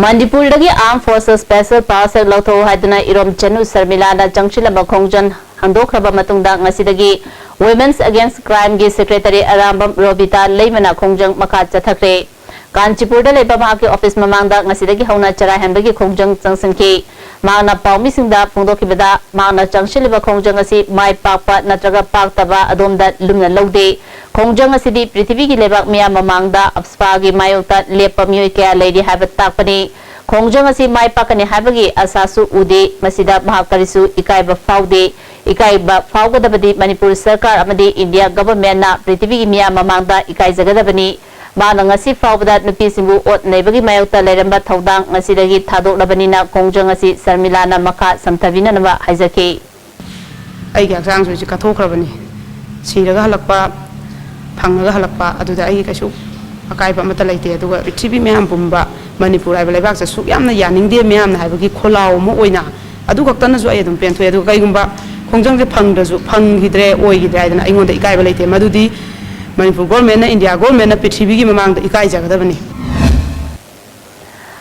ꯃꯅꯤꯄꯨꯔꯗꯒꯤ Armed Forces Special Powers Act ꯂꯧꯊꯣꯛꯎ ꯍꯥꯏꯗꯨꯅ ꯏꯔꯣꯝ ꯆꯅꯨ ꯁꯔꯃꯤꯂꯥꯅ ꯆꯪꯁꯤꯜꯂꯝꯕ ꯈꯣꯡꯖꯪ ꯍꯟꯗꯣꯛꯈ꯭ꯔꯕ ꯃꯇꯨꯡꯗ ꯉꯁꯤꯗꯒꯤ Women's Against Crimeꯒꯤ Secretary Arambam Robita ꯂꯩꯃꯅ ꯈꯣꯡꯖꯪ ꯃꯈꯥ ꯆꯠꯊꯈ꯭ꯔꯦ꯫ ꯀꯥꯟꯆꯤꯄꯨꯔꯗ ꯂꯩꯕ ꯃꯍꯥꯛꯀꯤ ꯑꯣꯐꯤꯁ ꯃꯃꯥꯡꯗ ꯉꯁꯤꯗꯒꯤ ꯍꯧꯅ ꯆꯔꯥ ꯍꯦꯟꯕꯒꯤ ꯈꯣꯡꯖꯪ ꯆꯪꯁꯤꯟꯈꯤ꯫ ꯃꯍꯥꯛꯅ ꯄꯥꯎꯃꯤꯁꯤꯡꯗ ꯐꯣꯡꯗꯣꯛꯈꯤꯕꯗ, ꯃꯍꯥꯛꯅ ꯆꯪꯁꯤꯜꯂꯤꯕ ꯈꯣꯡꯖꯪ ꯑꯁꯤ ꯃꯥꯏ ꯄꯥꯛꯄ ꯅꯠꯇ꯭ꯔꯒ ꯄꯥꯛꯇꯕ ꯑꯗꯣꯝꯗ ꯂꯨꯝꯅ ꯂꯧꯗꯦ꯫ ꯈꯣꯡꯖꯪ ꯑꯁꯤꯗꯤ ꯄ꯭ꯔꯤꯊꯤꯕꯤꯒꯤ ꯂꯩꯕꯥꯛ ꯃꯤꯌꯥꯝ ꯃꯃꯥꯡꯗ ꯑꯐꯁꯄꯥꯒꯤ ꯃꯥꯌꯣꯛꯇ ꯂꯦꯞꯄ ꯃꯤꯑꯣꯏ ꯀꯌꯥ ꯂꯩꯔꯤ ꯍꯥꯏꯕ ꯇꯥꯛꯄꯅꯤ꯫ ꯈꯣꯡꯖꯪ ꯑꯁꯤ ꯃꯥꯏ ꯄꯥꯛꯀꯅꯤ ꯍꯥꯏꯕꯒꯤ ꯑꯁꯥꯁꯨ ꯎꯗꯦ꯫ ꯃꯁꯤꯗ ꯃꯍꯥꯛ ꯀꯔꯤꯁꯨ ꯏꯀꯥꯏꯕ ꯐꯥꯎꯗꯦ꯫ ꯏꯀꯥꯏꯕ ꯐꯥꯎꯒꯗꯕꯗꯤ ꯃꯅꯤꯄꯨꯔ ꯁꯔꯀꯥꯔ ꯑꯃꯗꯤ ꯏꯟꯗꯤꯌꯥ ꯒꯚꯔꯟꯃꯦꯟꯠꯅ ꯄ꯭ꯔꯤꯊꯤꯕꯤꯒꯤ ꯃꯤꯌꯥꯝ ꯃꯃꯥꯡꯗ ꯏꯀꯥꯏꯖꯒꯗꯕꯅꯤ꯫ ꯃꯍꯥꯛꯅ ꯉꯁꯤ ꯐꯥꯎꯕꯗ ꯅꯨꯄꯤꯁꯤꯡꯕꯨ ꯑꯣꯠ ꯅꯩꯕꯒꯤ ꯃꯥꯌꯣꯛꯇ ꯂꯩꯔꯝꯕ ꯊꯧꯗꯥꯡ ꯉꯁꯤꯗꯒꯤ ꯊꯥꯗꯣꯛꯂꯕꯅꯤꯅ ꯈꯣꯡꯖꯪ ꯑꯁꯤ ꯁꯔꯃꯤꯂꯥꯅ ꯃꯈꯥ ꯁꯝꯊꯕꯤꯅꯅꯕ ꯍꯥꯏꯖꯈꯤ꯫ ꯑꯩꯒꯤ ꯍꯛꯆꯥꯡꯁꯨ ꯑꯩꯁꯦ ꯀꯠꯊꯣꯛꯈ꯭ꯔꯕꯅꯤ꯫ ꯁꯤꯔꯒ ꯍꯜꯂꯛꯄ, ꯐꯪꯉꯒ ꯍꯜꯂꯛꯄ, ꯑꯗꯨꯗ ꯑꯩꯒꯤ ꯀꯩꯁꯨ ꯑꯀꯥꯏꯕ ꯑꯃꯠꯇ ꯂꯩꯇꯦ꯫ ꯑꯗꯨꯒ ꯄ꯭ꯔꯤꯊꯤꯕꯤ ꯃꯌꯥꯝ ꯄꯨꯝꯕ ꯃꯅꯤꯄꯨꯔ ꯍꯥꯏꯕ ꯂꯩꯕꯥꯛꯁꯦ ꯑꯁꯨꯛ ꯌꯥꯝꯅ ꯌꯥꯅꯤꯡꯗꯦ ꯃꯌꯥꯝꯅ ꯍꯥꯏꯕꯒꯤ ꯈꯣꯜꯂꯥꯎ ꯑꯃ ꯑꯣꯏꯅ ꯑꯗꯨ ꯈꯛꯇꯅꯁꯨ ꯑꯩ ꯑꯗꯨꯝ ꯄꯦꯟꯊꯣꯛꯑꯦ꯫ ꯑꯗꯨꯒ ꯀꯩꯒꯨꯝꯕ ꯈꯣꯡꯖꯪꯁꯦ ꯐꯪꯗ꯭ꯔꯁꯨ, ꯐꯪꯈꯤꯗ꯭ꯔꯦ, ꯑꯣꯏꯈꯤꯗ꯭ꯔꯦ ꯍꯥꯏꯗꯅ ꯑꯩꯉꯣꯟꯗ ꯏꯀꯥꯏꯕ ꯂꯩꯇꯦ꯫ ꯃꯗꯨꯗꯤ ꯃꯅꯤꯄꯨꯔ ꯒꯣꯔꯃꯦꯟꯅ, ꯏꯟꯗꯤꯌꯥ ꯒꯣꯔꯃꯦꯟꯅ ꯄ꯭ꯔꯤꯊꯤꯕꯤꯒꯤ ꯃꯃꯥꯡꯗ ꯏꯀꯥꯏꯖꯒꯗꯕꯅꯤ꯫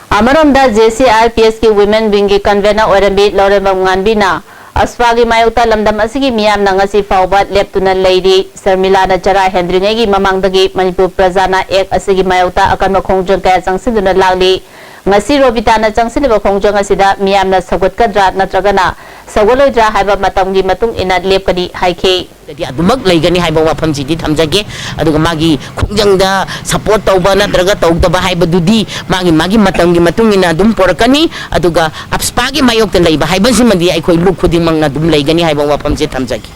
ꯑꯃꯔꯣꯝꯗ, ꯖꯦ ꯁꯤ ꯑꯥꯔ ꯄꯤ ꯑꯦꯁꯀꯤ Women Wingꯒꯤ convener ꯑꯣꯏꯔꯝꯕꯤ ꯂꯧꯔꯦꯝꯕꯝ ꯉꯥꯟꯕꯤꯅ ꯑꯐꯁꯄꯥꯒꯤ ꯃꯥꯌꯣꯛꯇ ꯂꯝꯗꯝ ꯑꯁꯤꯒꯤ ꯃꯤꯌꯥꯝꯅ ꯉꯁꯤ ꯐꯥꯎꯕ ꯂꯦꯞꯇꯨꯅ ꯂꯩꯔꯤ꯫ ꯁꯔꯃꯤꯂꯥꯅ ꯆꯔꯥ ꯍꯦꯟꯗ꯭ꯔꯤꯉꯩꯒꯤ ꯃꯃꯥꯡꯗꯒꯤ ꯃꯅꯤꯄꯨꯔ ꯄ꯭ꯔꯖꯥꯅ ꯑꯦꯛ ꯑꯁꯤꯒꯤ ꯃꯥꯌꯣꯛꯇ ꯑꯀꯟꯕ ꯈꯣꯡꯖꯪ ꯀꯌꯥ ꯆꯪꯁꯤꯟꯗꯨꯅ ꯂꯥꯛꯂꯤ꯫ ꯉꯁꯤ ꯔꯣꯕꯤꯇꯥꯅ ꯆꯪꯁꯤꯜꯂꯤꯕ ꯈꯣꯡꯖꯪ ꯑꯁꯤꯗ ꯃꯤꯌꯥꯝꯅ ꯁꯧꯒꯠꯀꯗ꯭ꯔꯥ ꯅꯠꯇ꯭ꯔꯒꯅ ꯁꯧꯒꯠꯂꯣꯏꯗ꯭ꯔꯥ ꯍꯥꯏꯕ ꯃꯇꯝꯒꯤ ꯃꯇꯨꯡ ꯏꯟꯅ ꯂꯦꯞꯀꯅꯤ ꯍꯥꯏꯈꯤ꯫ ꯗꯤ ꯑꯗꯨꯃꯛ ꯂꯩꯒꯅꯤ ꯍꯥꯏꯕ ꯋꯥꯐꯝꯁꯤꯗꯤ ꯊꯝꯖꯒꯦ꯫ ꯑꯗꯨꯒ ꯃꯥꯒꯤ ꯈꯣꯡꯖꯪꯗ ꯁꯄꯣꯔꯠ ꯇꯧꯕ ꯅꯠꯇ꯭ꯔꯒ ꯇꯧꯗꯕ ꯍꯥꯏꯕꯗꯨꯗꯤ ꯃꯥꯒꯤ, ꯃꯥꯒꯤ ꯃꯇꯝꯒꯤ ꯃꯇꯨꯡ ꯏꯟꯅ ꯑꯗꯨꯝ ꯄꯣꯔꯛꯀꯅꯤ꯫ ꯑꯗꯨꯒ ꯑꯞꯁꯄꯥꯒꯤ ꯃꯥꯌꯣꯛꯇ ꯂꯩꯕ ꯍꯥꯏꯕꯁꯤꯃꯗꯤ ꯑꯩꯈꯣꯏ ꯂꯨꯞ ꯈꯨꯗꯤꯡꯃꯛꯅ ꯑꯗꯨꯝ ꯂꯩꯒꯅꯤ ꯍꯥꯏꯕ ꯋꯥꯐꯝꯁꯦ ꯊꯝꯖꯒꯦ꯫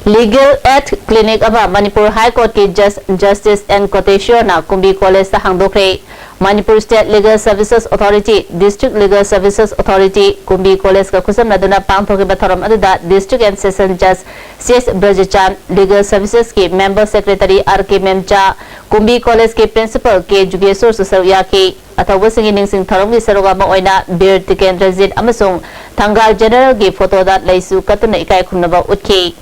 Legal Aid Clinic ꯑꯃ ꯃꯅꯤꯄꯨꯔ ꯍꯥꯏ ꯀꯣꯔꯠꯀꯤ Jus-, Justice N Koteshwarꯅ ꯀꯨꯝꯕꯤ ꯀꯣꯂꯦꯖꯇ ꯍꯥꯡꯗꯣꯛꯈ꯭ꯔꯦ꯫ Manipur State Legal Services Authority, District Legal Services Authority, ꯀꯨꯝꯕꯤ ꯀꯣꯂꯦꯖꯀ ꯈꯨꯠꯁꯝꯅꯗꯨꯅ ꯄꯥꯡꯊꯣꯛꯈꯤꯕ ꯊꯧꯔꯝ ꯑꯗꯨꯗ District and Session Judge C S ꯕ꯭ꯔꯖꯆꯥꯟ, Legal Servicesꯀꯤ Member Secretary R K ꯃꯦꯝꯆꯥ, ꯀꯨꯝꯕꯤ ꯀꯣꯂꯦꯖꯀꯤ Principal K ꯖꯨꯒꯦꯁꯣꯔꯁꯨ ꯁꯔꯨꯛ ꯌꯥꯈꯤ꯫ ꯑꯊꯧꯕꯁꯤꯡꯒꯤ ꯅꯤꯡꯁꯤꯡ ꯊꯧꯔꯝꯒꯤ ꯁꯔꯨꯛ ꯑꯃ ꯑꯣꯏꯅ ꯕꯤꯔ ꯇꯤꯀꯦꯟꯗ꯭ꯔꯖꯤꯠ ꯑꯃꯁꯨꯡ ꯊꯪꯒꯥꯜ Generalꯒꯤ ꯐꯣꯇꯣꯗ ꯂꯩꯁꯨ ꯀꯠꯇꯨꯅ ꯏꯀꯥꯏ ꯈꯨꯝꯅꯕ ꯎꯠꯈꯤ꯫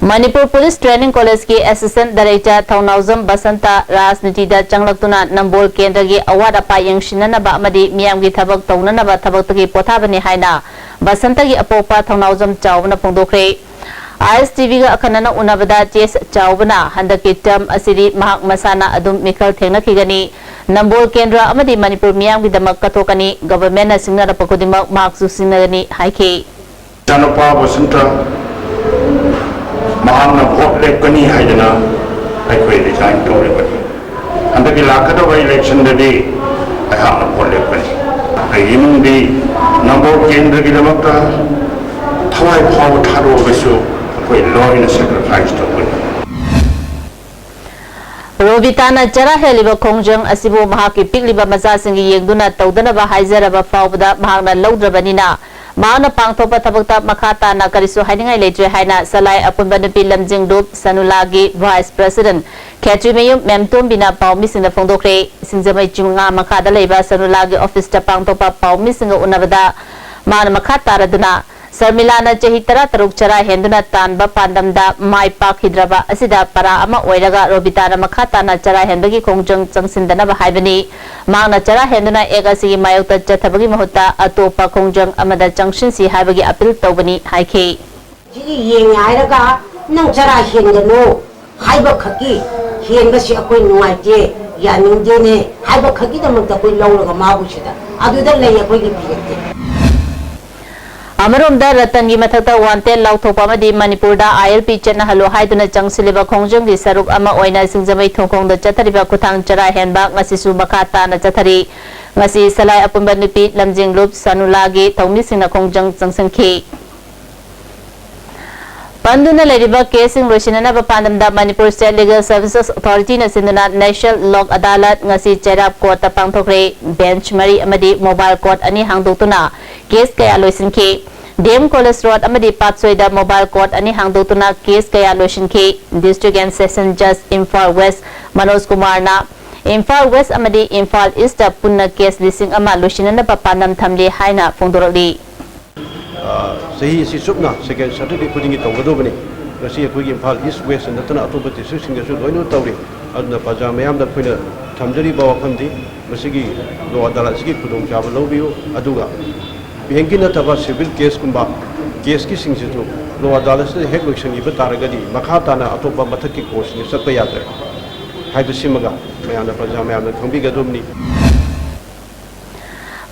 Manipur Police Training Collegeꯀꯤ Assistant Director ꯊꯧꯅꯥꯎꯖꯝ ꯕꯁꯟꯇ ꯔꯥꯖꯅꯤꯇꯤꯗ ꯆꯪꯂꯛꯇꯨꯅ ꯅꯝꯕꯣꯜ ꯀꯦꯟꯗ꯭ꯔꯒꯤ ꯑꯋꯥꯠ ꯑꯄꯥ ꯌꯦꯡꯁꯤꯟꯅꯅꯕ ꯑꯃꯗꯤ ꯃꯤꯌꯥꯝꯒꯤ ꯊꯕꯛ ꯇꯧꯅꯅꯕ ꯊꯕꯛꯇꯒꯤ ꯄꯣꯊꯥꯕꯅꯤ ꯍꯥꯏꯅ ꯕꯁꯟꯇꯒꯤ ꯑꯄꯣꯛꯄ ꯊꯧꯅꯥꯎꯖꯝ ꯆꯥꯎꯕꯅ ꯐꯣꯡꯗꯣꯛꯈ꯭ꯔꯦ꯫ ISTVꯒ ꯑꯈꯟꯅꯅ ꯎꯅꯕꯗ T S ꯆꯥꯎꯕꯅ ꯍꯟꯗꯛꯀꯤ term ꯑꯁꯤꯗꯤ ꯃꯍꯥꯛ ꯃꯁꯥꯅ ꯑꯗꯨꯝ ꯃꯤꯈꯜ ꯊꯦꯡꯅꯈꯤꯒꯅꯤ, ꯅꯝꯕꯣꯜ ꯀꯦꯟꯗ꯭ꯔ ꯑꯃꯗꯤ ꯃꯅꯤꯄꯨꯔ ꯃꯤꯌꯥꯝꯒꯤꯗꯃꯛ ꯀꯠꯊꯣꯛꯀꯅꯤ, governmentꯅ ꯁꯤꯡꯅꯔꯛꯄ ꯈꯨꯗꯤꯡꯃꯛ ꯃꯍꯥꯛꯁꯨ ꯁꯤꯡꯅꯒꯅꯤ ꯍꯥꯏꯈꯤ꯫ ꯏꯆꯥꯅꯨꯄꯥ ꯕꯁꯟꯇ ꯃꯍꯥꯛꯅ vote ꯂꯦꯞꯀꯅꯤ ꯍꯥꯏꯗꯅ ꯑꯩꯈꯣꯏ resign ꯇꯧꯔꯤꯕꯅꯤ꯫ ꯍꯟꯗꯛꯀꯤ ꯂꯥꯛꯀꯗꯕ electionꯗꯗꯤ ꯑꯩꯍꯥꯛꯅ vote ꯂꯦꯞꯀꯅꯤ꯫ ꯑꯩꯒꯤ ꯏꯃꯨꯡꯗꯤ ꯅꯝꯕꯣꯜ ꯀꯦꯟꯗ꯭ꯔꯒꯤꯗꯃꯛꯇ ꯊꯋꯥꯏ ꯐꯥꯎꯕ ꯊꯥꯗꯣꯛꯑꯒꯁꯨ ꯑꯩꯈꯣꯏ ꯂꯣꯏꯅ sacrifice ꯇꯧꯒꯅꯤ꯫ ꯔꯣꯕꯤꯇꯥꯅ ꯆꯔꯥ ꯍꯦꯜꯂꯤꯕ ꯈꯣꯡꯖꯪ ꯑꯁꯤꯕꯨ ꯃꯍꯥꯛꯀꯤ ꯄꯤꯛꯂꯤꯕ ꯃꯆꯥꯁꯤꯡꯒꯤ ꯌꯦꯡꯗꯨꯅ ꯇꯧꯗꯅꯕ ꯍꯥꯏꯖꯔꯕ ꯐꯥꯎꯕꯗ ꯃꯍꯥꯛꯅ ꯂꯧꯗ꯭ꯔꯕꯅꯤꯅ, ꯃꯍꯥꯛꯅ ꯄꯥꯡꯊꯣꯛꯄ ꯊꯕꯛꯇ ꯃꯈꯥ ꯇꯥꯅ ꯀꯔꯤꯁꯨ ꯍꯥꯏꯅꯤꯡꯉꯥꯏ ꯂꯩꯇ꯭ꯔꯦ ꯍꯥꯏꯅ ꯁꯂꯥꯏ ꯑꯄꯨꯟꯕ ꯅꯨꯄꯤ ꯂꯝꯖꯤꯡ ꯂꯨꯞ ꯁꯅꯨꯂꯥꯒꯤ Vice President ꯈꯦꯇ꯭ꯔꯤꯃꯌꯨꯝ ꯃꯦꯝꯇꯣꯝꯕꯤꯅ ꯄꯥꯎꯃꯤꯁꯤꯡꯗ ꯐꯣꯡꯗꯣꯛꯈ꯭ꯔꯦ꯫ ꯁꯤꯡꯖꯃꯩ ꯆꯤꯡꯉꯥ ꯃꯈꯥꯗ ꯂꯩꯕ ꯁꯅꯨꯂꯥꯒꯤ officeꯇ ꯄꯥꯡꯊꯣꯛꯄ ꯄꯥꯎꯃꯤꯁꯤꯡꯒ ꯎꯅꯕꯗ ꯃꯥꯅ ꯃꯈꯥ ꯇꯥꯔꯗꯨꯅ, ꯁꯔꯃꯤꯂꯥꯅ ꯆꯍꯤ ꯇꯔꯥꯇꯔꯨꯛ ꯆꯔꯥ ꯍꯦꯟꯗꯨꯅ ꯇꯥꯟꯕ ꯄꯥꯟꯗꯝꯗ ꯃꯥꯏ ꯄꯥꯛꯈꯤꯗ꯭ꯔꯕ ꯑꯁꯤꯗ ꯄꯔꯥ ꯑꯃ ꯑꯣꯏꯔꯒ ꯔꯣꯕꯤꯇꯥꯅ ꯃꯈꯥ ꯇꯥꯅ ꯆꯔꯥ ꯍꯦꯟꯕꯒꯤ ꯈꯣꯡꯖꯪ ꯆꯪꯁꯤꯟꯗꯅꯕ ꯍꯥꯏꯕꯅꯤ꯫ ꯃꯍꯥꯛꯅ ꯆꯔꯥ ꯍꯦꯟꯗꯨꯅ act ꯑꯁꯤꯒꯤ ꯃꯥꯌꯣꯛꯇ ꯆꯠꯊꯕꯒꯤ ꯃꯍꯨꯠꯇ ꯑꯇꯣꯞꯄ ꯈꯣꯡꯖꯪ ꯑꯃꯗ ꯆꯪꯁꯤꯟꯁꯤ ꯍꯥꯏꯕꯒꯤ appeal ꯇꯧꯕꯅꯤ ꯍꯥꯏꯈꯤ꯫ ꯁꯤꯒꯤ ꯌꯦꯡꯉꯦ ꯍꯥꯏꯔꯒ ꯅꯪ ꯆꯔꯥ ꯍꯦꯟꯒꯅꯨ ꯍꯥꯏꯕ ꯈꯛꯀꯤ, ꯍꯦꯟꯕꯁꯤ ꯑꯩꯈꯣꯏ ꯅꯨꯡꯉꯥꯏꯇꯦ, ꯌꯥꯅꯤꯡꯗꯦꯅꯦ ꯍꯥꯏꯕ ꯈꯛꯀꯤꯗꯃꯛꯇ ꯑꯩꯈꯣꯏ ꯂꯧꯔꯒ ꯃꯥꯕꯨ ꯁꯤꯗ ꯑꯗꯨꯗ ꯂꯩ ꯑꯩꯈꯣꯏꯒꯤ ꯐꯤꯔꯦꯞꯇꯤ꯫ ꯑꯃꯔꯣꯝꯗ, ꯔꯇꯟꯒꯤ ꯃꯊꯛꯇ wanted ꯂꯥꯎꯊꯣꯛꯄ ꯑꯃꯗꯤ ꯃꯅꯤꯄꯨꯔꯗ ILP ꯆꯠꯅꯍꯜꯂꯨ ꯍꯥꯏꯗꯨꯅ ꯆꯪꯁꯤꯜꯂꯤꯕ ꯈꯣꯡꯖꯪꯒꯤ ꯁꯔꯨꯛ ꯑꯃ ꯑꯣꯏꯅ ꯁꯤꯡꯖꯃꯩ ꯊꯣꯡꯈꯣꯡꯗ ꯆꯠꯊꯔꯤꯕ ꯈꯨꯠꯊꯥꯡ ꯆꯔꯥ ꯍꯦꯟꯕ ꯉꯁꯤꯁꯨ ꯃꯈꯥ ꯇꯥꯅ ꯆꯠꯊꯔꯤ꯫ ꯉꯁꯤ ꯁꯂꯥꯏ ꯑꯄꯨꯟꯕ ꯅꯨꯄꯤ ꯂꯝꯖꯤꯡ ꯂꯨꯞ ꯁꯅꯨꯂꯥꯒꯤ ꯊꯧꯃꯤꯁꯤꯡꯅ ꯈꯣꯡꯖꯪ ꯆꯪꯁꯤꯟꯈꯤ꯫ ꯄꯟꯗꯨꯅ ꯂꯩꯔꯤꯕ ꯀꯦꯁꯁꯤꯡ ꯂꯣꯏꯁꯤꯟꯅꯅꯕ ꯄꯥꯟꯗꯝꯗ Manipur State Legal Services Authority ꯅ ꯁꯤꯟꯗꯨꯅ National Lock Adalat ꯉꯁꯤ ꯆꯩꯔꯥꯞ ꯀꯣꯔꯠꯇ ꯄꯥꯡꯊꯣꯛꯈ꯭ꯔꯦ꯫ ꯕꯦꯟꯆ ꯃꯔꯤ ꯑꯃꯗꯤ ꯃꯣꯕꯥꯏꯜ ꯀꯣꯔꯠ ꯑꯅꯤ ꯍꯥꯡꯗꯣꯛꯇꯨꯅ ꯀꯦꯁ ꯀꯌꯥ ꯂꯣꯏꯁꯤꯟꯈꯤ꯫ ꯗꯤ ꯑꯦꯝ ꯀꯣꯂꯦꯖ ꯔꯣꯗ ꯑꯃꯗꯤ ꯄꯥꯠꯁꯣꯏꯗ ꯃꯣꯕꯥꯏꯜ ꯀꯣꯔꯠ ꯑꯅꯤ ꯍꯥꯡꯗꯣꯛꯇꯨꯅ ꯀꯦꯁ ꯀꯌꯥ ꯂꯣꯏꯁꯤꯟꯈꯤ꯫ District and Session Judge Imphal west Manoj ꯀꯨꯃꯥꯔꯅ ꯏꯝꯐꯥꯜ ꯋꯦꯁ ꯑꯃꯗꯤ ꯏꯝꯐꯥꯜ ꯏꯁꯇ ꯄꯨꯟꯅ ꯀꯦꯁ ꯂꯤꯁꯤꯡ ꯑꯃ ꯂꯣꯏꯁꯤꯟꯅꯅꯕ ꯄꯥꯟꯗꯝ ꯊꯝꯂꯤ ꯍꯥꯏꯅ ꯐꯣꯡꯗꯣꯔꯛꯂꯤ꯫ ꯑ, ꯆꯍꯤ ꯑꯁꯤ ꯆꯨꯞꯅ second Saturday ꯈꯨꯗꯤꯡꯒꯤ ꯇꯧꯒꯗꯧꯕꯅꯤ꯫ ꯃꯁꯤ ꯑꯩꯈꯣꯏꯒꯤ ꯏꯝꯐꯥꯜ East West ꯅꯠꯇꯅ ꯑꯇꯣꯞꯄ district ꯁꯤꯡꯗꯁꯨ ꯂꯣꯏꯅꯃꯛ ꯇꯧꯔꯤ꯫ ꯑꯗꯨꯅ ꯄ꯭ꯔꯖꯥ ꯃꯌꯥꯝꯗ ꯑꯩꯈꯣꯏꯅ ꯊꯝꯖꯔꯤꯕ ꯋꯥꯐꯝꯗꯤ ꯃꯁꯤꯒꯤ ꯂꯣꯛ ꯑꯗꯥꯂꯠꯁꯤꯒꯤ ꯈꯨꯗꯣꯡꯆꯥꯕ ꯂꯧꯕꯤꯌꯨ, ꯑꯗꯨꯒ ꯕꯦꯡꯀꯤ ꯅꯠꯇꯕ civil case ꯀꯨꯝꯕ case ꯀꯤꯁꯤꯡꯁꯤꯁꯨ ꯂꯣꯛ ꯑꯗꯥꯂꯠꯁꯤꯗ ꯍꯦꯛ ꯂꯣꯏꯁꯤꯟꯈꯤꯕ ꯇꯥꯔꯒꯗꯤ ꯃꯈꯥ ꯇꯥꯅ ꯑꯇꯣꯞꯄ ꯃꯊꯛꯀꯤ court ꯁꯤꯡꯗ ꯆꯠꯄ ꯌꯥꯗ꯭ꯔꯦ ꯍꯥꯏꯕꯁꯤꯃꯒ ꯃꯌꯥꯝꯅ, ꯄ꯭ꯔꯖꯥ ꯃꯌꯥꯝꯅ ꯈꯪꯕꯤꯒꯗꯕꯅꯤ꯫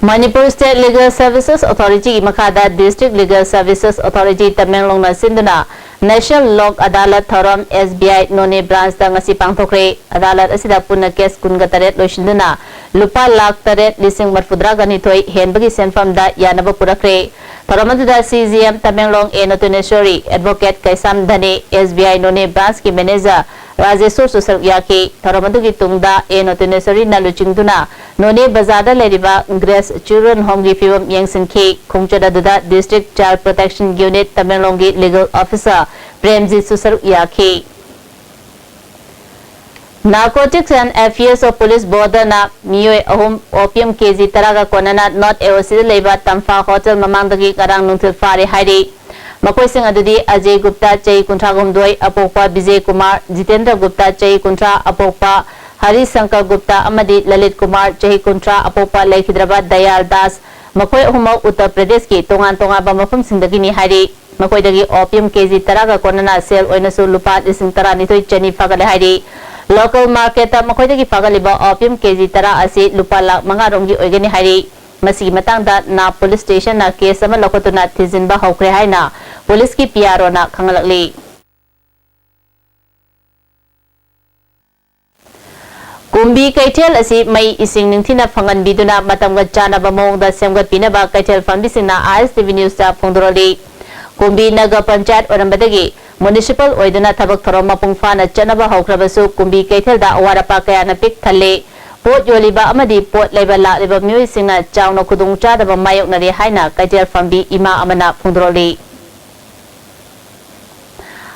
Manipur State Legal Services Authority ꯒꯤ ꯃꯈꯥꯗ District Legal Services Authority ꯇꯃꯦꯡꯂꯣꯡꯅ ꯁꯤꯟꯗꯨꯅ National Lock Adalat ꯊꯧꯔꯝ S B I Noney branch ꯇ ꯉꯁꯤ ꯄꯥꯡꯊꯣꯛꯈ꯭ꯔꯦ꯫ ꯑꯗꯥꯂꯠ ꯑꯁꯤꯗ ꯄꯨꯟꯅ ꯀꯦꯁ ꯀꯨꯟꯒ ꯇꯔꯦꯠ ꯂꯣꯏꯁꯤꯟꯗꯨꯅ ꯂꯨꯄꯥ ꯂꯥꯈ ꯇꯔꯦꯠ ꯂꯤꯁꯤꯡ ꯃꯔꯤꯐꯨꯇꯔꯥꯒ ꯅꯤꯊꯣꯏ ꯍꯦꯟꯕꯒꯤ ꯁꯦꯟꯐꯝꯗ ꯌꯥꯅꯕ ꯄꯨꯔꯛꯈ꯭ꯔꯦ꯫ ꯊꯧꯔꯝ ꯑꯗꯨꯗ C G M Tamenglong A ꯅꯣꯇꯨꯅꯦꯁꯣꯔꯤ, Advocate Keisham ꯙꯅꯦ, S B I Noney branch ꯀꯤ manager ꯔꯥꯖꯦꯁꯣꯔꯁꯨ ꯁꯔꯨꯛ ꯌꯥꯈꯤ꯫ ꯊꯧꯔꯝ ꯑꯗꯨꯒꯤ ꯇꯨꯡꯗ A ꯅꯣꯇꯨꯅꯦꯁꯣꯔꯤꯅ ꯂꯨꯆꯤꯡꯗꯨꯅ ꯅꯣꯅꯦ ꯕꯖꯥꯔꯗ ꯂꯩꯔꯤꯕ Grace Children Home ꯒꯤ ꯐꯤꯕꯝ ꯌꯦꯡꯁꯤꯟꯈꯤ꯫ ꯈꯣꯡꯆꯠ ꯑꯗꯨꯗ District Child Protection Unit ꯇꯃꯦꯡꯂꯣꯡꯒꯤ legal officer ꯄ꯭ꯔꯦꯝꯖꯤꯠꯁꯨ ꯁꯔꯨꯛ ꯌꯥꯈꯤ꯫ Narcotics and Affairs of Police Border ꯅ ꯃꯤꯑꯣꯏ ꯑꯍꯨꯝ opium K G ꯇꯔꯥꯒ ꯀꯣꯟꯅꯅ North A O C ꯗ ꯂꯩꯕ ꯇꯝꯐꯥ hotel ꯃꯃꯥꯡꯗꯒꯤ ꯉꯔꯥꯡ ꯅꯨꯡꯊꯤꯜ ꯐꯥꯔꯦ ꯍꯥꯏꯔꯤ꯫ ꯃꯈꯣꯏꯁꯤꯡ ꯑꯗꯨꯗꯤ ꯑꯖꯌ ꯒꯨꯞꯇꯥ, ꯆꯍꯤ ꯀꯨꯟꯊ꯭ꯔꯥ ꯍꯨꯝꯗꯣꯏ, ꯑꯄꯣꯛꯄ ꯕꯤꯖꯦ ꯀꯨꯃꯥꯔ, ꯖꯤꯇꯦꯟꯗ꯭ꯔ ꯒꯨꯞꯇꯥ, ꯆꯍꯤ ꯀꯨꯟꯊ꯭ꯔꯥ, ꯑꯄꯣꯛꯄ ꯍꯔꯤ ꯁꯪꯀꯔ ꯒꯨꯞꯇꯥ ꯑꯃꯗꯤ ꯂꯂꯤꯠ ꯀꯨꯃꯥꯔ, ꯆꯍꯤ ꯀꯨꯟꯊ꯭ꯔꯥ, ꯑꯄꯣꯛꯄ ꯂꯩꯈꯤꯗ꯭ꯔꯕ ꯗꯌꯥꯜ ꯗꯥꯁ, ꯃꯈꯣꯏ ꯑꯍꯨꯝꯃꯛ ꯎꯠꯇꯔ ꯄ꯭ꯔꯗꯦꯁꯀꯤ ꯇꯣꯉꯥꯟ ꯇꯣꯉꯥꯟꯕ ꯃꯐꯝꯁꯤꯡꯗꯒꯤꯅꯤ ꯍꯥꯏꯔꯤ꯫ ꯃꯈꯣꯏꯗꯒꯤ opium K G ꯇꯔꯥꯒ ꯀꯣꯟꯅꯅ ꯁꯦꯜ ꯑꯣꯏꯅꯁꯨ ꯂꯨꯄꯥ ꯂꯤꯁꯤꯡ ꯇꯔꯥꯅꯤꯊꯣꯏ ꯆꯅꯤ ꯐꯥꯒꯠꯂꯦ ꯍꯥꯏꯔꯤ꯫ Local market ꯇ ꯃꯈꯣꯏꯗꯒꯤ ꯐꯥꯒꯠꯂꯤꯕ opium K G ꯇꯔꯥ ꯑꯁꯤ ꯂꯨꯄꯥ ꯂꯥꯈ ꯃꯉꯥ ꯔꯣꯝꯒꯤ ꯑꯣꯏꯒꯅꯤ ꯍꯥꯏꯔꯤ꯫ ꯃꯁꯤꯒꯤ ꯃꯇꯥꯡꯗ ꯅꯥꯞ ꯄꯨꯂꯤꯁ ꯁ꯭ꯇꯦꯁꯟꯅ ꯀꯦꯁ ꯑꯃ ꯂꯧꯈꯠꯇꯨꯅ ꯊꯤꯖꯤꯟꯕ ꯍꯧꯈ꯭ꯔꯦ ꯍꯥꯏꯅ ꯄꯨꯂꯤꯁꯀꯤ ꯄꯤ ꯑꯥꯔ ꯑꯣꯅ ꯈꯪꯍꯜꯂꯛꯂꯤ꯫ ꯀꯨꯝꯕꯤ ꯀꯩꯊꯦꯜ ꯑꯁꯤ ꯃꯩ ꯏꯁꯤꯡ ꯅꯤꯡꯊꯤꯅ ꯐꯪꯍꯟꯕꯤꯗꯨꯅ ꯃꯇꯝꯒ ꯆꯥꯟꯅꯕ ꯃꯑꯣꯡꯗ ꯁꯦꯝꯒꯠꯄꯤꯅꯕ ꯀꯩꯊꯦꯜ ꯐꯝꯕꯤꯁꯤꯡꯅ ꯑꯥꯏ ꯑꯦꯁ ꯇꯤ ꯚꯤ ꯅ꯭ꯌꯨꯁꯇ ꯐꯣꯡꯗꯣꯔꯛꯂꯤ꯫ ꯀꯨꯝꯕꯤ ꯅꯒꯔ ꯄꯟꯆꯥꯌꯠ ꯑꯣꯏꯔꯝꯕꯗꯒꯤ ꯃ꯭ꯌꯨꯅꯤꯁꯤꯄꯥꯜ ꯑꯣꯏꯗꯨꯅ ꯊꯕꯛ ꯊꯧꯔꯝ ꯃꯄꯨꯡ ꯐꯥꯅ ꯆꯠꯅꯕ ꯍꯧꯈ꯭ꯔꯕꯁꯨ ꯀꯨꯝꯕꯤ ꯀꯩꯊꯦꯜꯗ ꯑꯋꯥꯠ ꯑꯄꯥ ꯀꯌꯥꯅ ꯄꯤꯛ ꯊꯜꯂꯦ꯫ ꯄꯣꯠ ꯌꯣꯜꯂꯤꯕ ꯑꯃꯗꯤ ꯄꯣꯠ ꯂꯩꯕ ꯂꯥꯛꯂꯤꯕ ꯃꯤꯑꯣꯏꯁꯤꯡꯅ ꯆꯥꯎꯅ ꯈꯨꯗꯣꯡꯆꯥꯗꯕ ꯃꯥꯌꯣꯛꯅꯔꯦ ꯍꯥꯏꯅ ꯀꯩꯊꯦꯜ ꯐꯝꯕꯤ ꯏꯃꯥ ꯑꯃꯅ ꯐꯣꯡꯗꯣꯔꯛꯂꯤ꯫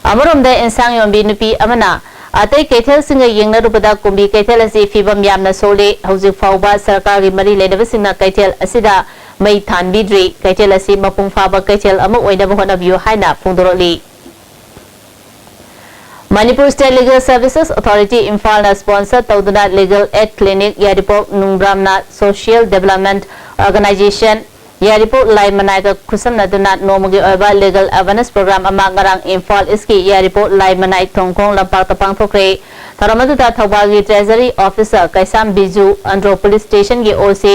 ꯑꯃꯔꯣꯝꯗ, ꯏꯟꯁꯥꯡ ꯌꯣꯟꯕꯤ ꯅꯨꯄꯤ ꯑꯃꯅ ꯑꯇꯩ ꯀꯩꯊꯦꯜꯁꯤꯡꯒ ꯌꯦꯡꯅꯔꯨꯕꯗ ꯀꯨꯝꯕꯤ ꯀꯩꯊꯦꯜ ꯑꯁꯤ ꯐꯤꯕꯝ ꯌꯥꯝꯅ ꯁꯣꯜꯂꯤ꯫ ꯍꯧꯖꯤꯛ ꯐꯥꯎꯕ ꯁꯔꯀꯥꯔꯒꯤ ꯃꯔꯤ ꯂꯩꯅꯕꯁꯤꯡꯅ ꯀꯩꯊꯦꯜ ꯑꯁꯤꯗ ꯃꯩ ꯊꯥꯟꯕꯤꯗ꯭ꯔꯤ꯫ ꯀꯩꯊꯦꯜ ꯑꯁꯤ ꯃꯄꯨꯡ ꯐꯥꯕ ꯀꯩꯊꯦꯜ ꯑꯃ ꯑꯣꯏꯅꯕ ꯍꯣꯠꯅꯕꯤꯌꯨ ꯍꯥꯏꯅ ꯐꯣꯡꯗꯣꯔꯛꯂꯤ꯫ Manipur state legal services authority ꯏꯝꯐꯥꯜꯅ ꯁ꯭ꯄꯣꯟꯁꯔ ꯇꯧꯗꯨꯅ ꯂꯤꯒꯦꯜ ꯑꯦꯗ ꯀ꯭ꯂꯤꯅꯤꯛ ꯌꯥꯏꯔꯤꯄꯣꯛ ꯅꯨꯡꯕ꯭ꯔꯥꯝꯅ ꯁꯣꯁꯤꯌꯦꯜ ꯗꯤꯕꯦꯂꯞꯃꯦꯟꯠ ꯑꯣꯔꯒꯅꯥꯏꯖꯦꯁꯟ ꯌꯥꯏꯔꯤꯄꯣꯛ ꯂꯥꯏ ꯃꯅꯥꯏꯒ ꯈꯨꯠꯁꯝꯅꯗꯨꯅ ꯅꯣꯡꯃꯒꯤ ꯑꯣꯏꯕ ꯂꯤꯒꯦꯜ ꯑꯦꯋꯦꯔꯅꯦꯁ ꯄ꯭ꯔꯣꯒ꯭ꯔꯥꯝ ꯑꯃ ꯉꯔꯥꯡ ꯏꯝꯐꯥꯜ ꯏꯁꯀꯤ ꯌꯥꯏꯔꯤꯄꯣꯛ ꯂꯥꯏ ꯃꯅꯥꯏ ꯊꯣꯡꯈꯣꯡ ꯂꯝꯄꯥꯛꯇ ꯄꯥꯡꯊꯣꯛꯈ꯭ꯔꯦ꯫ ꯊꯧꯔꯝ ꯑꯗꯨꯗ ꯊꯧꯕꯥꯜꯒꯤ treasury officer Keisham Biju, Andro police ꯁ꯭ꯇꯦꯁꯟꯒꯤ O C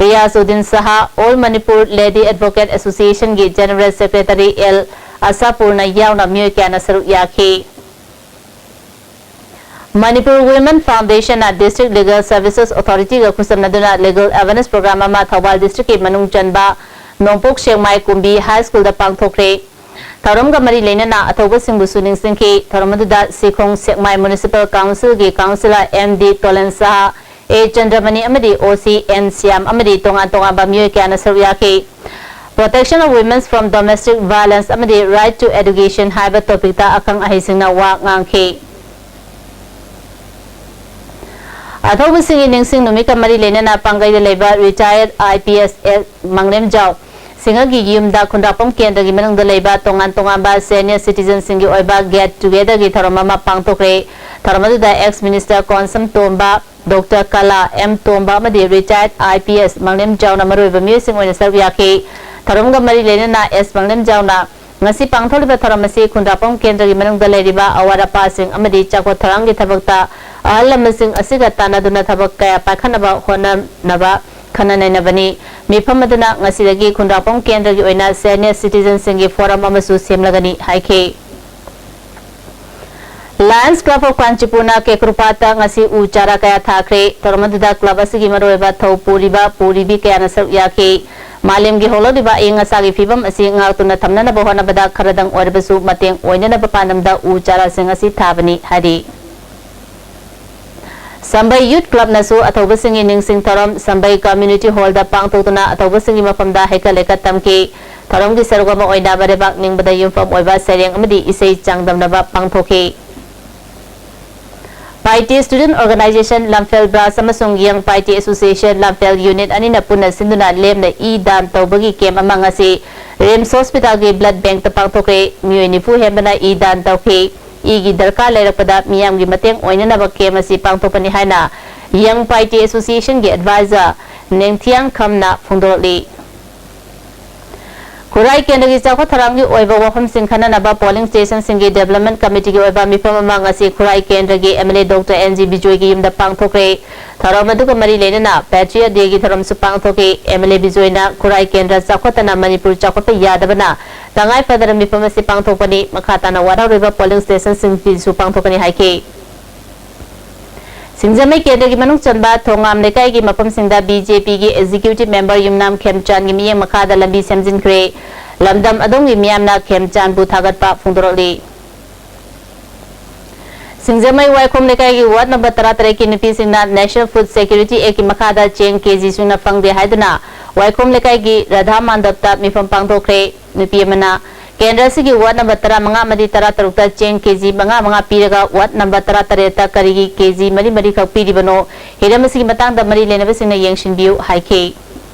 Riyaz Uddin Saha, all Manipur lady advocate ꯑꯦꯁꯣꯁꯤꯌꯦꯁꯟꯒꯤ ꯖꯦꯅꯔꯦꯜ ꯁꯦꯀ꯭ꯔꯦꯇꯔꯤ ꯑꯦꯜ ꯑꯁꯥꯄꯨꯔꯅ ꯌꯥꯎꯅ ꯃꯤꯑꯣꯏ ꯀꯌꯥꯅ ꯁꯔꯨꯛ ꯌꯥꯈꯤ꯫ ꯃꯅꯤꯄꯨꯔ ꯋꯤꯃꯦꯟ ꯐꯥꯎꯟꯗꯦꯁꯟꯅ ꯗꯤꯁꯇ꯭ꯔꯤꯛ ꯂꯤꯒꯦꯜ ꯁꯔꯚꯤꯁꯦꯁ ꯑꯣꯊꯣꯔꯤꯇꯤꯒ ꯈꯨꯠꯁꯝꯅꯗꯨꯅ ꯂꯤꯒꯦꯜ ꯑꯦꯋꯦꯔꯅꯦꯁ ꯄ꯭ꯔꯣꯒ꯭ꯔꯥꯝ ꯑꯃ ꯊꯧꯕꯥꯜ ꯗꯤꯁꯇ꯭ꯔꯤꯛꯀꯤ ꯃꯅꯨꯡ ꯆꯟꯕ ꯅꯣꯡꯄꯣꯛ ꯁꯦꯛꯃꯥꯏ ꯀꯨꯝꯕꯤ ꯍꯥꯏ ꯁ꯭ꯀꯨꯜꯗ ꯄꯥꯡꯊꯣꯛꯈ꯭ꯔꯦ꯫ ꯊꯧꯔꯝꯒ ꯃꯔꯤ ꯂꯩꯅꯅ ꯑꯊꯧꯕꯁꯤꯡꯕꯨꯁꯨ ꯅꯤꯡꯁꯤꯡꯈꯤ꯫ ꯊꯧꯔꯝ ꯑꯗꯨꯗ ꯁꯤꯈꯣꯡ ꯁꯦꯛꯃꯥꯏ ꯃ꯭ꯌꯨꯅꯤꯁꯤꯄꯥꯜ ꯀꯥꯎꯟꯁꯤꯜꯒꯤ ꯀꯥꯎꯟꯁꯤꯂꯔ ꯑꯦꯝ ꯗꯤ ꯇꯣꯂꯦꯟ ꯁꯍꯥ, ꯑꯦ ꯆꯟꯗ꯭ꯔꯃꯅꯤ ꯑꯃꯗꯤ ꯑꯣ ꯁꯤ ꯑꯦꯟ ꯁ꯭ꯌꯥꯝ ꯑꯃꯗꯤ ꯇꯣꯉꯥꯟ ꯇꯣꯉꯥꯟꯕ ꯃꯤꯑꯣꯏ ꯀꯌꯥꯅ ꯁꯔꯨꯛ ꯌꯥꯈꯤ꯫ Protection of Women from Domestic Violence ꯑꯃꯗꯤ Right to Education ꯍꯥꯏꯕ ꯇꯣꯄꯤꯛꯇ ꯑꯈꯪ ꯑꯍꯩꯁꯤꯡꯅ ꯋꯥ ꯉꯥꯡꯈꯤ꯫ ꯑꯊꯧꯕꯁꯤꯡꯒꯤ ꯅꯤꯡꯁꯤꯡ ꯅꯨꯃꯤꯠꯀ ꯃꯔꯤ ꯂꯩꯅꯅ ꯄꯥꯡꯒꯩꯗ ꯂꯩꯕ ꯔꯤꯇꯥꯌꯔ ꯑꯥꯏ ꯄꯤ ꯑꯦꯁ ꯑꯦꯁ ꯃꯪꯂꯦꯝꯖꯥꯎ ꯁꯤꯡꯍꯒꯤ ꯌꯨꯝꯗ ꯈꯨꯟꯗ꯭ꯔꯥꯛꯄꯝ ꯀꯦꯟꯗ꯭ꯔꯒꯤ ꯃꯅꯨꯡꯗ ꯂꯩꯕ ꯇꯣꯉꯥꯟ ꯇꯣꯉꯥꯟꯕ ꯁꯦꯅꯤꯌꯔ ꯁꯤꯇꯤꯖꯟꯁꯤꯡꯒꯤ ꯑꯣꯏꯕ ꯒꯦꯠ ꯇꯨꯒꯦꯗꯔꯒꯤ ꯊꯧꯔꯝ ꯑꯃ ꯄꯥꯡꯊꯣꯛꯈ꯭ꯔꯦ꯫ ꯊꯧꯔꯝ ꯑꯗꯨꯗ ꯑꯦꯛꯁ ꯃꯤꯅꯤꯁꯇꯔ ꯀꯣꯟꯁꯝ ꯇꯣꯝꯕ, ꯗꯣꯛꯇꯔ ꯀꯂꯥ ꯑꯦꯝ ꯇꯣꯝꯕ ꯑꯃꯗꯤ ꯔꯤꯇꯥꯌꯔ ꯑꯥꯏ ꯄꯤ ꯑꯦꯁ ꯃꯪꯂꯦꯝꯖꯥꯎꯅ ꯃꯔꯨꯑꯣꯏꯕ ꯃꯤꯑꯣꯏꯁꯤꯡ ꯑꯣꯏꯅ ꯁꯔꯨꯛ ꯌꯥꯈꯤ꯫ ꯊꯧꯔꯝꯒ ꯃꯔꯤ ꯂꯩꯅꯅ ꯑꯦꯁ ꯃꯪꯂꯦꯝꯖꯥꯎꯅ ꯉꯁꯤ ꯄꯥꯡꯊꯣꯛꯂꯤꯕ ꯊꯧꯔꯝ ꯑꯁꯤ ꯈꯨꯟꯗ꯭ꯔꯥꯛꯄꯝ ꯀꯦꯟꯗ꯭ꯔꯒꯤ ꯃꯅꯨꯡꯗ ꯂꯩꯔꯤꯕ ꯑꯋꯥꯠ ꯑꯄꯥꯁꯤꯡ ꯑꯃꯗꯤ ꯆꯥꯎꯈꯠ ꯊꯧꯔꯥꯡꯒꯤ ꯊꯕꯛꯇ ꯑꯍꯜ ꯂꯃꯟꯁꯤꯡ ꯑꯁꯤꯒ ꯇꯥꯟꯅꯗꯨꯅ ꯊꯕꯛ ꯀꯌꯥ ꯄꯥꯏꯈꯠꯅꯕ ꯍꯣꯠꯅꯅꯕ ꯈꯟꯅ ꯅꯩꯅꯕꯅꯤ꯫ ꯃꯤꯐꯝ ꯑꯗꯨꯅ ꯉꯁꯤꯗꯒꯤ ꯈꯨꯟꯗ꯭ꯔꯥꯛꯄꯝ ꯀꯦꯟꯗ꯭ꯔꯒꯤ ꯑꯣꯏꯅ senior citizenꯁꯤꯡꯒꯤ forum ꯑꯃꯁꯨ ꯁꯦꯝꯂꯒꯅꯤ ꯍꯥꯏꯈꯤ꯫ Lions Club of Kanchipurꯅ ꯀꯦꯀ꯭ꯔꯨꯄꯥꯠꯇ ꯉꯁꯤ ꯎ ꯆꯥꯔꯥ ꯀꯌꯥ ꯊꯥꯈ꯭ꯔꯦ꯫ ꯊꯧꯔꯝ ꯑꯗꯨꯗ club ꯑꯁꯤꯒꯤ ꯃꯔꯨꯑꯣꯏꯕ ꯊꯧ ꯄꯨꯔꯤꯕ, ꯄꯨꯔꯤꯕꯤ ꯀꯌꯥꯅ ꯁꯔꯨꯛ ꯌꯥꯈꯤ꯫ ꯃꯥꯂꯦꯝꯒꯤ ꯍꯣꯡꯂꯛꯂꯤꯕ ꯑꯏꯪ ꯑꯁꯥꯒꯤ ꯐꯤꯕꯝ ꯑꯁꯤ ꯉꯥꯛꯇꯨꯅ ꯊꯝꯅꯅꯕ ꯍꯣꯠꯅꯕꯗ ꯈꯔꯗꯪ ꯑꯣꯏꯔꯕꯁꯨ ꯃꯇꯦꯡ ꯑꯣꯏꯅꯅꯕ ꯄꯥꯟꯗꯝꯗ ꯎ ꯆꯥꯔꯥꯁꯤꯡ ꯑꯁꯤ ꯊꯥꯕꯅꯤ ꯍꯥꯏꯔꯤ꯫ ꯁꯝꯕꯩ Youth Clubꯅꯁꯨ ꯑꯊꯧꯕꯁꯤꯡꯒꯤ ꯅꯤꯡꯁꯤꯡ ꯊꯧꯔꯝ ꯁꯝꯕꯩ Community Hallꯗ ꯄꯥꯡꯊꯣꯛꯇꯨꯅ ꯑꯊꯧꯕꯁꯤꯡꯒꯤ ꯃꯐꯝꯗ ꯍꯩꯀꯠ ꯂꯩꯀꯠ ꯇꯝꯈꯤ꯫ ꯊꯧꯔꯝꯒꯤ ꯁꯔꯨꯛ ꯑꯃ ꯑꯣꯏꯅ ꯃꯔꯩꯕꯥꯛ ꯅꯤꯡꯕꯗ ꯌꯨꯝꯐꯝ ꯑꯣꯏꯕ ꯁꯩꯔꯦꯡ ꯑꯃꯗꯤ ꯏꯁꯩ ꯆꯥꯡꯗꯝꯅꯕ ꯄꯥꯡꯊꯣꯛꯈꯤ꯫ ꯄꯥꯏꯇꯦ Student Organisation ꯂꯝꯐꯦꯜ Branch ꯑꯃꯁꯨꯡ Young Paite Association ꯂꯝꯐꯦꯜ Unit ꯑꯅꯤꯅ ꯄꯨꯟꯅ ꯁꯤꯟꯗꯨꯅ ꯂꯦꯝꯅ ꯏ ꯗꯥꯟ ꯇꯧꯕꯒꯤ camp ꯑꯃ ꯉꯁꯤ RIMS Hospitalꯒꯤ blood bankꯇ ꯄꯥꯡꯊꯣꯛꯈ꯭ꯔꯦ꯫ ꯃꯤꯑꯣꯏ ꯅꯤꯐꯨ ꯍꯦꯟꯕꯅ ꯏ ꯗꯥꯟ ꯇꯧꯈꯤ꯫ ꯏꯒꯤ ꯗꯔꯀꯥꯔ ꯂꯩꯔꯛꯄꯗ ꯃꯤꯌꯥꯝꯒꯤ ꯃꯇꯦꯡ ꯑꯣꯏꯅꯅꯕ camp ꯑꯁꯤ ꯄꯥꯡꯊꯣꯛꯄꯅꯤ ꯍꯥꯏꯅ Young Paite Associationꯒꯤ advisor ꯅꯦꯡꯊꯤꯌꯥꯡ ꯈꯝꯅ ꯐꯣꯡꯗꯣꯔꯛꯂꯤ꯫ ꯈꯨꯔꯥꯏ ꯀꯦꯟꯗ꯭ꯔꯒꯤ ꯆꯥꯎꯈꯠ ꯊꯧꯔꯥꯡꯒꯤ ꯑꯣꯏꯕ ꯋꯥꯐꯝꯁꯤꯡ ꯈꯟꯅꯅꯕ polling stationꯁꯤꯡꯒꯤ development committeeꯒꯤ ꯑꯣꯏꯕ ꯃꯤꯐꯝ ꯑꯃ ꯉꯁꯤ ꯈꯨꯔꯥꯏ ꯀꯦꯟꯗ꯭ꯔꯒꯤ MLA Doctor N G ꯕꯤꯖꯣꯏꯒꯤ ꯌꯨꯝꯗ ꯄꯥꯡꯊꯣꯛꯈ꯭ꯔꯦ꯫ ꯊꯧꯔꯝ ꯑꯗꯨꯒ ꯃꯔꯤ ꯂꯩꯅꯅ Patriot Dayꯒꯤ ꯊꯧꯔꯝꯁꯨ ꯄꯥꯡꯊꯣꯛꯈꯤ꯫ MLA ꯕꯤꯖꯣꯏꯅ ꯈꯨꯔꯥꯏ ꯀꯦꯟꯗ꯭ꯔ ꯆꯥꯎꯈꯠꯇꯅ ꯃꯅꯤꯄꯨꯔ ꯆꯥꯎꯈꯠꯄ ꯌꯥꯗꯕꯅ ꯇꯉꯥꯏ ꯐꯗꯅ ꯃꯤꯐꯝ ꯑꯁꯤ ꯄꯥꯡꯊꯣꯛꯄꯅꯤ꯫ ꯃꯈꯥ ꯇꯥꯅ ꯋꯥꯠꯍꯧꯔꯤꯕ polling stationꯁꯤꯡꯒꯤꯁꯨ ꯄꯥꯡꯊꯣꯛꯀꯅꯤ ꯍꯥꯏꯈꯤ꯫ ꯁꯤꯡꯖꯃꯩ ꯀꯦꯟꯗ꯭ꯔꯒꯤ ꯃꯅꯨꯡ ꯆꯟꯕ ꯊꯣꯉꯥꯝ ꯂꯩꯀꯥꯏꯒꯤ ꯃꯐꯝꯁꯤꯡꯗ BJPꯒꯤ executive member ꯌꯨꯝꯅꯥꯝ ꯈꯦꯝꯆꯥꯟꯒꯤ ꯃꯤꯠꯌꯦꯡ ꯃꯈꯥꯗ ꯂꯝꯕꯤ ꯁꯦꯝꯖꯤꯟꯈ꯭ꯔꯦ꯫ ꯂꯝꯗꯝ ꯑꯗꯣꯝꯒꯤ ꯃꯤꯌꯥꯝꯅ ꯈꯦꯝꯆꯥꯟꯕꯨ ꯊꯥꯒꯠꯄ ꯐꯣꯡꯗꯣꯔꯛꯂꯤ꯫ ꯁꯤꯡꯖꯃꯩ ꯋꯥꯏꯈꯣꯝ ꯂꯩꯀꯥꯏꯒꯤ ward number ꯇꯔꯥꯇꯔꯦꯠꯀꯤ ꯅꯨꯄꯤꯁꯤꯡꯅ National Food Security Actꯀꯤ ꯃꯈꯥꯗ ꯆꯦꯡ KG ꯁꯨꯅ ꯐꯪꯗꯦ ꯍꯥꯏꯗꯨꯅ ꯋꯥꯏꯈꯣꯝ ꯂꯩꯀꯥꯏꯒꯤ ꯔꯥꯙꯥ ꯃꯥꯟꯗꯞꯇ ꯃꯤꯐꯝ ꯄꯥꯡꯊꯣꯛꯈ꯭ꯔꯦ꯫ ꯅꯨꯄꯤ ꯑꯃꯅ ꯀꯦꯟꯗ꯭ꯔ ꯑꯁꯤꯒꯤ ward number ꯇꯔꯥꯃꯉꯥ ꯑꯃꯗꯤ ꯇꯔꯥꯇꯔꯨꯛꯇ ꯆꯦꯡ KG ꯃꯉꯥ ꯃꯉꯥ ꯄꯤꯔꯒ ward number ꯇꯔꯥꯇꯔꯦꯠꯇ ꯀꯔꯤꯒꯤ KG ꯃꯔꯤ ꯃꯔꯤꯈꯛ ꯄꯤꯔꯤꯕꯅꯣ? ꯍꯤꯔꯝ ꯑꯁꯤꯒꯤ ꯃꯇꯥꯡꯗ ꯃꯔꯤ ꯂꯩꯅꯕꯁꯤꯡꯅ ꯌꯦꯡꯁꯤꯟꯕꯤꯌꯨ ꯍꯥꯏꯈꯤ꯫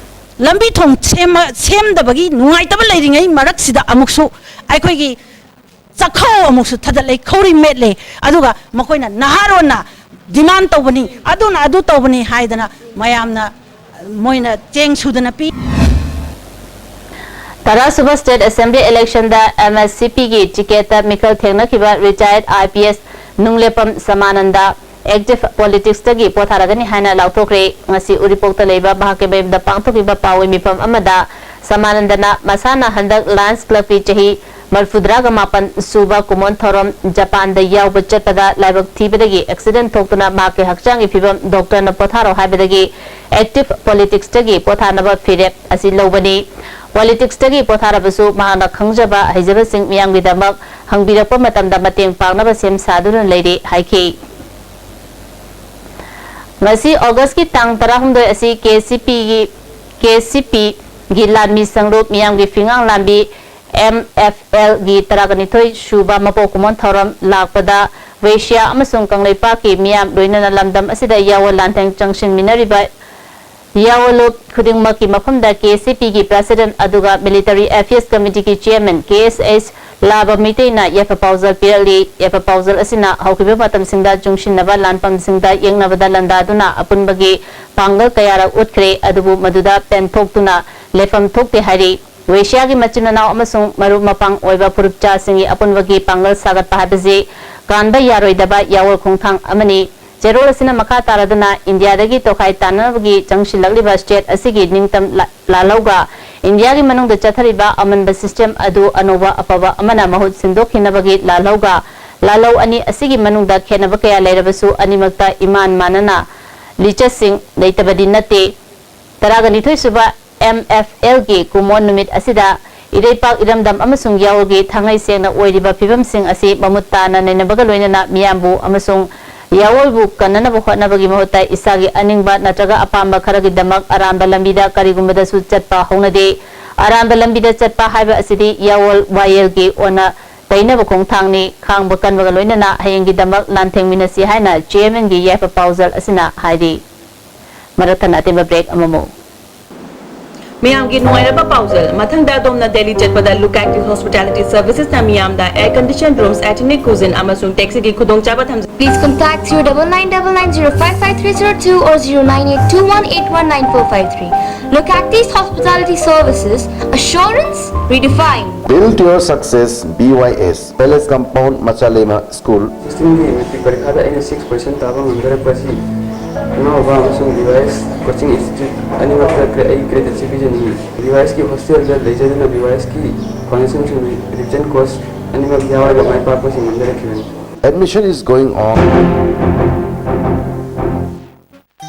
ꯂꯝꯕꯤ ꯊꯣꯡ ꯁꯦꯝꯃ-, ꯁꯦꯝꯗꯕꯒꯤ ꯅꯨꯡꯉꯥꯏꯇꯕ ꯂꯩꯔꯤꯉꯩ ꯃꯔꯛꯁꯤꯗ ꯑꯃꯨꯛꯁꯨ ꯑꯩꯈꯣꯏꯒꯤ ꯆꯥꯛꯈꯥꯎ ꯑꯃꯨꯛꯁꯨ ꯊꯗꯠꯂꯦ, ꯈꯧꯔꯤ ꯃꯦꯠꯂꯦ, ꯑꯗꯨꯒ ꯃꯈꯣꯏꯅ ꯅꯍꯥꯔꯣꯟꯅ demand ꯇꯧꯕꯅꯤ, ꯑꯗꯨꯅ ꯑꯗꯨ ꯇꯧꯕꯅꯤ ꯍꯥꯏꯗꯅ ꯃꯌꯥꯝꯅ ꯃꯣꯏꯅ ꯆꯦꯡ ꯁꯨꯗꯅ ꯄꯤ꯫ ꯇꯔꯥꯁꯨꯕ State Assembly electionꯗ MSCPꯒꯤ ticketꯇ ꯃꯤꯈꯜ ꯊꯦꯡꯅꯈꯤꯕ retired IPS ꯅꯨꯡꯂꯦꯞꯄꯝ ꯁꯃꯥꯅꯟꯗ ꯑꯦꯛꯇꯤꯚ ꯄꯣꯂꯤꯇꯤꯛꯁꯇꯒꯤ ꯄꯣꯊꯥꯔꯒꯅꯤ ꯍꯥꯏꯅ ꯂꯥꯎꯊꯣꯛꯈ꯭ꯔꯦ꯫ ꯉꯁꯤ ꯎꯔꯤꯄꯣꯛꯇ ꯂꯩꯕ ꯃꯍꯥꯛꯀꯤ ꯃꯌꯨꯝꯗ ꯄꯥꯡꯊꯣꯛꯈꯤꯕ ꯄꯥꯎꯒꯤ ꯃꯤꯐꯝ ꯑꯃꯗ ꯁꯃꯥꯅꯟꯗꯅ ꯃꯁꯥꯅ ꯍꯟꯗꯛ ꯂꯥꯌꯟꯁ ꯀ꯭ꯂꯕꯀꯤ ꯆꯍꯤ ꯃꯔꯤꯐꯨꯇꯔꯥꯒ ꯃꯥꯄꯟ ꯁꯨꯕ ꯀꯨꯃꯣꯟ ꯊꯧꯔꯝ ꯖꯄꯥꯟꯗ ꯌꯥꯎꯕ ꯆꯠꯄꯗ ꯂꯥꯏꯕꯛ ꯊꯤꯕꯗꯒꯤ ꯑꯦꯛꯁꯤꯗꯦꯟ ꯊꯣꯛꯇꯨꯅ ꯃꯍꯥꯛꯀꯤ ꯍꯛꯆꯥꯡꯒꯤ ꯐꯤꯕꯝ ꯗꯣꯛꯇꯔꯅ ꯄꯣꯊꯥꯔꯣ ꯍꯥꯏꯕꯗꯒꯤ ꯑꯦꯛꯇꯤꯚ ꯄꯣꯂꯤꯇꯤꯛꯁꯇꯒꯤ ꯄꯣꯊꯥꯅꯕ ꯐꯤꯔꯦꯞ ꯑꯁꯤ ꯂꯧꯕꯅꯤ꯫ ꯄꯣꯂꯤꯇꯤꯛꯁꯇꯒꯤ ꯄꯣꯊꯥꯔꯕꯁꯨ ꯃꯍꯥꯛꯅ ꯈꯪꯖꯕ ꯍꯩꯖꯕꯁꯤꯡ ꯃꯤꯌꯥꯝꯒꯤꯗꯃꯛ ꯍꯪꯕꯤꯔꯛꯄ ꯃꯇꯝꯗ ꯃꯇꯦꯡ ꯄꯥꯡꯅꯕ ꯁꯦꯝ ꯁꯥꯗꯨꯅ ꯂꯩꯔꯤ ꯍꯥꯏꯈꯤ꯫ ꯉꯁꯤ ꯑꯣꯒꯁꯀꯤ ꯇꯥꯡ ꯇꯔꯥꯍꯨꯝꯗꯣꯏ ꯑꯁꯤ ꯀꯦ ꯁꯤ ꯄꯤꯒꯤ, ꯀꯦ ꯁꯤ ꯄꯤꯒꯤ ꯂꯥꯟꯃꯤ ꯁꯪꯂꯨꯞ ꯃꯤꯌꯥꯝꯒꯤ ꯐꯤꯉꯥꯡ ꯂꯥꯟꯕꯤ, ꯑꯦꯝ ꯑꯦꯐ ꯑꯦꯜꯒꯤ ꯇꯔꯥꯒ ꯅꯤꯊꯣꯏ ꯁꯨꯕ ꯃꯄꯣꯛ ꯀꯨꯝꯑꯣꯟ ꯊꯧꯔꯝ ꯂꯥꯛꯄꯗ ꯋꯦꯁꯤꯌꯥ ꯑꯃꯁꯨꯡ ꯀꯪꯂꯩꯄꯥꯛꯀꯤ ꯃꯤꯌꯥꯝ, ꯂꯣꯏꯅꯅ ꯂꯝꯗꯝ ꯑꯁꯤꯗ ꯌꯥꯑꯣꯟ ꯂꯥꯟꯊꯦꯡ ꯆꯪꯁꯤꯟꯃꯤꯟꯅꯔꯤꯕ ꯌꯥꯑꯣꯟꯂꯨꯞ ꯈꯨꯗꯤꯡꯃꯛꯀꯤ ꯃꯐꯝꯗ ꯀꯦ ꯁꯤ ꯄꯤꯒꯤ ꯄ꯭ꯔꯦꯁꯤꯗꯦꯟꯠ ꯑꯗꯨꯒ ꯃꯤꯂꯤꯇꯔꯤ ꯑꯦꯐꯤꯌꯔꯁ ꯀꯃꯤꯇꯤꯒꯤ ꯆꯤꯌꯔꯃꯦꯟ ꯀꯦ ꯑꯦꯁ ꯑꯦꯁ ꯂꯥꯕ ꯃꯤꯇꯩꯅ ꯌꯥꯏꯐ ꯄꯥꯎꯖꯦꯜ ꯄꯤꯔꯛꯂꯤ꯫ ꯌꯥꯏꯐ ꯄꯥꯎꯖꯦꯜ ꯑꯁꯤꯅ ꯍꯧꯈꯤꯕ ꯃꯇꯝꯁꯤꯡꯗ ꯆꯨꯡꯁꯤꯟꯅꯕ ꯂꯥꯟꯐꯝꯁꯤꯡꯗ ꯌꯦꯛꯅꯕꯗ ꯂꯥꯟꯗꯥꯗꯨꯅ ꯑꯄꯨꯟꯕꯒꯤ ꯄꯥꯡꯒꯜ ꯀꯌꯥꯔꯛ ꯎꯠꯈ꯭ꯔꯦ, ꯑꯗꯨꯕꯨ ꯃꯗꯨꯗ ꯄꯦꯟꯊꯣꯛꯇꯨꯅ ꯂꯩꯐꯝ ꯊꯣꯛꯇꯦ ꯍꯥꯏꯔꯤ꯫ ꯋꯦꯁꯤꯌꯥꯒꯤ ꯃꯆꯤꯟ ꯃꯅꯥꯎ ꯑꯃꯁꯨꯡ ꯃꯔꯨꯞ ꯃꯄꯥꯡ ꯑꯣꯏꯕ ꯐꯨꯔꯨꯞꯆꯥꯁꯤꯡꯒꯤ ꯑꯄꯨꯟꯕꯒꯤ ꯄꯥꯡꯒꯜ ꯁꯥꯒꯠꯄ ꯍꯥꯏꯕꯁꯤ ꯀꯥꯟꯕ ꯌꯥꯔꯣꯏꯗꯕ ꯌꯥꯑꯣꯜ ꯈꯣꯡꯊꯥꯡ ꯑꯃꯅꯤ꯫ ꯆꯦꯔꯣꯜ ꯑꯁꯤꯅ ꯃꯈꯥ ꯇꯥꯔꯗꯨꯅ ꯏꯟꯗꯤꯌꯥꯗꯒꯤ ꯇꯣꯈꯥꯏ ꯇꯥꯅꯕꯒꯤ ꯆꯪꯁꯤꯜꯂꯛꯂꯤꯕ ꯁ꯭ꯇꯦꯠ ꯑꯁꯤꯒꯤ ꯅꯤꯡꯇꯝ ꯂꯥ-, ꯂꯥꯜꯍꯧꯒ ꯏꯟꯗꯤꯌꯥꯒꯤ ꯃꯅꯨꯡꯗ ꯆꯠꯊꯔꯤꯕ ꯑꯃꯟꯕ ꯁꯤꯁꯇꯦꯝ ꯑꯗꯨ ꯑꯅꯧꯕ ꯑꯐꯕ ꯑꯃꯅ ꯃꯍꯨꯠ ꯁꯤꯟꯗꯣꯛꯈꯤꯅꯕꯒꯤ ꯂꯥꯜꯍꯧꯒ ꯂꯥꯜꯍꯧ ꯑꯅꯤ ꯑꯁꯤꯒꯤ ꯃꯅꯨꯡꯗ ꯈꯦꯠꯅꯕ ꯀꯌꯥ ꯂꯩꯔꯕꯁꯨ ꯑꯅꯤꯃꯛꯇ ꯏꯃꯥꯟ ꯃꯥꯟꯅꯅ ꯂꯤꯆꯠꯁꯤꯡ ꯂꯩꯇꯕꯗꯤ ꯅꯠꯇꯦ꯫ ꯇꯔꯥꯒ ꯅꯤꯊꯣꯏ ꯁꯨꯕ ꯑꯦꯝ ꯑꯦꯐ ꯑꯦꯜꯒꯤ ꯀꯨꯃꯣꯟ ꯅꯨꯃꯤꯠ ꯑꯁꯤꯗ ꯏꯔꯩꯄꯥꯛ, ꯏꯔꯝꯗꯝ ꯑꯃꯁꯨꯡ ꯌꯥꯑꯣꯜꯒꯤ ꯊꯥꯡꯉꯩ ꯁꯦꯡꯅ ꯑꯣꯏꯔꯤꯕ ꯐꯤꯕꯝꯁꯤꯡ ꯑꯁꯤ ꯃꯃꯨꯠ ꯇꯥꯅ ꯅꯩꯅꯕꯒ ꯂꯣꯏꯅꯅ ꯃꯤꯌꯥꯝꯕꯨ ꯑꯃꯁꯨꯡ ꯌꯥꯑꯣꯜꯕꯨ ꯀꯟꯅꯅꯕ ꯍꯣꯠꯅꯕꯒꯤ ꯃꯍꯨꯠꯇ ꯏꯁꯥꯒꯤ ꯑꯅꯤꯡꯕ ꯅꯠꯇ꯭ꯔꯒ ꯑꯄꯥꯝꯕ ꯈꯔꯒꯤꯗꯃꯛ ꯑꯔꯥꯟꯕ ꯂꯝꯕꯤꯗ ꯀꯔꯤꯒꯨꯝꯕꯗꯁꯨ ꯆꯠꯄ ꯍꯧꯅꯗꯦ꯫ ꯑꯔꯥꯟꯕ ꯂꯝꯕꯤꯗ ꯆꯠꯄ ꯍꯥꯏꯕ ꯑꯁꯤꯗꯤ ꯌꯥꯑꯣꯜ ꯋꯥꯌꯦꯜꯒꯤ ꯑꯣꯟꯅ ꯇꯩꯅꯕ ꯈꯣꯡꯊꯥꯡꯅꯤ꯫ ꯈꯥꯡꯕ ꯀꯟꯕꯒ ꯂꯣꯏꯅꯅ ꯍꯌꯦꯡꯒꯤꯗꯃꯛ ꯂꯥꯟꯊꯦꯡꯃꯤꯟꯅꯁꯤ ꯍꯥꯏꯅ ꯆꯤꯌꯔꯃꯦꯟꯒꯤ ꯌꯥꯏꯐ ꯄꯥꯎꯖꯦꯜ ꯑꯁꯤꯅ ꯍꯥꯏꯔꯤ꯫ ꯃꯔꯛ ꯊꯠꯅ ꯑꯇꯦꯟꯕ ꯕ꯭ꯔꯦꯛ ꯑꯃꯃꯨꯛ꯫ ꯃꯌꯥꯝꯒꯤ ꯅꯨꯡꯉꯥꯏꯔꯕ ꯄꯥꯎꯖꯦꯜ꯫ ꯃꯊꯪꯗ ꯑꯗꯣꯝꯅ ꯗꯦꯜꯂꯤ ꯆꯠꯄꯗ Lucactive Hospitality Servicesꯅ ꯃꯤꯌꯥꯝꯗ air conditioned rooms, ethnic cuisine ꯑꯃꯁꯨꯡ taxiꯒꯤ ꯈꯨꯗꯣꯡꯆꯥꯕ ꯊꯝꯖꯩ꯫ Please contact zero double nine double nine zero five five three zero two or zero nine eight two one eight one nine four five three. Lucactive Hospitality Services, assurance redefined. Build your success, B Y S, Palace Compound, Machalema School. ꯁꯤꯛꯁꯇꯤꯟꯒꯤ ꯃꯦꯇ꯭ꯔꯤꯛ ꯄꯔꯤꯈꯥꯗ ꯑꯩꯅ ꯁꯤꯛꯁ ꯄꯔꯁꯦꯟ ꯇꯥꯕ ꯉꯝꯗꯔꯛꯄ ꯑꯁꯤ ꯏꯃꯥ ꯕꯕꯥ ꯑꯃꯁꯨꯡ B Y S coaching institute ꯑꯅꯤꯃꯛꯇ ꯑꯩ ꯒ꯭ꯔꯦꯇꯤꯇ꯭ꯌꯨꯠ ꯄꯤꯖꯅꯤꯡꯏ꯫ ꯕꯤ ꯋꯥꯏ ꯑꯦꯁꯀꯤ ꯍꯣꯁꯇꯦꯜꯗ ꯂꯩꯖꯗꯨꯅ ꯕꯤ ꯋꯥꯏ ꯑꯦꯁꯀꯤ ꯐꯥꯎꯟꯗꯦꯁꯟꯁꯤꯡ ꯔꯤꯚꯤꯖꯟ ꯀꯣꯔꯁ ꯑꯅꯤꯃꯛ ꯌꯥꯎꯔꯒ ꯃꯥꯏ ꯄꯥꯛꯄꯁꯤꯡ ꯉꯝꯖꯔꯛꯈꯤꯕꯅꯤ꯫ Admission is going on.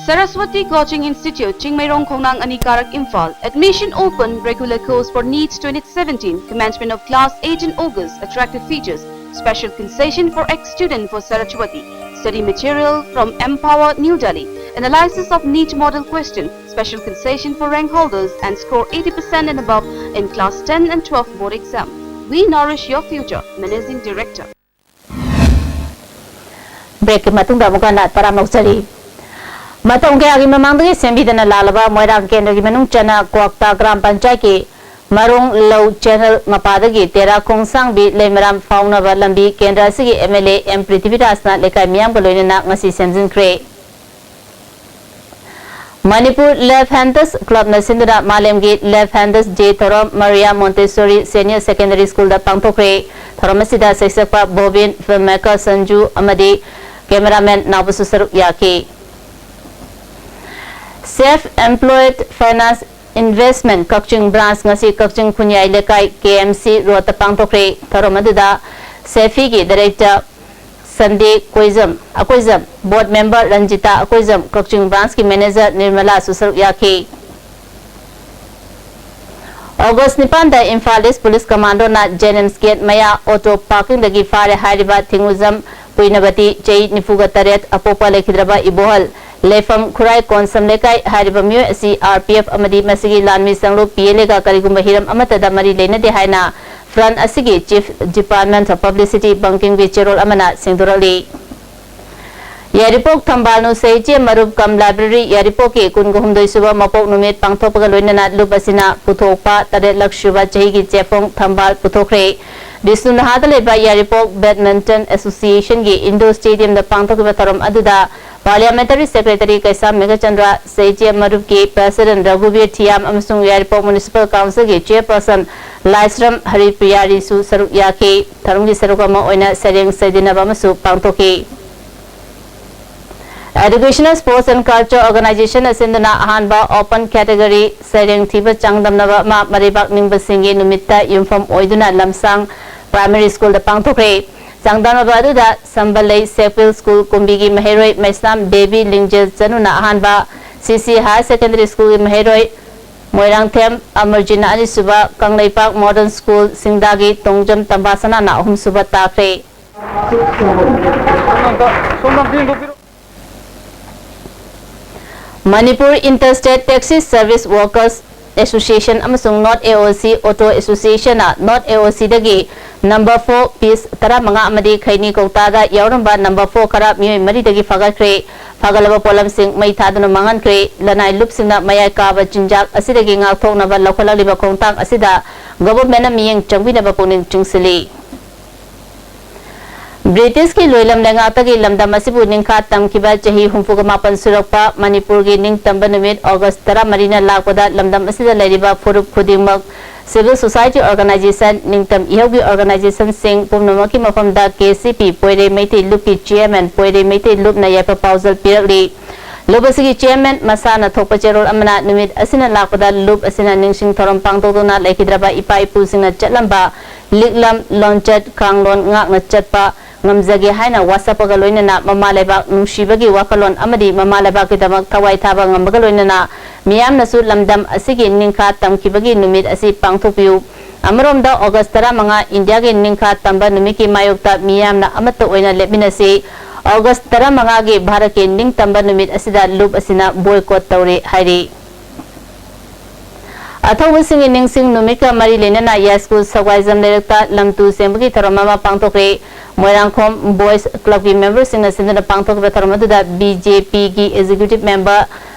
Saraswati Coaching Institute, Chingmeirong Khongnang Anikarak, Imphal. Admission open, regular course for NEET twenty seventeen, commencement of class eight in August, attractive features, special concession for ex-student for Saraswati, study material from Empower New Delhi, analysis of NEET model question, special concession for rank holders and score eighty percent and above in class ten and twelve board exam. We nourish your future, Managing Director. ꯕ꯭ꯔꯦꯛꯀꯤ ꯃꯇꯨꯡꯗ ꯑꯃꯨꯛ ꯍꯟꯅ ꯇꯔꯥꯝꯅ ꯑꯣꯛꯆꯔꯤ꯫ ꯃꯇꯝ ꯀꯌꯥꯒꯤ ꯃꯃꯥꯡꯗꯒꯤ ꯁꯦꯝꯕꯤꯗꯅ ꯂꯥꯛꯂꯕ ꯃꯣꯏꯔꯥꯡ ꯀꯦꯟꯗ꯭ꯔꯒꯤ ꯃꯅꯨꯡ ꯆꯟꯅ ꯀ꯭ꯋꯥꯛꯇꯥ ꯒ꯭ꯔꯥꯝ ꯄꯟꯆꯥꯌꯠꯀꯤ ꯃꯔꯣꯡ ꯂꯧ ꯆꯦꯅꯦꯜ ꯃꯄꯥꯗꯒꯤ ꯇꯦꯔꯥ ꯈꯣꯡꯁꯥꯡꯕꯤ ꯂꯩꯃꯔꯥꯝ ꯐꯥꯎꯅꯕ ꯂꯝꯕꯤ ꯀꯦꯟꯗ꯭ꯔ ꯑꯁꯤꯒꯤ ꯑꯦꯝ ꯑꯦꯜ ꯑꯦ ꯑꯦꯝ ꯄ꯭ꯔꯤꯊꯤꯕꯤꯔꯥꯖꯅ ꯂꯩꯀꯥꯏ ꯃꯤꯌꯥꯝꯒ ꯂꯣꯏꯅꯅ ꯉꯁꯤ ꯁꯦꯝꯖꯤꯟꯈ꯭ꯔꯦ꯫ ꯃꯅꯤꯄꯨꯔ ꯂꯦꯐ ꯍꯦꯟꯗꯁ ꯀ꯭ꯂꯕꯅ ꯁꯤꯟꯗꯨꯅ ꯃꯥꯂꯦꯝꯒꯤ ꯂꯦꯐ ꯍꯦꯟꯗꯁ ꯗꯦ ꯊꯧꯔꯝ ꯃꯔꯤꯌꯥ ꯃꯣꯟꯇꯦꯁꯣꯔꯤ ꯁꯦꯅꯤꯌꯔ ꯁꯦꯀꯦꯟꯗꯔꯤ ꯁ꯭ꯀꯨꯜꯗ ꯄꯥꯡꯊꯣꯛꯈ꯭ꯔꯦ꯫ ꯊꯧꯔꯝ ꯑꯁꯤꯗ ꯁꯩꯁꯛꯄ ꯕꯣꯕꯤꯟ, ꯐꯤꯜꯝ ꯃꯦꯀꯔ ꯁꯟꯖꯨ ꯑꯃꯗꯤ ꯀꯦꯃꯦꯔꯥꯃꯦꯟ ꯅꯥꯎꯕꯁꯨ ꯁꯔꯨꯛ ꯌꯥꯈꯤ꯫ ꯁꯦꯜꯐ ꯑꯦꯝꯄ꯭ꯂꯣꯏꯗ ꯐꯥꯏꯅꯥꯟꯁ ꯏꯟꯚꯦꯁꯃꯦꯟ ꯀꯛꯆꯤꯡ ꯕ꯭ꯔꯥꯟꯁ ꯉꯁꯤ ꯀꯛꯆꯤꯡ ꯈꯨꯟꯌꯥꯏ ꯂꯩꯀꯥꯏ ꯀꯦ ꯑꯦꯝ ꯁꯤ ꯔꯣꯗꯇ ꯄꯥꯡꯊꯣꯛꯈ꯭ꯔꯦ꯫ ꯊꯧꯔꯝ ꯑꯗꯨꯗ ꯁꯦꯐꯤꯒꯤ ꯗꯥꯏꯔꯦꯛꯇꯔ ꯁꯟꯗꯦ ꯀꯣꯏꯖꯝ, ꯑꯀꯣꯏꯖꯝ, ꯕꯣꯔꯗ ꯃꯦꯝꯕꯔ ꯔꯟꯖꯤꯇꯥ ꯑꯀꯣꯏꯖꯝ, ꯀꯛꯆꯤꯡ ꯕ꯭ꯔꯥꯟꯁꯀꯤ ꯃꯦꯅꯦꯖꯔ ꯅꯤꯔꯃꯂꯥꯁꯨ ꯁꯔꯨꯛ ꯌꯥꯈꯤ꯫ ꯑꯣꯒꯁ ꯅꯤꯄꯥꯟꯗ ꯏꯝꯐꯥꯜ ꯏꯁ ꯄꯨꯂꯤꯁ ꯀꯃꯥꯟꯗꯣꯅ ꯖꯦꯅꯤꯝꯁ ꯒꯦꯠ ꯃꯌꯥ ꯑꯣꯇꯣ ꯄꯥꯔꯀꯤꯡꯗꯒꯤ ꯐꯥꯔꯦ ꯍꯥꯏꯔꯤꯕ ꯊꯤꯡꯉꯨꯖꯝ ꯄꯨꯏꯅꯕꯇꯤ, ꯆꯍꯤ ꯅꯤꯐꯨꯒ ꯇꯔꯦꯠ, ꯑꯄꯣꯛꯄ ꯂꯩꯈꯤꯗ꯭ꯔꯕ ꯏꯕꯣꯍꯜ, ꯂꯩꯐꯝ ꯈꯨꯔꯥꯏ ꯀꯣꯟꯁꯝ ꯂꯩꯀꯥꯏ꯫ ꯍꯥꯏꯔꯤꯕ ꯃꯤꯑꯣꯏ ꯑꯁꯤ ꯑꯥꯔ ꯄꯤ ꯑꯦꯐ ꯑꯃꯗꯤ ꯃꯁꯤꯒꯤ ꯂꯥꯟꯃꯤ ꯁꯪꯂꯨꯞ ꯄꯤ ꯑꯦꯜ ꯑꯦꯒ ꯀꯔꯤꯒꯨꯝꯕ ꯍꯤꯔꯝ ꯑꯃꯠꯇꯗ ꯃꯔꯤ ꯂꯩꯅꯗꯦ ꯍꯥꯏꯅ ꯐ꯭ꯔꯟꯠ ꯑꯁꯤꯒꯤ ꯆꯤꯐ ꯗꯤꯄꯥꯔꯠꯃꯦꯟꯠ ꯑꯣꯐ ꯄꯕ꯭ꯂꯤꯁꯤꯇꯤ ꯕꯪꯀꯤꯝꯒꯤ ꯆꯦꯔꯣꯜ ꯑꯃꯅ ꯁꯦꯡꯗꯣꯔꯛꯂꯤ꯫ ꯌꯥꯏꯔꯤꯄꯣꯛ ꯊꯝꯕꯥꯜ ꯅꯨꯡꯁꯩ ꯏꯆꯦ ꯃꯔꯨꯞ ꯀꯝ ꯂꯥꯏꯕ꯭ꯔꯦꯔꯤ ꯌꯥꯏꯔꯤꯄꯣꯛꯀꯤ ꯀꯨꯟꯒ ꯍꯨꯝꯗꯣꯏ ꯁꯨꯕ ꯃꯄꯣꯛ ꯅꯨꯃꯤꯠ ꯄꯥꯡꯊꯣꯛꯄꯒ ꯂꯣꯏꯅꯅ ꯂꯨꯞ ꯑꯁꯤꯅ ꯄꯨꯊꯣꯛꯄ ꯇꯔꯦꯠꯂꯛ ꯁꯨꯕ ꯆꯍꯤꯒꯤ ꯆꯦꯐꯣꯡ ꯊꯝꯕꯥꯜ ꯄꯨꯊꯣꯛꯈ꯭ꯔꯦ꯫ ꯕꯤꯁꯅꯨ ꯅꯍꯥꯗ ꯂꯩꯕ ꯌꯥꯏꯔꯤꯄꯣꯛ ꯕꯦꯗꯃꯤꯟꯇꯟ ꯑꯦꯁꯣꯁꯤꯌꯦꯁꯟꯒꯤ ꯏꯟꯗꯣꯔ ꯁ꯭ꯇꯦꯗꯤꯌꯝꯗ ꯄꯥꯡꯊꯣꯛꯈꯤꯕ ꯊꯧꯔꯝ ꯑꯗꯨꯗ ꯄꯥꯔꯂꯤꯌꯥꯃꯦꯟꯇꯔꯤ ꯁꯦꯀ꯭ꯔꯦꯇꯔꯤ ꯀꯩꯁꯥꯝ ꯃꯦꯘꯆꯟꯗ꯭ꯔ, ꯁꯩꯆꯦ ꯃꯔꯨꯞꯀꯤ ꯄ꯭ꯔꯦꯁꯤꯗꯦꯟꯠ ꯔꯘꯨꯕꯤꯔ ꯊꯤꯌꯥꯝ ꯑꯃꯁꯨꯡ ꯌꯥꯏꯔꯤꯄꯣꯛ ꯃ꯭ꯌꯨꯅꯤꯁꯤꯄꯥꯜ ꯀꯥꯎꯟꯁꯤꯜꯒꯤ ꯆꯦꯌꯔꯄꯔꯁꯟ ꯂꯥꯏꯁ꯭ꯔꯝ ꯍꯔꯤꯄ꯭ꯔꯤꯌꯥꯔꯤꯁꯨ ꯁꯔꯨꯛ ꯌꯥꯈꯤ꯫ ꯊꯧꯔꯝꯒꯤ ꯁꯔꯨꯛ ꯑꯃ ꯑꯣꯏꯅ ꯁꯩꯔꯦꯡ ꯁꯩꯗꯅꯕ ꯑꯃꯁꯨ ꯄꯥꯡꯊꯣꯛꯈꯤ꯫ Educational Sports and Culture Organization ꯅ ꯁꯤꯟꯗꯨꯅ ꯑꯍꯥꯟꯕ open category ꯁꯩꯔꯦꯡ ꯊꯤꯕ ꯆꯥꯡꯗꯝꯅꯕ ꯑꯃ ꯃꯔꯩꯕꯥꯛ ꯅꯤꯡꯕꯁꯤꯡꯒꯤ ꯅꯨꯃꯤꯠꯇ ꯌꯨꯝꯐꯝ ꯑꯣꯏꯗꯨꯅ ꯂꯝꯁꯥꯡ ꯄ꯭ꯔꯥꯏꯃꯥꯔꯤ ꯁ꯭ꯀꯨꯜꯗ ꯄꯥꯡꯊꯣꯛꯈ꯭ꯔꯦ꯫ ꯆꯥꯡꯗꯝꯅꯕ ꯑꯗꯨꯗ ꯁꯝꯕꯂꯩ ꯁꯦꯛꯄꯤꯜ ꯁ꯭ꯀꯨꯜ ꯀꯨꯝꯕꯤꯒꯤ ꯃꯍꯩꯔꯣꯏ ꯃꯩꯁꯅꯥꯝ ꯕꯦꯕꯤ ꯂꯤꯡꯖꯦꯜ ꯆꯅꯨꯅ ꯑꯍꯥꯟꯕ, ꯁꯤ ꯁꯤ ꯍꯥꯌꯔ ꯁꯦꯀꯦꯟꯗꯔꯤ ꯁ꯭ꯀꯨꯜꯒꯤ ꯃꯍꯩꯔꯣꯏ ꯃꯣꯏꯔꯥꯡꯊꯦꯝ ꯑꯃꯔꯖꯤꯠꯅ ꯑꯅꯤꯁꯨꯕ, ꯀꯪꯂꯩꯄꯥꯛ ꯃꯣꯗꯔꯟ ꯁ꯭ꯀꯨꯜ ꯁꯤꯡꯗꯥꯒꯤ ꯇꯣꯡꯖꯝ ꯇꯝꯕꯥꯁꯅꯥꯅ ꯑꯍꯨꯝꯁꯨꯕ ꯇꯥꯈ꯭ꯔꯦ꯫ Manipur inter state taxi service workers association ꯑꯃꯁꯨꯡ north A O C auto ꯑꯦꯁꯣꯁꯤꯌꯦꯁꯟꯅ north A ꯑꯣ ꯁꯤꯗꯒꯤ ꯅꯝꯕꯔ ꯐꯣꯔ ꯄꯤꯁ ꯇꯔꯥꯃꯉꯥ ꯑꯃꯗꯤ ꯈꯩꯅꯤ ꯀꯧꯇꯥꯗ ꯌꯥꯎꯔꯝꯕ ꯅꯝꯕꯔ ꯐꯣꯔ ꯈꯔ ꯃꯤꯑꯣꯏ ꯃꯔꯤꯗꯒꯤ ꯐꯒꯠꯈ꯭ꯔꯦ꯫ ꯐꯒꯠꯂꯕ ꯄꯣꯠꯂꯝꯁꯤꯡ ꯃꯩ ꯊꯥꯗꯨꯅ ꯃꯥꯡꯍꯟꯈ꯭ꯔꯦ꯫ ꯂꯅꯥꯏ ꯂꯨꯞꯁꯤꯡꯅ ꯃꯌꯥꯏ ꯀꯥꯕ ꯆꯤꯟꯖꯥꯛ ꯑꯁꯤꯗꯒꯤ ꯉꯥꯛꯊꯣꯛꯅꯕ ꯂꯧꯈꯠꯂꯛꯂꯤꯕ ꯈꯣꯡꯊꯥꯡ ꯑꯁꯤꯗ ꯒꯣꯚꯔꯟꯃꯦꯟꯠꯅ ꯃꯤꯠꯌꯦꯡ ꯆꯪꯕꯤꯅꯕ ꯄꯨꯛꯅꯤꯡ ꯆꯤꯡꯁꯤꯜꯂꯤ꯫ ꯕ꯭ꯔꯤꯇꯤꯁꯀꯤ ꯂꯣꯏꯂꯝ ꯂꯩꯉꯥꯛꯇꯒꯤ ꯂꯝꯗꯝ ꯑꯁꯤꯕꯨ ꯅꯤꯡꯈꯥ ꯇꯝꯈꯤꯕ ꯆꯍꯤ ꯍꯨꯝꯐꯨꯒ ꯃꯥꯄꯟ ꯁꯨꯔꯛꯄ ꯃꯅꯤꯄꯨꯔꯒꯤ ꯅꯤꯡꯇꯝꯕ ꯅꯨꯃꯤꯠ ꯑꯣꯒꯁ꯭ꯠ ꯇꯔꯥꯃꯔꯤꯅ ꯂꯥꯛꯄꯗ ꯂꯝꯗꯝ ꯑꯁꯤꯗ ꯂꯩꯔꯤꯕ ꯐꯨꯔꯨꯞ ꯈꯨꯗꯤꯡꯃꯛ, ꯁꯤꯚꯤꯜ ꯁꯣꯁꯥꯏꯇꯤ ꯑꯣꯔꯒꯅꯥꯏꯖꯦꯁꯟ, ꯅꯤꯡꯇꯝ ꯏꯍꯧꯒꯤ ꯑꯣꯔꯒꯅꯥꯏꯖꯦꯁꯟꯁꯤꯡ ꯄꯨꯝꯅꯃꯛꯀꯤ ꯃꯐꯝꯗ ꯀꯦ ꯁꯤ ꯄꯤ ꯄꯣꯏꯔꯩ ꯃꯩꯇꯩ ꯂꯨꯞꯀꯤ ꯆꯤꯌꯔꯃꯦꯟ ꯄꯣꯏꯔꯩ ꯃꯩꯇꯩ ꯂꯨꯞꯅ ꯌꯥꯏꯐ ꯄꯥꯎꯖꯦꯜ ꯄꯤꯔꯛꯂꯤ꯫ ꯂꯨꯞ ꯑꯁꯤꯒꯤ ꯆꯤꯌꯔꯃꯦꯟ ꯃꯁꯥꯅ ꯊꯣꯛꯄ ꯆꯦꯔꯣꯜ ꯑꯃꯅ ꯅꯨꯃꯤꯠ ꯑꯁꯤꯅ ꯂꯥꯛꯄꯗ ꯂꯨꯞ ꯑꯁꯤꯅ ꯅꯤꯡꯁꯤꯡ ꯊꯧꯔꯝ ꯄꯥꯡꯊꯣꯛꯇꯨꯅ ꯂꯩꯈꯤꯗ꯭ꯔꯕ ꯏꯄꯥ ꯏꯄꯨꯁꯤꯡꯅ ꯆꯠꯂꯝꯕ ꯂꯤꯛꯂꯝ, ꯂꯣꯟꯆꯠ, ꯀꯥꯡꯂꯣꯟ ꯉꯥꯛꯅ ꯆꯠꯄ ꯉꯝꯖꯒꯦ ꯍꯥꯏꯅ ꯋꯥꯁꯛꯄꯒ ꯂꯣꯏꯅꯅ ꯃꯃꯥ ꯂꯩꯕꯥꯛ ꯅꯨꯡꯁꯤꯕꯒꯤ ꯋꯥꯈꯜꯂꯣꯟ ꯑꯃꯗꯤ ꯃꯃꯥ ꯂꯩꯕꯥꯛꯀꯤꯗꯃꯛ ꯊꯋꯥꯏ ꯊꯥꯕ ꯉꯝꯕꯒ ꯂꯣꯏꯅꯅ ꯃꯤꯌꯥꯝꯅꯁꯨ ꯂꯝꯗꯝ ꯑꯁꯤꯒꯤ ꯅꯤꯡꯈꯥ ꯇꯝꯈꯤꯕꯒꯤ ꯅꯨꯃꯤꯠ ꯑꯁꯤ ꯄꯥꯡꯊꯣꯛꯄꯤꯌꯨ꯫ ꯑꯃꯔꯣꯝꯗ ꯑꯣꯒꯁ꯭ꯠ ꯇꯔꯥꯃꯉꯥ ꯏꯟꯗꯤꯌꯥꯒꯤ ꯅꯤꯡꯈꯥ ꯇꯝꯕ ꯅꯨꯃꯤꯠꯀꯤ ꯃꯥꯌꯣꯛꯇ ꯃꯤꯌꯥꯝꯅ ꯑꯃꯠꯇ ꯑꯣꯏꯅ ꯂꯦꯞꯃꯤꯟꯅꯁꯤ꯫ ꯑꯣꯒꯁ꯭ꯠ ꯇꯔꯥꯃꯉꯥꯒꯤ ꯚꯥꯔꯠꯀꯤ ꯅꯤꯡꯇꯝꯕ ꯅꯨꯃꯤꯠ ꯑꯁꯤꯗ ꯂꯨꯞ ꯑꯁꯤꯅ ꯕꯣꯏꯀꯣꯠ ꯇꯧꯔꯤ ꯍꯥꯏꯔꯤ꯫ ꯑꯊꯧꯕꯁꯤꯡꯒꯤ ꯅꯤꯡꯁꯤꯡ ꯅꯨꯃꯤꯠꯀ ꯃꯔꯤ ꯂꯩꯅꯅ ꯌꯥꯏꯁ꯭ꯀꯨꯜ ꯁꯒ꯭ꯋꯥꯏꯖꯝ ꯂꯩꯔꯛꯇ ꯂꯝ ꯇꯨ ꯁꯦꯡꯕꯒꯤ ꯊꯧꯔꯝ ꯑꯃ ꯄꯥꯡꯊꯣꯛꯈ꯭ꯔꯦ꯫ ꯃꯣꯏꯔꯥꯡꯈꯣꯝ ꯕꯣꯏꯁ ꯀ꯭ꯂꯕꯀꯤ ꯃꯦꯝꯕꯔꯁꯤꯡꯅ ꯁꯤꯟꯗꯨꯅ ꯄꯥꯡꯊꯣꯛꯈꯤꯕ ꯊꯧꯔꯝ ꯑꯗꯨꯗ ꯕꯤ ꯖꯦ ꯄꯤꯒꯤ ꯑꯦꯛꯖꯤꯀ꯭ꯌꯨꯇꯤꯚ ꯃꯦꯝꯕꯔ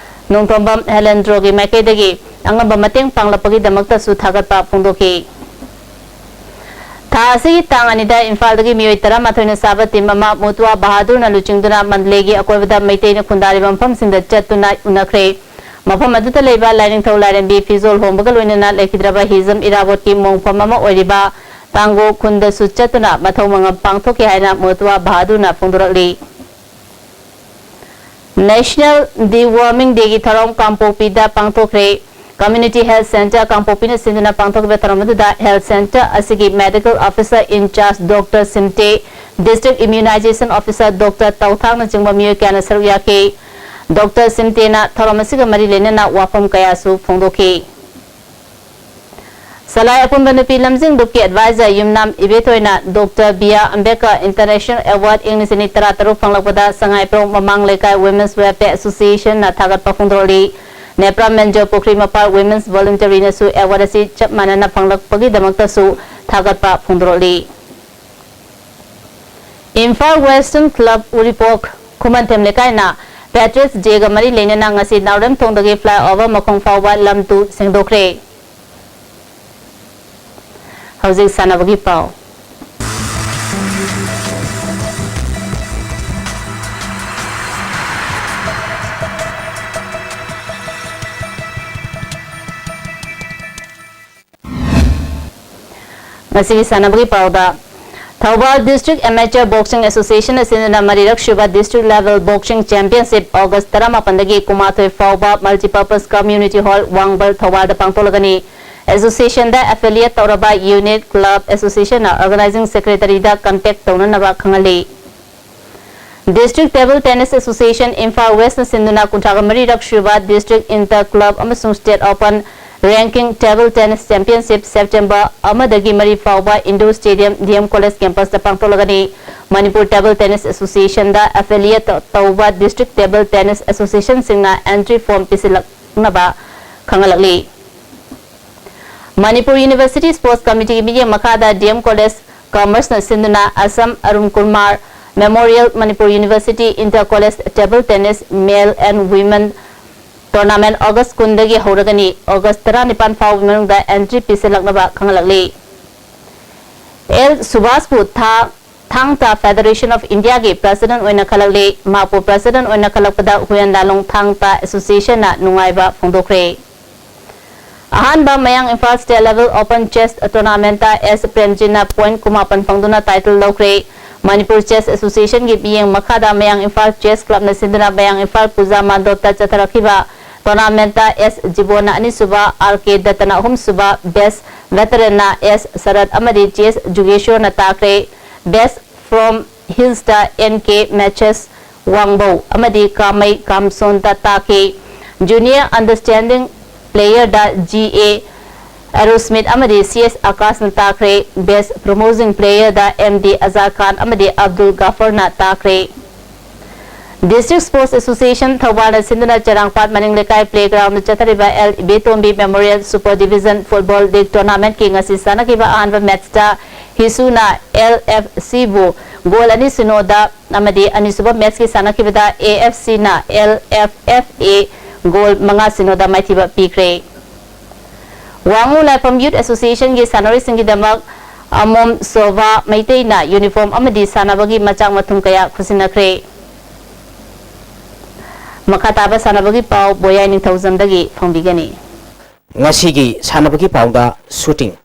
ꯅꯣꯡꯊꯣꯝꯕꯝ ꯍꯦꯂꯦꯟꯗ꯭ꯔꯣꯒꯤ ꯃꯥꯏꯀꯩꯗꯒꯤ ꯑꯉꯝꯕ ꯃꯇꯦꯡ ꯄꯥꯡꯂꯛꯄꯒꯤꯗꯃꯛꯇꯁꯨ ꯊꯥꯒꯠꯄ ꯐꯣꯡꯗꯣꯛꯈꯤ꯫ ꯊꯥ ꯑꯁꯤꯒꯤ ꯇꯥꯡ ꯑꯅꯤꯗ ꯏꯝꯐꯥꯜꯗꯒꯤ ꯃꯤꯑꯣꯏ ꯇꯔꯥꯃꯥꯊꯣꯏꯅ ꯁꯥꯕ ꯇꯤꯝ ꯑꯃ ꯃꯣꯇꯨꯋꯥ ꯕꯍꯥꯗꯨꯔꯅ ꯂꯨꯆꯤꯡꯗꯨꯅ ꯃꯟꯗꯂꯦꯒꯤ ꯑꯀꯣꯏꯕꯗ ꯃꯩꯇꯩꯅ ꯈꯨꯟꯗꯥꯔꯤꯕ ꯃꯐꯝꯁꯤꯡꯗ ꯆꯠꯇꯨꯅ ꯎꯅꯈ꯭ꯔꯦ꯫ ꯃꯐꯝ ꯑꯗꯨꯗ ꯂꯩꯕ ꯂꯥꯏꯅꯤꯡꯊꯧ ꯂꯥꯏꯔꯦꯝꯕꯤ ꯐꯤꯖꯣꯜ ꯍꯣꯡꯕꯒ ꯂꯣꯏꯅꯅ ꯂꯩꯈꯤꯗ꯭ꯔꯕ ꯍꯤꯖꯝ ꯏꯔꯥꯕꯣꯠꯀꯤ ꯃꯣꯡꯐꯝ ꯑꯃ ꯑꯣꯏꯔꯤꯕ ꯇꯥꯡꯒꯣ ꯈꯨꯟꯗꯁꯨ ꯆꯠꯇꯨꯅ ꯃꯊꯧ ꯃꯉꯝ ꯄꯥꯡꯊꯣꯛꯈꯤ ꯍꯥꯏꯅ ꯃꯣꯇꯨꯋꯥ ꯕꯍꯥꯗꯨꯔꯅ ꯐꯣꯡꯗꯣꯔꯛꯂꯤ꯫ National Deworming Dayꯒꯤ ꯊꯧꯔꯝ ꯀꯥꯡꯄꯣꯛꯄꯤꯗ ꯄꯥꯡꯊꯣꯛꯈ꯭ꯔꯦ꯫ Community Health Centre ꯀꯥꯡꯄꯣꯛꯄꯤꯅ ꯁꯤꯟꯗꯨꯅ ꯄꯥꯡꯊꯣꯛꯈꯤꯕ ꯊꯧꯔꯝ ꯑꯗꯨꯗ Health Centre ꯑꯁꯤꯒꯤ Medical Officer in Charge Doctor ꯁꯤꯝꯇꯦ, District Immunization Officer Doctor ꯇꯧꯊꯥꯡꯅꯆꯤꯡꯕ ꯃꯤꯑꯣꯏ ꯀꯌꯥꯅ ꯁꯔꯨꯛ ꯌꯥꯈꯤ꯫ ꯗꯣꯛꯇꯔ ꯁꯤꯝꯇꯦꯅ ꯊꯧꯔꯝ ꯑꯁꯤꯒ ꯃꯔꯤ ꯂꯩꯅꯅ ꯋꯥꯐꯝ ꯀꯌꯥꯁꯨ ꯐꯣꯡꯗꯣꯛꯈꯤ꯫ ꯁꯂꯥꯏ ꯑꯄꯨꯟꯕ ꯅꯨꯄꯤ ꯂꯝꯖꯤꯡ ꯂꯨꯞꯀꯤ ꯑꯦꯗꯚꯥꯏꯖꯔ ꯌꯨꯝꯅꯥꯝ ꯏꯕꯦꯊꯣꯏꯅ doctor B R Ambedkar international ꯑꯦꯋꯥꯔꯗ ꯏꯪ ꯂꯤꯁꯤꯡ ꯑꯅꯤ ꯇꯔꯥꯇꯔꯨꯛ ꯐꯪꯂꯛꯄꯗ ꯁꯉꯥꯏꯄ꯭ꯔꯧ ꯃꯃꯥꯡ ꯂꯩꯀꯥꯏ ꯋꯨꯃꯦꯟꯁ ꯋꯦꯜꯐꯤꯌꯔ ꯑꯦꯁꯣꯁꯤꯌꯦꯁꯟꯅ ꯊꯥꯒꯠꯄ ꯐꯣꯡꯗꯣꯛꯂꯤ꯫ ꯅꯦꯄ꯭ꯔꯥ ꯃꯦꯟꯖꯣ ꯄꯨꯈ꯭ꯔꯤ ꯃꯄꯥꯜ ꯋꯨꯃꯦꯟꯁ ꯚꯣꯂꯨꯟꯇꯔꯤꯅꯁꯨ ꯑꯦꯋꯥꯔꯗ ꯑꯁꯤ ꯆꯞ ꯃꯥꯟꯅꯅ ꯐꯪꯂꯛꯄꯒꯤꯗꯃꯛꯇꯁꯨ ꯊꯥꯒꯠꯄ ꯐꯣꯡꯗꯣꯔꯛꯂꯤ꯫ ꯏꯝꯐꯥꯜ ꯋꯦꯁꯇꯔꯟ ꯀ꯭ꯂꯕ ꯎꯔꯤꯄꯣꯛ ꯈꯨꯃꯟꯊꯦꯝ ꯂꯩꯀꯥꯏꯅ ꯄꯦꯇ꯭ꯔꯤꯌꯠꯁ ꯗꯦꯒ ꯃꯔꯤ ꯂꯩꯅꯅ ꯉꯁꯤ ꯅꯥꯎꯔꯦꯝꯊꯣꯡꯗꯒꯤ ꯐ꯭ꯂꯥꯏꯑꯣꯚꯔ ꯃꯈꯣꯡ ꯐꯥꯎꯕ ꯂꯝ ꯇꯨ ꯁꯦꯡꯗꯣꯛꯈ꯭ꯔꯦ꯫ ꯍꯧꯖꯤꯛ ꯁꯥꯟꯅꯕꯒꯤ ꯄꯥꯎ꯫ ꯉꯁꯤꯒꯤ ꯁꯥꯟꯅꯕꯒꯤ ꯄꯥꯎꯗ, Thoubal District Amateur Boxing Association ꯑꯁꯤꯅ ꯃꯔꯤꯔꯛ ꯁꯨꯕ District Level Boxing Championship August ꯇꯔꯥꯃꯥꯄꯟꯗꯒꯤ ꯀꯨꯟꯃꯥꯊꯣꯏ ꯐꯥꯎꯕ Multipurpose Community Hall, ꯋꯥꯡꯕꯜ, ꯊꯧꯕꯥꯜꯗ ꯄꯥꯡꯊꯣꯛꯂꯒꯅꯤ꯫ Associationꯗ affiliate ꯇꯧꯔꯕ unit, club, associationꯅ organizing secretaryꯗ contact ꯇꯧꯅꯅꯕ ꯈꯪꯍꯜꯂꯤ꯫ District Table Tennis Association Imphal ꯋꯦꯁꯅ ꯁꯤꯟꯗꯨꯅ ꯀꯨꯟꯊ꯭ꯔꯥꯒ ꯃꯔꯤꯔꯛ ꯁꯨꯕ District Inter Club ꯑꯃꯁꯨꯡ State Open Ranking Table Tennis Championship September ꯑꯃꯗꯒꯤ ꯃꯔꯤ ꯐꯥꯎꯕ Indoor Stadium, D M College campusꯇ ꯄꯥꯡꯊꯣꯛꯂꯒꯅꯤ꯫ Manipur Table Tennis Associationꯗ affiliate ꯇꯧꯕ District Table Tennis Associationꯁꯤꯡꯅ entry form ꯄꯤꯁꯤꯜꯂꯛꯅꯕ ꯈꯪꯍꯜꯂꯛꯂꯤ꯫ Manipur University Sports Committeeꯒꯤ ꯃꯤꯠꯌꯦꯡ ꯃꯈꯥꯗ D M College Commerceꯅ ꯁꯤꯟꯗꯨꯅ Assam Arun Kumar Memorial Manipur University Inter College Table Tennis Male and Women Tournament August ꯀꯨꯟꯗꯒꯤ ꯍꯧꯔꯒꯅꯤ꯫ August ꯇꯔꯥꯅꯤꯄꯥꯟ ꯐꯥꯎꯕꯒꯤ ꯃꯅꯨꯡꯗ entry ꯄꯤꯁꯤꯜꯂꯛꯅꯕ ꯈꯪꯍꯜꯂꯛꯂꯤ꯫ L ꯁꯨꯕꯥꯁꯄꯨ ꯊꯥ ꯊꯥꯡ ꯇꯥ Federation of Indiaꯒꯤ President ꯑꯣꯏꯅ ꯈꯜꯂꯛꯂꯤ꯫ ꯃꯍꯥꯛꯄꯨ President ꯑꯣꯏꯅ ꯈꯜꯂꯛꯄꯗ ꯍꯨꯌꯦꯟ ꯂꯥꯂꯣꯡ ꯊꯥꯡ ꯇꯥ Associationꯅ ꯅꯨꯡꯉꯥꯏꯕ ꯐꯣꯡꯗꯣꯛꯈ꯭ꯔꯦ꯫ ꯑꯍꯥꯟꯕ ꯃꯌꯥꯡ Imphal State Level Open Chess Tournamentꯇ S ꯄ꯭ꯔꯦꯝꯖꯤꯠꯅ point ꯀꯨꯟꯃꯥꯄꯟ ꯐꯪꯗꯨꯅ title ꯂꯧꯈ꯭ꯔꯦ꯫ ꯃꯅꯤꯄꯨꯔ Chess Associationꯒꯤ ꯃꯤꯠꯌꯦꯡ ꯃꯈꯥꯗ ꯃꯌꯥꯡ ꯏꯝꯐꯥꯜ Chess Clubꯅ ꯁꯤꯟꯗꯨꯅ ꯃꯌꯥꯡ ꯏꯝꯐꯥꯜ ꯄꯨꯖꯥ ꯃꯥꯟꯗꯣꯞꯇ ꯆꯠꯊꯔꯛꯈꯤꯕ tournamentꯇ S ꯖꯤꯕꯣꯟꯅ ꯑꯅꯤꯁꯨꯕ, R K ꯗꯠꯇꯅ ꯑꯍꯨꯝꯁꯨꯕ, Best Veteranꯅ S ꯁꯔꯠ ꯑꯃꯗꯤ J S ꯖꯨꯒꯦꯁꯣꯔꯅ ꯇꯥꯈ꯭ꯔꯦ꯫ Best from Hillsꯇ N K Matches ꯋꯥꯡꯕꯧ ꯑꯃꯗꯤ ꯀꯥꯃꯩ ꯀꯥꯝꯁꯣꯟꯗ ꯇꯥꯈꯤ꯫ Junior Understanding Playerꯗ G A Aerosmith ꯑꯃꯗꯤ C S ꯑꯀꯥꯁꯅ ꯇꯥꯈ꯭ꯔꯦ꯫ Best Promising Playerꯗ M D ꯑꯖꯥ ꯈꯥꯟ ꯑꯃꯗꯤ ꯑꯕꯗꯨꯜ ꯒꯥꯐꯔꯅ ꯇꯥꯈ꯭ꯔꯦ꯫ District Sports Association ꯊꯧꯕꯥꯜꯅ ꯁꯤꯟꯗꯨꯅ ꯆꯦꯔꯥꯡꯄꯥꯠ ꯃꯅꯤꯡ ꯂꯩꯀꯥꯏ playgroundꯗ ꯆꯠꯊꯔꯤꯕ L ꯏꯕꯦꯇꯣꯝꯕꯤ Memorial Super Division Football League Tournamentꯀꯤ ꯉꯁꯤ ꯁꯥꯟꯅꯈꯤꯕ ꯑꯍꯥꯟꯕ matchꯇ ꯍꯤꯁꯨꯅ L F Cꯕꯨ goal ꯑꯅꯤ ꯁꯤꯅꯣꯗ ꯑꯃꯗꯤ ꯑꯅꯤꯁꯨꯕ matchꯀꯤ ꯁꯥꯟꯅꯈꯤꯕꯗ A F Cꯅ L F F A goal ꯃꯉꯥ ꯁꯤꯅꯣꯗ ꯃꯥꯏꯊꯤꯕ ꯄꯤꯈ꯭ꯔꯦ꯫ ꯋꯥꯉꯨ ꯂꯥꯏꯐꯝ Youth Associationꯒꯤ ꯁꯥꯟꯅꯔꯣꯏꯁꯤꯡꯒꯤꯗꯃꯛ ꯑꯃꯣꯝ ꯁꯣꯚꯥ ꯃꯩꯇꯩꯅ uniform ꯑꯃꯗꯤ ꯁꯥꯟꯅꯕꯒꯤ ꯃꯆꯥꯛ ꯃꯊꯨꯝ ꯀꯌꯥ ꯈꯨꯠꯁꯤꯟꯅꯈ꯭ꯔꯦ꯫ ꯃꯈꯥ ꯇꯥꯕ ꯁꯥꯟꯅꯕꯒꯤ ꯄꯥꯎ ꯕꯣꯌꯥꯏ ꯅꯤꯡꯊꯧꯖꯝꯗꯒꯤ ꯐꯣꯡꯕꯤꯒꯅꯤ꯫ ꯉꯁꯤꯒꯤ ꯁꯥꯟꯅꯕꯒꯤ ꯄꯥꯎꯗ shooting꯫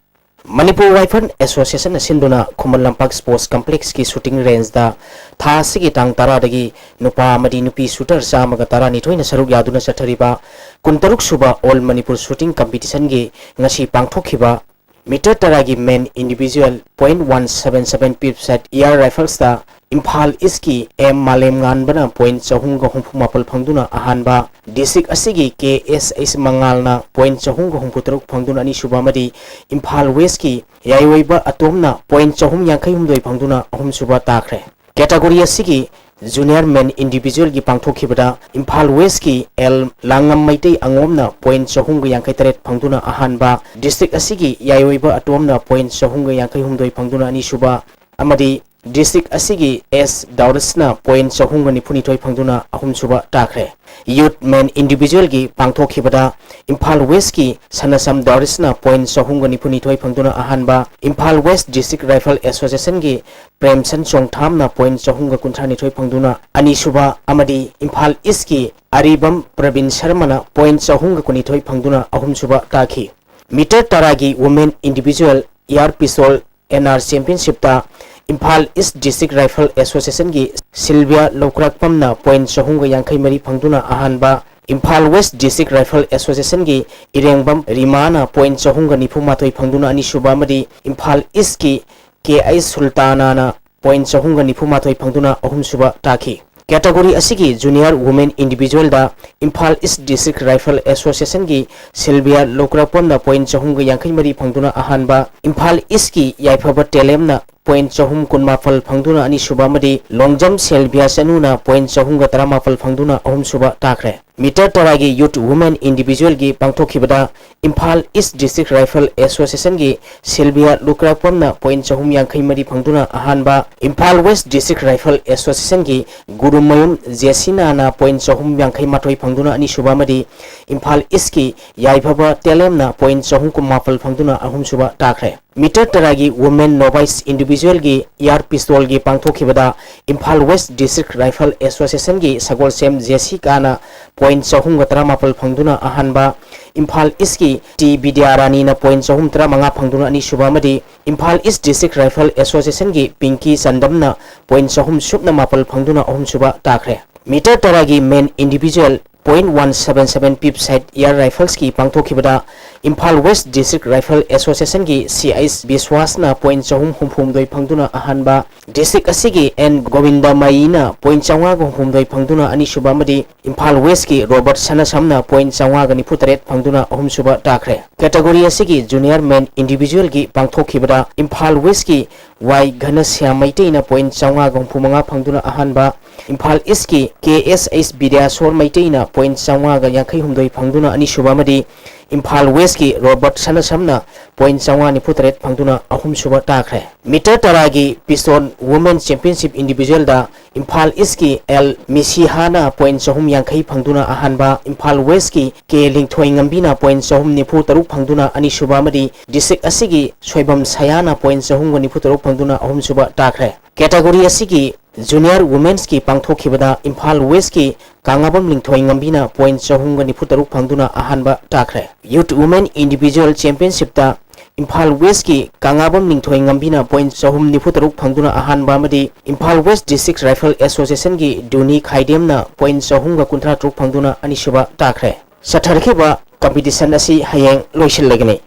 ꯃꯅꯤꯄꯨꯔ Rifle Associationꯅ ꯁꯤꯟꯗꯨꯅ ꯈꯨꯃꯟ ꯂꯝꯄꯥꯛ Sports Complexꯀꯤ shooting rangeꯗ ꯊꯥ ꯑꯁꯤꯒꯤ ꯇꯥꯡ ꯇꯔꯥꯗꯒꯤ ꯅꯨꯄꯥ ꯑꯃꯗꯤ ꯅꯨꯄꯤ shooter ꯆꯥꯝꯃꯒ ꯇꯔꯥꯅꯤꯊꯣꯏꯅ ꯁꯔꯨꯛ ꯌꯥꯗꯨꯅ ꯆꯠꯊꯔꯤꯕ ꯀꯨꯟꯇꯔꯨꯛ ꯁꯨꯕ All Manipur Shooting Competitionꯒꯤ ꯉꯁꯤ ꯄꯥꯡꯊꯣꯛꯈꯤꯕ meter ꯇꯔꯥꯒꯤ men individual point one seven seven pipset air riflesꯇ Imphal Eastꯀꯤ M ꯃꯥꯂꯦꯝꯉꯥꯟꯕꯅ point ꯆꯍꯨꯝꯒ ꯍꯨꯝꯐꯨ ꯃꯥꯄꯜ ꯐꯪꯗꯨꯅ ꯑꯍꯥꯟꯕ, district ꯑꯁꯤꯒꯤ K S H ꯃꯉꯥꯜꯅ point ꯆꯍꯨꯝꯒ ꯍꯨꯝꯐꯨ ꯇꯔꯨꯛ ꯐꯪꯗꯨꯅ ꯑꯅꯤꯁꯨꯕ ꯑꯃꯗꯤ ꯏꯝꯐꯥꯜ Westꯀꯤ ꯌꯥꯏꯑꯣꯏꯕ ꯑꯇꯣꯝꯅ point ꯆꯍꯨꯝ ꯌꯥꯡꯈꯩ ꯍꯨꯝꯗꯣꯏ ꯐꯪꯗꯨꯅ ꯑꯍꯨꯝꯁꯨꯕ ꯇꯥꯈ꯭ꯔꯦ꯫ Category ꯑꯁꯤꯒꯤ Junior Men Individualꯒꯤ ꯄꯥꯡꯊꯣꯛꯈꯤꯕꯗ ꯏꯝꯐꯥꯜ Westꯀꯤ ꯑꯦꯜ ꯂꯥꯡꯉꯝ ꯃꯩꯇꯩ ꯑꯉꯣꯝꯅ point ꯆꯍꯨꯝꯒ ꯌꯥꯡꯈꯩ ꯇꯔꯦꯠ ꯐꯪꯗꯨꯅ ꯑꯍꯥꯟꯕ, district ꯑꯁꯤꯒꯤ ꯌꯥꯏꯑꯣꯏꯕ ꯑꯇꯣꯝꯅ point ꯆꯍꯨꯝꯒ ꯌꯥꯡꯈꯩ ꯍꯨꯝꯗꯣꯏ ꯐꯪꯗꯨꯅ ꯑꯅꯤꯁꯨꯕ, ꯑꯃꯗꯤ district ꯑꯁꯤꯒꯤ ꯑꯦꯁ ꯗꯥꯎꯔꯤꯁꯅ point ꯆꯍꯨꯝꯒ ꯅꯤꯐꯨ ꯅꯤꯊꯣꯏ ꯐꯪꯗꯨꯅ ꯑꯍꯨꯝꯁꯨꯕ ꯇꯥꯈ꯭ꯔꯦ꯫ Youth Men Individualꯒꯤ ꯄꯥꯡꯊꯣꯛꯈꯤꯕꯗ ꯏꯝꯐꯥꯜ Westꯀꯤ ꯁꯅꯁꯝ ꯗꯥꯎꯔꯤꯁꯅ point ꯆꯍꯨꯝꯒ ꯅꯤꯐꯨ ꯅꯤꯊꯣꯏ ꯐꯪꯗꯨꯅ ꯑꯍꯥꯟꯕ, Imphal West District Rifle Associationꯒꯤ ꯄ꯭ꯔꯦꯝꯁꯟ ꯆꯣꯡꯊꯥꯝꯅ point ꯆꯍꯨꯝꯒ ꯀꯨꯟꯊ꯭ꯔꯥ ꯅꯤꯊꯣꯏ ꯐꯪꯗꯨꯅ ꯑꯅꯤꯁꯨꯕ ꯑꯃꯗꯤ ꯏꯝꯐꯥꯜ Eastꯀꯤ ꯑꯔꯤꯕꯝ ꯄ꯭ꯔꯕꯤꯟ ꯁꯔꯃꯅ point ꯆꯍꯨꯝꯒ ꯀꯨꯟꯅꯤꯊꯣꯏ ꯐꯪꯗꯨꯅ ꯑꯍꯨꯝꯁꯨꯕ ꯇꯥꯈꯤ꯫ Meter ꯇꯔꯥꯒꯤ Women Individual Air Pistol N R Championshipꯇ ꯏꯝꯐꯥꯜ East District Rifle Associationꯒꯤ ꯁꯤꯜꯚꯤꯌꯥ ꯂꯧꯀ꯭ꯔꯥꯛꯄꯝꯅ point ꯆꯍꯨꯝꯒ ꯌꯥꯡꯈꯩ ꯃꯔꯤ ꯐꯪꯗꯨꯅ ꯑꯍꯥꯟꯕ, Imphal West District Rifle Associationꯒꯤ ꯏꯔꯦꯡꯕꯝ ꯔꯤꯃꯥꯅ point ꯆꯍꯨꯝꯒ ꯅꯤꯐꯨ ꯃꯥꯊꯣꯏ ꯐꯪꯗꯨꯅ ꯑꯅꯤꯁꯨꯕ ꯑꯃꯗꯤ ꯏꯝꯐꯥꯜ Eastꯀꯤ ꯀꯦ ꯑꯩꯆ ꯁꯨꯜꯇꯥꯅꯥꯅ point ꯆꯍꯨꯝꯒ ꯅꯤꯐꯨ ꯃꯥꯊꯣꯏ ꯐꯪꯗꯨꯅ ꯑꯍꯨꯝꯁꯨꯕ ꯇꯥꯈꯤ꯫ Category ꯑꯁꯤꯒꯤ Junior Women Individualꯗ ꯏꯝꯐꯥꯜ East District Rifle Associationꯒꯤ ꯁꯤꯜꯚꯤꯌꯥ ꯂꯧꯀ꯭ꯔꯥꯛꯄꯝꯅ point ꯆꯍꯨꯝꯒ ꯌꯥꯡꯈꯩ ꯃꯔꯤ ꯐꯪꯗꯨꯅ ꯑꯍꯥꯟꯕ, ꯏꯝꯐꯥꯜ Eastꯀꯤ ꯌꯥꯏꯐꯕ ꯇꯦꯂꯦꯝꯅ point ꯆꯍꯨꯝ ꯀꯨꯟꯃꯥꯄꯜ ꯐꯪꯗꯨꯅ ꯑꯅꯤꯁꯨꯕ ꯑꯃꯗꯤ ꯂꯣꯡꯖꯝ ꯁꯦꯜꯕꯤꯌꯥ ꯆꯅꯨꯅ point ꯆꯍꯨꯝꯒ ꯇꯔꯥꯃꯥꯄꯜ ꯐꯪꯗꯨꯅ ꯑꯍꯨꯝꯁꯨꯕ ꯇꯥꯈ꯭ꯔꯦ꯫ Meter ꯇꯔꯥꯒꯤ Youth Women Individualꯒꯤ ꯄꯥꯡꯊꯣꯛꯈꯤꯕꯗ ꯏꯝꯐꯥꯜ East District Rifle Associationꯒꯤ ꯁꯤꯜꯚꯤꯌꯥ ꯂꯨꯀ꯭ꯔꯥꯛꯄꯝꯅ point ꯆꯍꯨꯝ ꯌꯥꯡꯈꯩ ꯃꯔꯤ ꯐꯪꯗꯨꯅ ꯑꯍꯥꯟꯕ, Imphal West District Rifle Associationꯒꯤ Gurumayum ꯖꯦꯁꯤꯅꯥꯅ point ꯆꯍꯨꯝ ꯌꯥꯡꯈꯩ ꯃꯥꯊꯣꯏ ꯐꯪꯗꯨꯅ ꯑꯅꯤꯁꯨꯕ ꯑꯃꯗꯤ ꯏꯝꯐꯥꯜ Eastꯀꯤ ꯌꯥꯏꯐꯕ ꯇꯦꯂꯦꯝꯅ point ꯆꯍꯨꯝ ꯀꯨꯟꯃꯥꯄꯜ ꯐꯪꯗꯨꯅ ꯑꯍꯨꯝꯁꯨꯕ ꯇꯥꯈ꯭ꯔꯦ꯫ Meter ꯇꯔꯥꯒꯤ Women Novice Individualꯒꯤ Air Pistolꯒꯤ ꯄꯥꯡꯊꯣꯛꯈꯤꯕꯗ Imphal West District Rifle Associationꯒꯤ ꯁꯒꯣꯜꯁꯦꯝ ꯖꯦꯁꯤꯀꯥꯅ point ꯆꯍꯨꯝꯒ ꯇꯔꯥꯃꯥꯄꯜ ꯐꯪꯗꯨꯅ ꯑꯍꯥꯟꯕ, ꯏꯝꯐꯥꯜ Eastꯀꯤ ꯇꯤ ꯕꯤꯗ꯭ꯌꯥꯔꯥꯅꯤꯅ point ꯆꯍꯨꯝ ꯇꯔꯥꯃꯉꯥ ꯐꯪꯗꯨꯅ ꯑꯅꯤꯁꯨꯕ ꯑꯃꯗꯤ Imphal East District Rifle Associationꯒꯤ ꯄꯤꯡꯀꯤ ꯆꯟꯗꯝꯅ point ꯆꯍꯨꯝ ꯁꯨꯞꯅ ꯃꯥꯄꯜ ꯐꯪꯗꯨꯅ ꯑꯍꯨꯝꯁꯨꯕ ꯇꯥꯈ꯭ꯔꯦ꯫ Meter ꯇꯔꯥꯒꯤ Men Individual point one seven seven Pip Sight Air Riflesꯀꯤ ꯄꯥꯡꯊꯣꯛꯈꯤꯕꯗ Imphal West District Rifle Associationꯒꯤ ꯁꯤ ꯑꯩꯆ ꯕꯤꯁ꯭ꯋꯥꯁꯅ point ꯆꯍꯨꯝ ꯍꯨꯝꯐꯨꯍꯨꯝꯗꯣꯏ ꯐꯪꯗꯨꯅ ꯑꯍꯥꯟꯕ, district ꯑꯁꯤꯒꯤ ꯑꯦꯟ ꯒꯣꯕꯤꯟꯗꯃꯌꯤꯅ point ꯆꯥꯝꯃꯉꯥꯒ ꯍꯨꯝꯐꯨꯍꯨꯝꯗꯣꯏ ꯐꯪꯗꯨꯅ ꯑꯅꯤꯁꯨꯕ ꯑꯃꯗꯤ ꯏꯝꯐꯥꯜ Westꯀꯤ ꯔꯣꯕꯔꯠ ꯁꯅꯥꯁꯝꯅ point ꯆꯥꯝꯃꯉꯥꯒ ꯅꯤꯐꯨ ꯇꯔꯦꯠ ꯐꯪꯗꯨꯅ ꯑꯍꯨꯝꯁꯨꯕ ꯇꯥꯈ꯭ꯔꯦ꯫ Category ꯑꯁꯤꯒꯤ Junior Men Individualꯒꯤ ꯄꯥꯡꯊꯣꯛꯈꯤꯕꯗ ꯏꯝꯐꯥꯜ Westꯀꯤ ꯋꯥꯏ ꯘꯅꯁ꯭ꯌꯥꯝ ꯃꯩꯇꯩꯅ point ꯆꯥꯝꯃꯉꯥꯒ ꯍꯨꯝꯐꯨ ꯃꯉꯥ ꯐꯪꯗꯨꯅ ꯑꯍꯥꯟꯕ, ꯏꯝꯐꯥꯜ ꯏꯁꯀꯤ ꯀꯦ ꯑꯦꯁ ꯑꯩꯆ ꯕꯤꯗ꯭ꯌꯥꯁꯣꯔ ꯃꯩꯇꯩꯅ point ꯆꯥꯝꯃꯉꯥꯒ ꯌꯥꯡꯈꯩ ꯍꯨꯝꯗꯣꯏ ꯐꯪꯗꯨꯅ ꯑꯅꯤꯁꯨꯕ ꯑꯃꯗꯤ ꯏꯝꯐꯥꯜ ꯋꯦꯁꯀꯤ ꯔꯣꯕꯔꯠ ꯁꯅꯥꯁꯝꯅ point ꯆꯥꯝꯃꯉꯥ ꯅꯤꯐꯨ ꯇꯔꯦꯠ ꯐꯪꯗꯨꯅ ꯑꯍꯨꯝꯁꯨꯕ ꯇꯥꯈ꯭ꯔꯦ꯫ ꯃꯤꯇꯔ ꯇꯔꯥꯒꯤ ꯄꯤꯁꯇꯣꯟ ꯋꯨꯃꯦꯟ ꯆꯦꯝꯄꯤꯌꯟꯁꯤꯞ ꯏꯟꯗꯤꯚꯤꯖꯨꯋꯦꯜꯗ ꯏꯝꯐꯥꯜ ꯏꯁꯀꯤ ꯑꯦꯜ ꯃꯤꯁꯤꯍꯥꯅ point ꯆꯍꯨꯝ ꯌꯥꯡꯈꯩ ꯐꯪꯗꯨꯅ ꯑꯍꯥꯟꯕ, ꯏꯝꯐꯥꯜ ꯋꯦꯁꯀꯤ ꯀꯦ ꯂꯤꯡꯊꯣꯏꯉꯝꯕꯤꯅ point ꯆꯍꯨꯝ ꯅꯤꯐꯨ ꯇꯔꯨꯛ ꯐꯪꯗꯨꯅ ꯑꯅꯤꯁꯨꯕ ꯑꯃꯗꯤ ꯗꯤꯁꯇ꯭ꯔꯤꯛ ꯑꯁꯤꯒꯤ ꯁꯣꯏꯕꯝ ꯁꯌꯥꯅ point ꯆꯍꯨꯝꯒ ꯅꯤꯐꯨ ꯇꯔꯨꯛ ꯐꯪꯗꯨꯅ ꯑꯍꯨꯝꯁꯨꯕ ꯇꯥꯈ꯭ꯔꯦ꯫ ꯀꯦꯇꯥꯒꯣꯔꯤ ꯑꯁꯤꯒꯤ ꯖꯨꯅꯤꯌꯔ ꯋꯨꯃꯦꯟꯁꯀꯤ ꯄꯥꯡꯊꯣꯛꯈꯤꯕꯗ ꯏꯝꯐꯥꯜ ꯋꯦꯁꯀꯤ ꯀꯥꯉꯥꯕꯝ ꯂꯤꯡꯊꯣꯏꯉꯝꯕꯤꯅ point ꯆꯍꯨꯝꯒ ꯅꯤꯐꯨ ꯇꯔꯨꯛ ꯐꯪꯗꯨꯅ ꯑꯍꯥꯟꯕ ꯇꯥꯈ꯭ꯔꯦ꯫ ꯌꯨꯠ ꯋꯨꯃꯦꯟ ꯏꯟꯗꯤꯚꯤꯖꯨꯋꯦꯜ ꯆꯦꯝꯄꯤꯌꯟꯁꯤꯞꯇ ꯏꯝꯐꯥꯜ ꯋꯦꯁꯀꯤ ꯀꯥꯉꯥꯕꯝ ꯂꯤꯡꯊꯣꯏꯉꯝꯕꯤꯅ point ꯆꯍꯨꯝ ꯅꯤꯐꯨ ꯇꯔꯨꯛ ꯐꯪꯗꯨꯅ ꯑꯍꯥꯟꯕ ꯑꯃꯗꯤ ꯏꯝꯐꯥꯜ ꯋꯦꯁ ꯗꯤꯁꯇ꯭ꯔꯤꯛ ꯔꯥꯏꯐꯜ ꯑꯦꯁꯣꯁꯤꯌꯦꯁꯟꯒꯤ ꯗꯨꯅꯤ ꯈꯥꯏꯗꯦꯝꯅ point ꯆꯍꯨꯝꯒ ꯀꯨꯟꯊ꯭ꯔꯥ ꯇꯔꯨꯛ ꯐꯪꯗꯨꯅ ꯑꯅꯤꯁꯨꯕ ꯇꯥꯈ꯭ꯔꯦ꯫ ꯆꯠꯊꯔꯛꯈꯤꯕ ꯀꯝꯄꯤꯇꯤꯁꯟ ꯑꯁꯤ ꯍꯌꯦꯡ ꯂꯣꯏꯁꯤꯜꯂꯒꯅꯤ꯫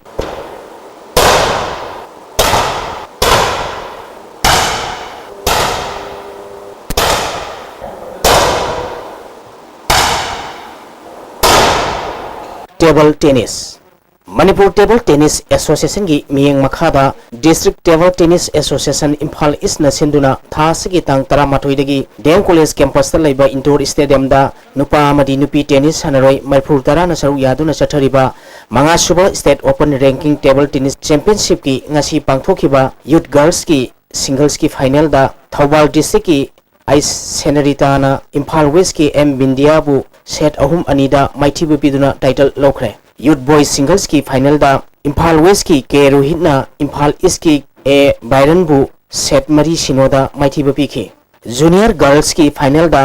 Table tennis. Manipur table tennis ꯑꯦꯁꯣꯁꯤꯌꯦꯁꯟꯒꯤ ꯃꯤꯠꯌꯦꯡ ꯃꯈꯥꯗ district table tennis association Imphal ꯏꯁꯅ ꯁꯤꯟꯗꯨꯅ ꯊꯥ ꯑꯁꯤꯒꯤ ꯇꯥꯡ ꯇꯔꯥꯃꯥꯊꯣꯏꯗꯒꯤ ꯗꯤ ꯑꯦꯝ ꯀꯣꯂꯦꯖ ꯀꯦꯝꯄꯁꯇ ꯂꯩꯕ ꯏꯟꯗꯣꯔ ꯁ꯭ꯇꯦꯗꯤꯌꯝꯗ ꯅꯨꯄꯥ ꯑꯃꯗꯤ ꯅꯨꯄꯤ ꯇꯦꯅꯤꯁ ꯁꯥꯟꯅꯔꯣꯏ ꯃꯔꯤꯐꯨ ꯇꯔꯥꯅ ꯁꯔꯨꯛ ꯌꯥꯗꯨꯅ ꯆꯠꯊꯔꯤꯕ ꯃꯉꯥꯁꯨꯕ state open ranking table tennis ꯆꯦꯝꯄꯤꯌꯟꯁꯤꯞꯀꯤ ꯉꯁꯤ ꯄꯥꯡꯊꯣꯛꯈꯤꯕ ꯌꯨꯠ ꯒꯔꯜꯁꯀꯤ ꯁꯤꯡꯒꯜꯁꯀꯤ ꯐꯥꯏꯅꯦꯜꯗ ꯊꯧꯕꯥꯜ ꯗꯤꯁꯇ꯭ꯔꯤꯛꯀꯤ ꯑꯩꯁ ꯁꯦꯅꯔꯤꯇꯥꯅ ꯏꯝꯐꯥꯜ ꯋꯦꯁꯀꯤ ꯑꯦꯝ ꯕꯤꯟꯗꯤꯌꯥꯕꯨ ꯁꯦꯠ ꯑꯍꯨꯝ ꯑꯅꯤꯗ ꯃꯥꯏꯊꯤꯕ ꯄꯤꯗꯨꯅ ꯇꯥꯏꯇꯜ ꯂꯧꯈ꯭ꯔꯦ꯫ ꯌꯨꯠ ꯕꯣꯏꯁ ꯁꯤꯡꯒꯜꯁꯀꯤ ꯐꯥꯏꯅꯦꯜꯗ ꯏꯝꯐꯥꯜ ꯋꯦꯁꯀꯤ ꯀꯦ ꯔꯣꯍꯤꯠꯅ ꯏꯝꯐꯥꯜ ꯏꯁꯀꯤ ꯑꯦ ꯕꯥꯏꯔꯟꯕꯨ ꯁꯦꯠ ꯃꯔꯤ ꯁꯤꯅꯣꯗ ꯃꯥꯏꯊꯤꯕ ꯄꯤꯈꯤ꯫ ꯖꯨꯅꯤꯌꯔ ꯒꯔꯜꯁꯀꯤ ꯐꯥꯏꯅꯦꯜꯗ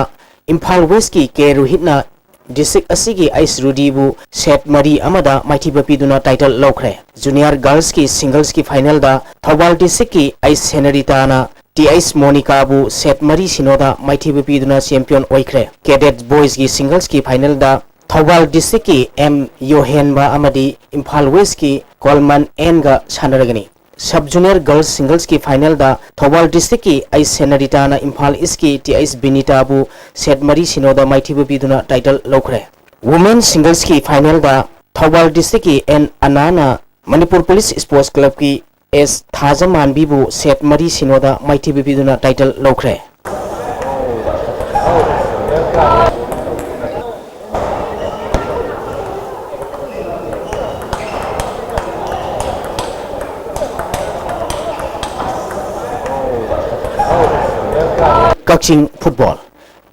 ꯏꯝꯐꯥꯜ ꯋꯦꯁꯀꯤ ꯀꯦ ꯔꯣꯍꯤꯠꯅ ꯗꯤꯁꯇ꯭ꯔꯤꯛ ꯑꯁꯤꯒꯤ ꯑꯩꯁ ꯔꯨꯗꯤꯕꯨ ꯁꯦꯠ ꯃꯔꯤ ꯑꯃꯗ ꯃꯥꯏꯊꯤꯕ ꯄꯤꯗꯨꯅ ꯇꯥꯏꯇꯜ ꯂꯧꯈ꯭ꯔꯦ꯫ ꯖꯨꯅꯤꯌꯔ ꯒꯔꯜꯁꯀꯤ ꯁꯤꯡꯒꯜꯁꯀꯤ ꯐꯥꯏꯅꯦꯜꯗ ꯊꯧꯕꯥꯜ ꯗꯤꯁꯇ꯭ꯔꯤꯛꯀꯤ ꯑꯩꯁ ꯁꯦꯅꯔꯤꯇꯥꯅ ꯇꯤ ꯑꯩꯁ ꯃꯣꯅꯤꯀꯥꯕꯨ ꯁꯦꯠ ꯃꯔꯤ ꯁꯤꯅꯣꯗ ꯃꯥꯏꯊꯤꯕ ꯄꯤꯗꯨꯅ ꯆꯦꯝꯄꯤꯌꯟ ꯑꯣꯏꯈ꯭ꯔꯦ꯫ ꯀꯦꯗꯦꯠ ꯕꯣꯏꯁꯀꯤ ꯁꯤꯡꯒꯜꯁꯀꯤ ꯐꯥꯏꯅꯦꯜꯗ ꯊꯧꯕꯥꯜ ꯗꯤꯁꯇ꯭ꯔꯤꯛꯀꯤ ꯑꯦꯝ ꯌꯣꯍꯦꯟꯕ ꯑꯃꯗꯤ ꯏꯝꯐꯥꯜ ꯋꯦꯁꯀꯤ ꯀꯣꯜꯃꯟ ꯑꯦꯟꯒ ꯁꯥꯟꯅꯔꯒꯅꯤ꯫ ꯁꯕ ꯖꯨꯅꯤꯌꯔ ꯒꯔꯜꯁ ꯁꯤꯡꯒꯜꯁꯀꯤ ꯐꯥꯏꯅꯦꯜꯗ ꯊꯧꯕꯥꯜ ꯗꯤꯁꯇ꯭ꯔꯤꯛꯀꯤ ꯑꯩꯁ ꯁꯦꯅꯔꯤꯇꯥꯅ ꯏꯝꯐꯥꯜ ꯏꯁꯀꯤ ꯇꯤ ꯑꯩꯁ ꯕꯤꯅꯤꯇꯥꯕꯨ ꯁꯦꯠ ꯃꯔꯤ ꯁꯤꯅꯣꯗ ꯃꯥꯏꯊꯤꯕ ꯄꯤꯗꯨꯅ ꯇꯥꯏꯇꯜ ꯂꯧꯈ꯭ꯔꯦ꯫ ꯋꯨꯃꯦꯟ ꯁꯤꯡꯒꯜꯁꯀꯤ ꯐꯥꯏꯅꯦꯜꯗ ꯊꯧꯕꯥꯜ ꯗꯤꯁꯇ꯭ꯔꯤꯛꯀꯤ ꯑꯦꯟ ꯑꯅꯥꯅ ꯃꯅꯤꯄꯨꯔ ꯄꯨꯂꯤꯁ ꯁ꯭ꯄꯣꯔꯠꯁ ꯀ꯭ꯂꯕꯀꯤ ꯑꯦꯁ ꯊꯥꯖꯃꯥꯟꯕꯤꯕꯨ ꯁꯦꯠ ꯃꯔꯤ ꯁꯤꯅꯣꯗ ꯃꯥꯏꯊꯤꯕ ꯄꯤꯗꯨꯅ ꯇꯥꯏꯇꯜ ꯂꯧꯈ꯭ꯔꯦ꯫ ꯀꯛꯆꯤꯡ ꯐꯨꯠꯕꯣꯜ꯫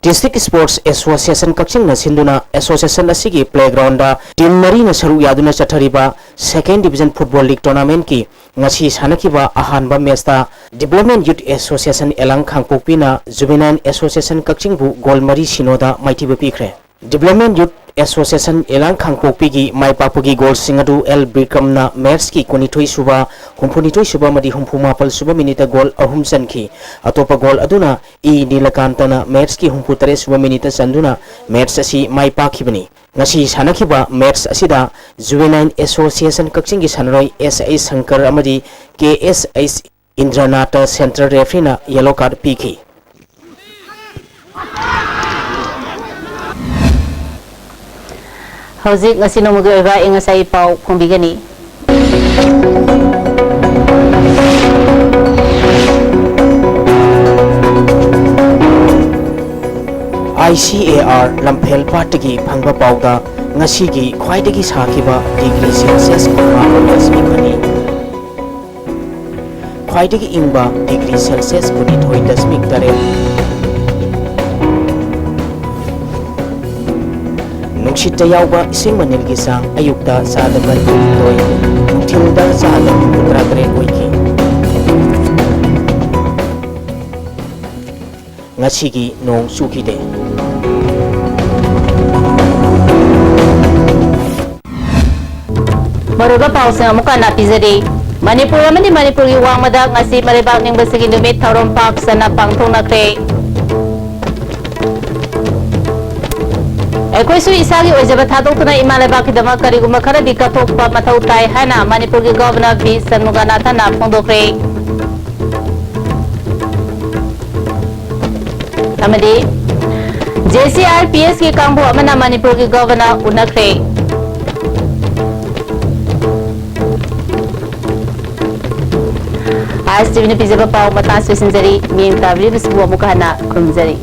District Sports Association ꯀꯛꯆꯤꯡꯅ ꯁꯤꯟꯗꯨꯅ association ꯑꯁꯤꯒꯤ playgroundꯗ team ꯃꯔꯤꯅ ꯁꯔꯨꯛ ꯌꯥꯗꯨꯅ ꯆꯠꯊꯔꯤꯕ Second Division Football League tournamentꯀꯤ ꯉꯁꯤ ꯁꯥꯟꯅꯈꯤꯕ ꯑꯍꯥꯟꯕ matchꯇ Development Youth Association ꯑꯦꯂꯥꯡ ꯈꯥꯡꯄꯣꯛꯄꯤꯅ Juvenile Association ꯀꯛꯆꯤꯡꯕꯨ goal ꯃꯔꯤ ꯁꯤꯅꯣꯗ ꯃꯥꯏꯊꯤꯕ ꯄꯤꯈ꯭ꯔꯦ꯫ Development Youth Association ꯑꯦꯂꯥꯡ ꯈꯥꯡꯄꯣꯛꯄꯤꯒꯤ ꯃꯥꯏ ꯄꯥꯛꯄꯒꯤ goalꯁꯤꯡ ꯑꯗꯨ ꯑꯦꯜ ꯕꯤꯀ꯭ꯔꯝꯅ matchꯀꯤ ꯀꯨꯟꯅꯤꯊꯣꯏ ꯁꯨꯕ, ꯍꯨꯝꯐꯨꯅꯤꯊꯣꯏ ꯁꯨꯕ ꯑꯃꯗꯤ ꯍꯨꯝꯐꯨ ꯃꯥꯄꯜ ꯁꯨꯕ minuteꯇ goal ꯑꯍꯨꯝ ꯆꯟꯈꯤ꯫ ꯑꯇꯣꯞꯄ goal ꯑꯗꯨꯅ ꯏ ꯅꯤꯂꯀꯥꯟꯇꯅ matchꯀꯤ ꯍꯨꯝꯐꯨ ꯇꯔꯦꯠ ꯁꯨꯕ minuteꯇ ꯆꯟꯗꯨꯅ match ꯑꯁꯤ ꯃꯥꯏ ꯄꯥꯛꯈꯤꯕꯅꯤ꯫ ꯉꯁꯤ ꯁꯥꯟꯅꯈꯤꯕ match ꯑꯁꯤꯗ Juvenile Association ꯀꯛꯆꯤꯡꯒꯤ ꯁꯥꯟꯅꯔꯣꯏ ꯑꯦꯁ ꯑꯩꯆ ꯁꯪꯀꯔ ꯑꯃꯗꯤ ꯀꯦ ꯑꯦꯁ ꯑꯩꯆ ꯏꯟꯗ꯭ꯔꯅꯥꯊ central refereeꯅ yellow card ꯄꯤꯈꯤ꯫ ꯍꯧꯖꯤꯛ ꯉꯁꯤ ꯅꯣꯡꯃꯒꯤ ꯑꯣꯏꯕ ꯑꯏꯪ ꯑꯁꯥꯒꯤ ꯄꯥꯎ ꯐꯣꯡꯕꯤꯒꯅꯤ꯫ I C A R ꯂꯝꯐꯦꯜ ꯄꯥꯠꯇꯒꯤ ꯐꯪꯕ ꯄꯥꯎꯗ ꯉꯁꯤꯒꯤ ꯈ꯭ꯋꯥꯏꯗꯒꯤ ꯁꯥꯈꯤꯕ degree Celsius ꯀꯨꯟꯃꯉꯥ point ꯗꯁꯃꯤꯛ ꯑꯅꯤ, ꯈ꯭ꯋꯥꯏꯗꯒꯤ ꯏꯪꯕ degree Celsius ꯀꯨꯟꯅꯤꯊꯣꯏ ꯗꯁꯃꯤꯛ ꯇꯔꯦꯠ, ꯅꯨꯡꯁꯤꯠꯇ ꯌꯥꯎꯕ ꯏꯁꯤꯡ ꯃꯅꯤꯜꯒꯤ ꯆꯥꯡ ꯑꯌꯨꯛꯇ ꯆꯥꯗ ꯀꯨꯟꯍꯨꯝꯗꯣꯏ, ꯅꯨꯡꯊꯤꯜꯗ ꯆꯥꯗ ꯍꯨꯝꯐꯨꯇꯔꯥ ꯇꯔꯦꯠ ꯑꯣꯏꯈꯤ꯫ ꯉꯁꯤꯒꯤ ꯅꯣꯡ ꯆꯨꯈꯤꯗꯦ꯫ ꯃꯔꯨꯑꯣꯏꯕ ꯄꯥꯎꯁꯤꯡ ꯑꯃꯨꯛ ꯍꯟꯅ ꯄꯤꯖꯔꯤ꯫ ꯃꯅꯤꯄꯨꯔ ꯑꯃꯗꯤ ꯃꯅꯤꯄꯨꯔꯒꯤ ꯋꯥꯡꯃꯗ ꯉꯁꯤ ꯃꯔꯩꯕꯥꯛ ꯅꯤꯡꯕꯁꯤꯡꯒꯤ ꯅꯨꯃꯤꯠ ꯊꯧꯔꯝ ꯄꯥꯛ ꯁꯟꯅ ꯄꯥꯡꯊꯣꯛꯅꯈ꯭ꯔꯦ꯫ ꯑꯩꯈꯣꯏꯁꯨ ꯏꯁꯥꯒꯤ ꯑꯣꯏꯖꯕ ꯊꯥꯗꯣꯛꯇꯨꯅ ꯏꯃꯥ ꯂꯩꯕꯥꯛꯀꯤꯗꯃꯛ ꯀꯔꯤꯒꯨꯝꯕ ꯈꯔꯗꯤ ꯀꯠꯊꯣꯛꯄ ꯃꯊꯧ ꯇꯥꯏ ꯍꯥꯏꯅ ꯃꯅꯤꯄꯨꯔꯒꯤ ꯒꯚꯔꯅꯔ ꯚꯤ ꯁꯟꯃꯨꯒꯅꯥꯊꯟꯅ ꯐꯣꯡꯗꯣꯛꯈ꯭ꯔꯦ꯫ ꯑꯃꯗꯤ ꯖꯦ ꯁꯤ ꯑꯥꯔ ꯄꯤ ꯑꯦꯁꯀꯤ ꯀꯥꯡꯕꯨ ꯑꯃꯅ ꯃꯅꯤꯄꯨꯔꯒꯤ ꯒꯚꯔꯅꯔ ꯎꯅꯈ꯭ꯔꯦ꯫ ꯑꯥꯏ ꯑꯦꯁ ꯇꯤ ꯚꯤꯅ ꯄꯤꯖꯕ ꯄꯥꯎ ꯃꯇꯥꯡ ꯂꯣꯏꯁꯤꯟꯖꯔꯤ꯫ ꯃꯤꯠꯌꯦꯡ ꯇꯥꯕꯤꯔꯤꯕꯁꯤꯕꯨ ꯑꯃꯨꯛꯀ ꯍꯟꯅ ꯈꯨꯔꯨꯝꯖꯔꯤ꯫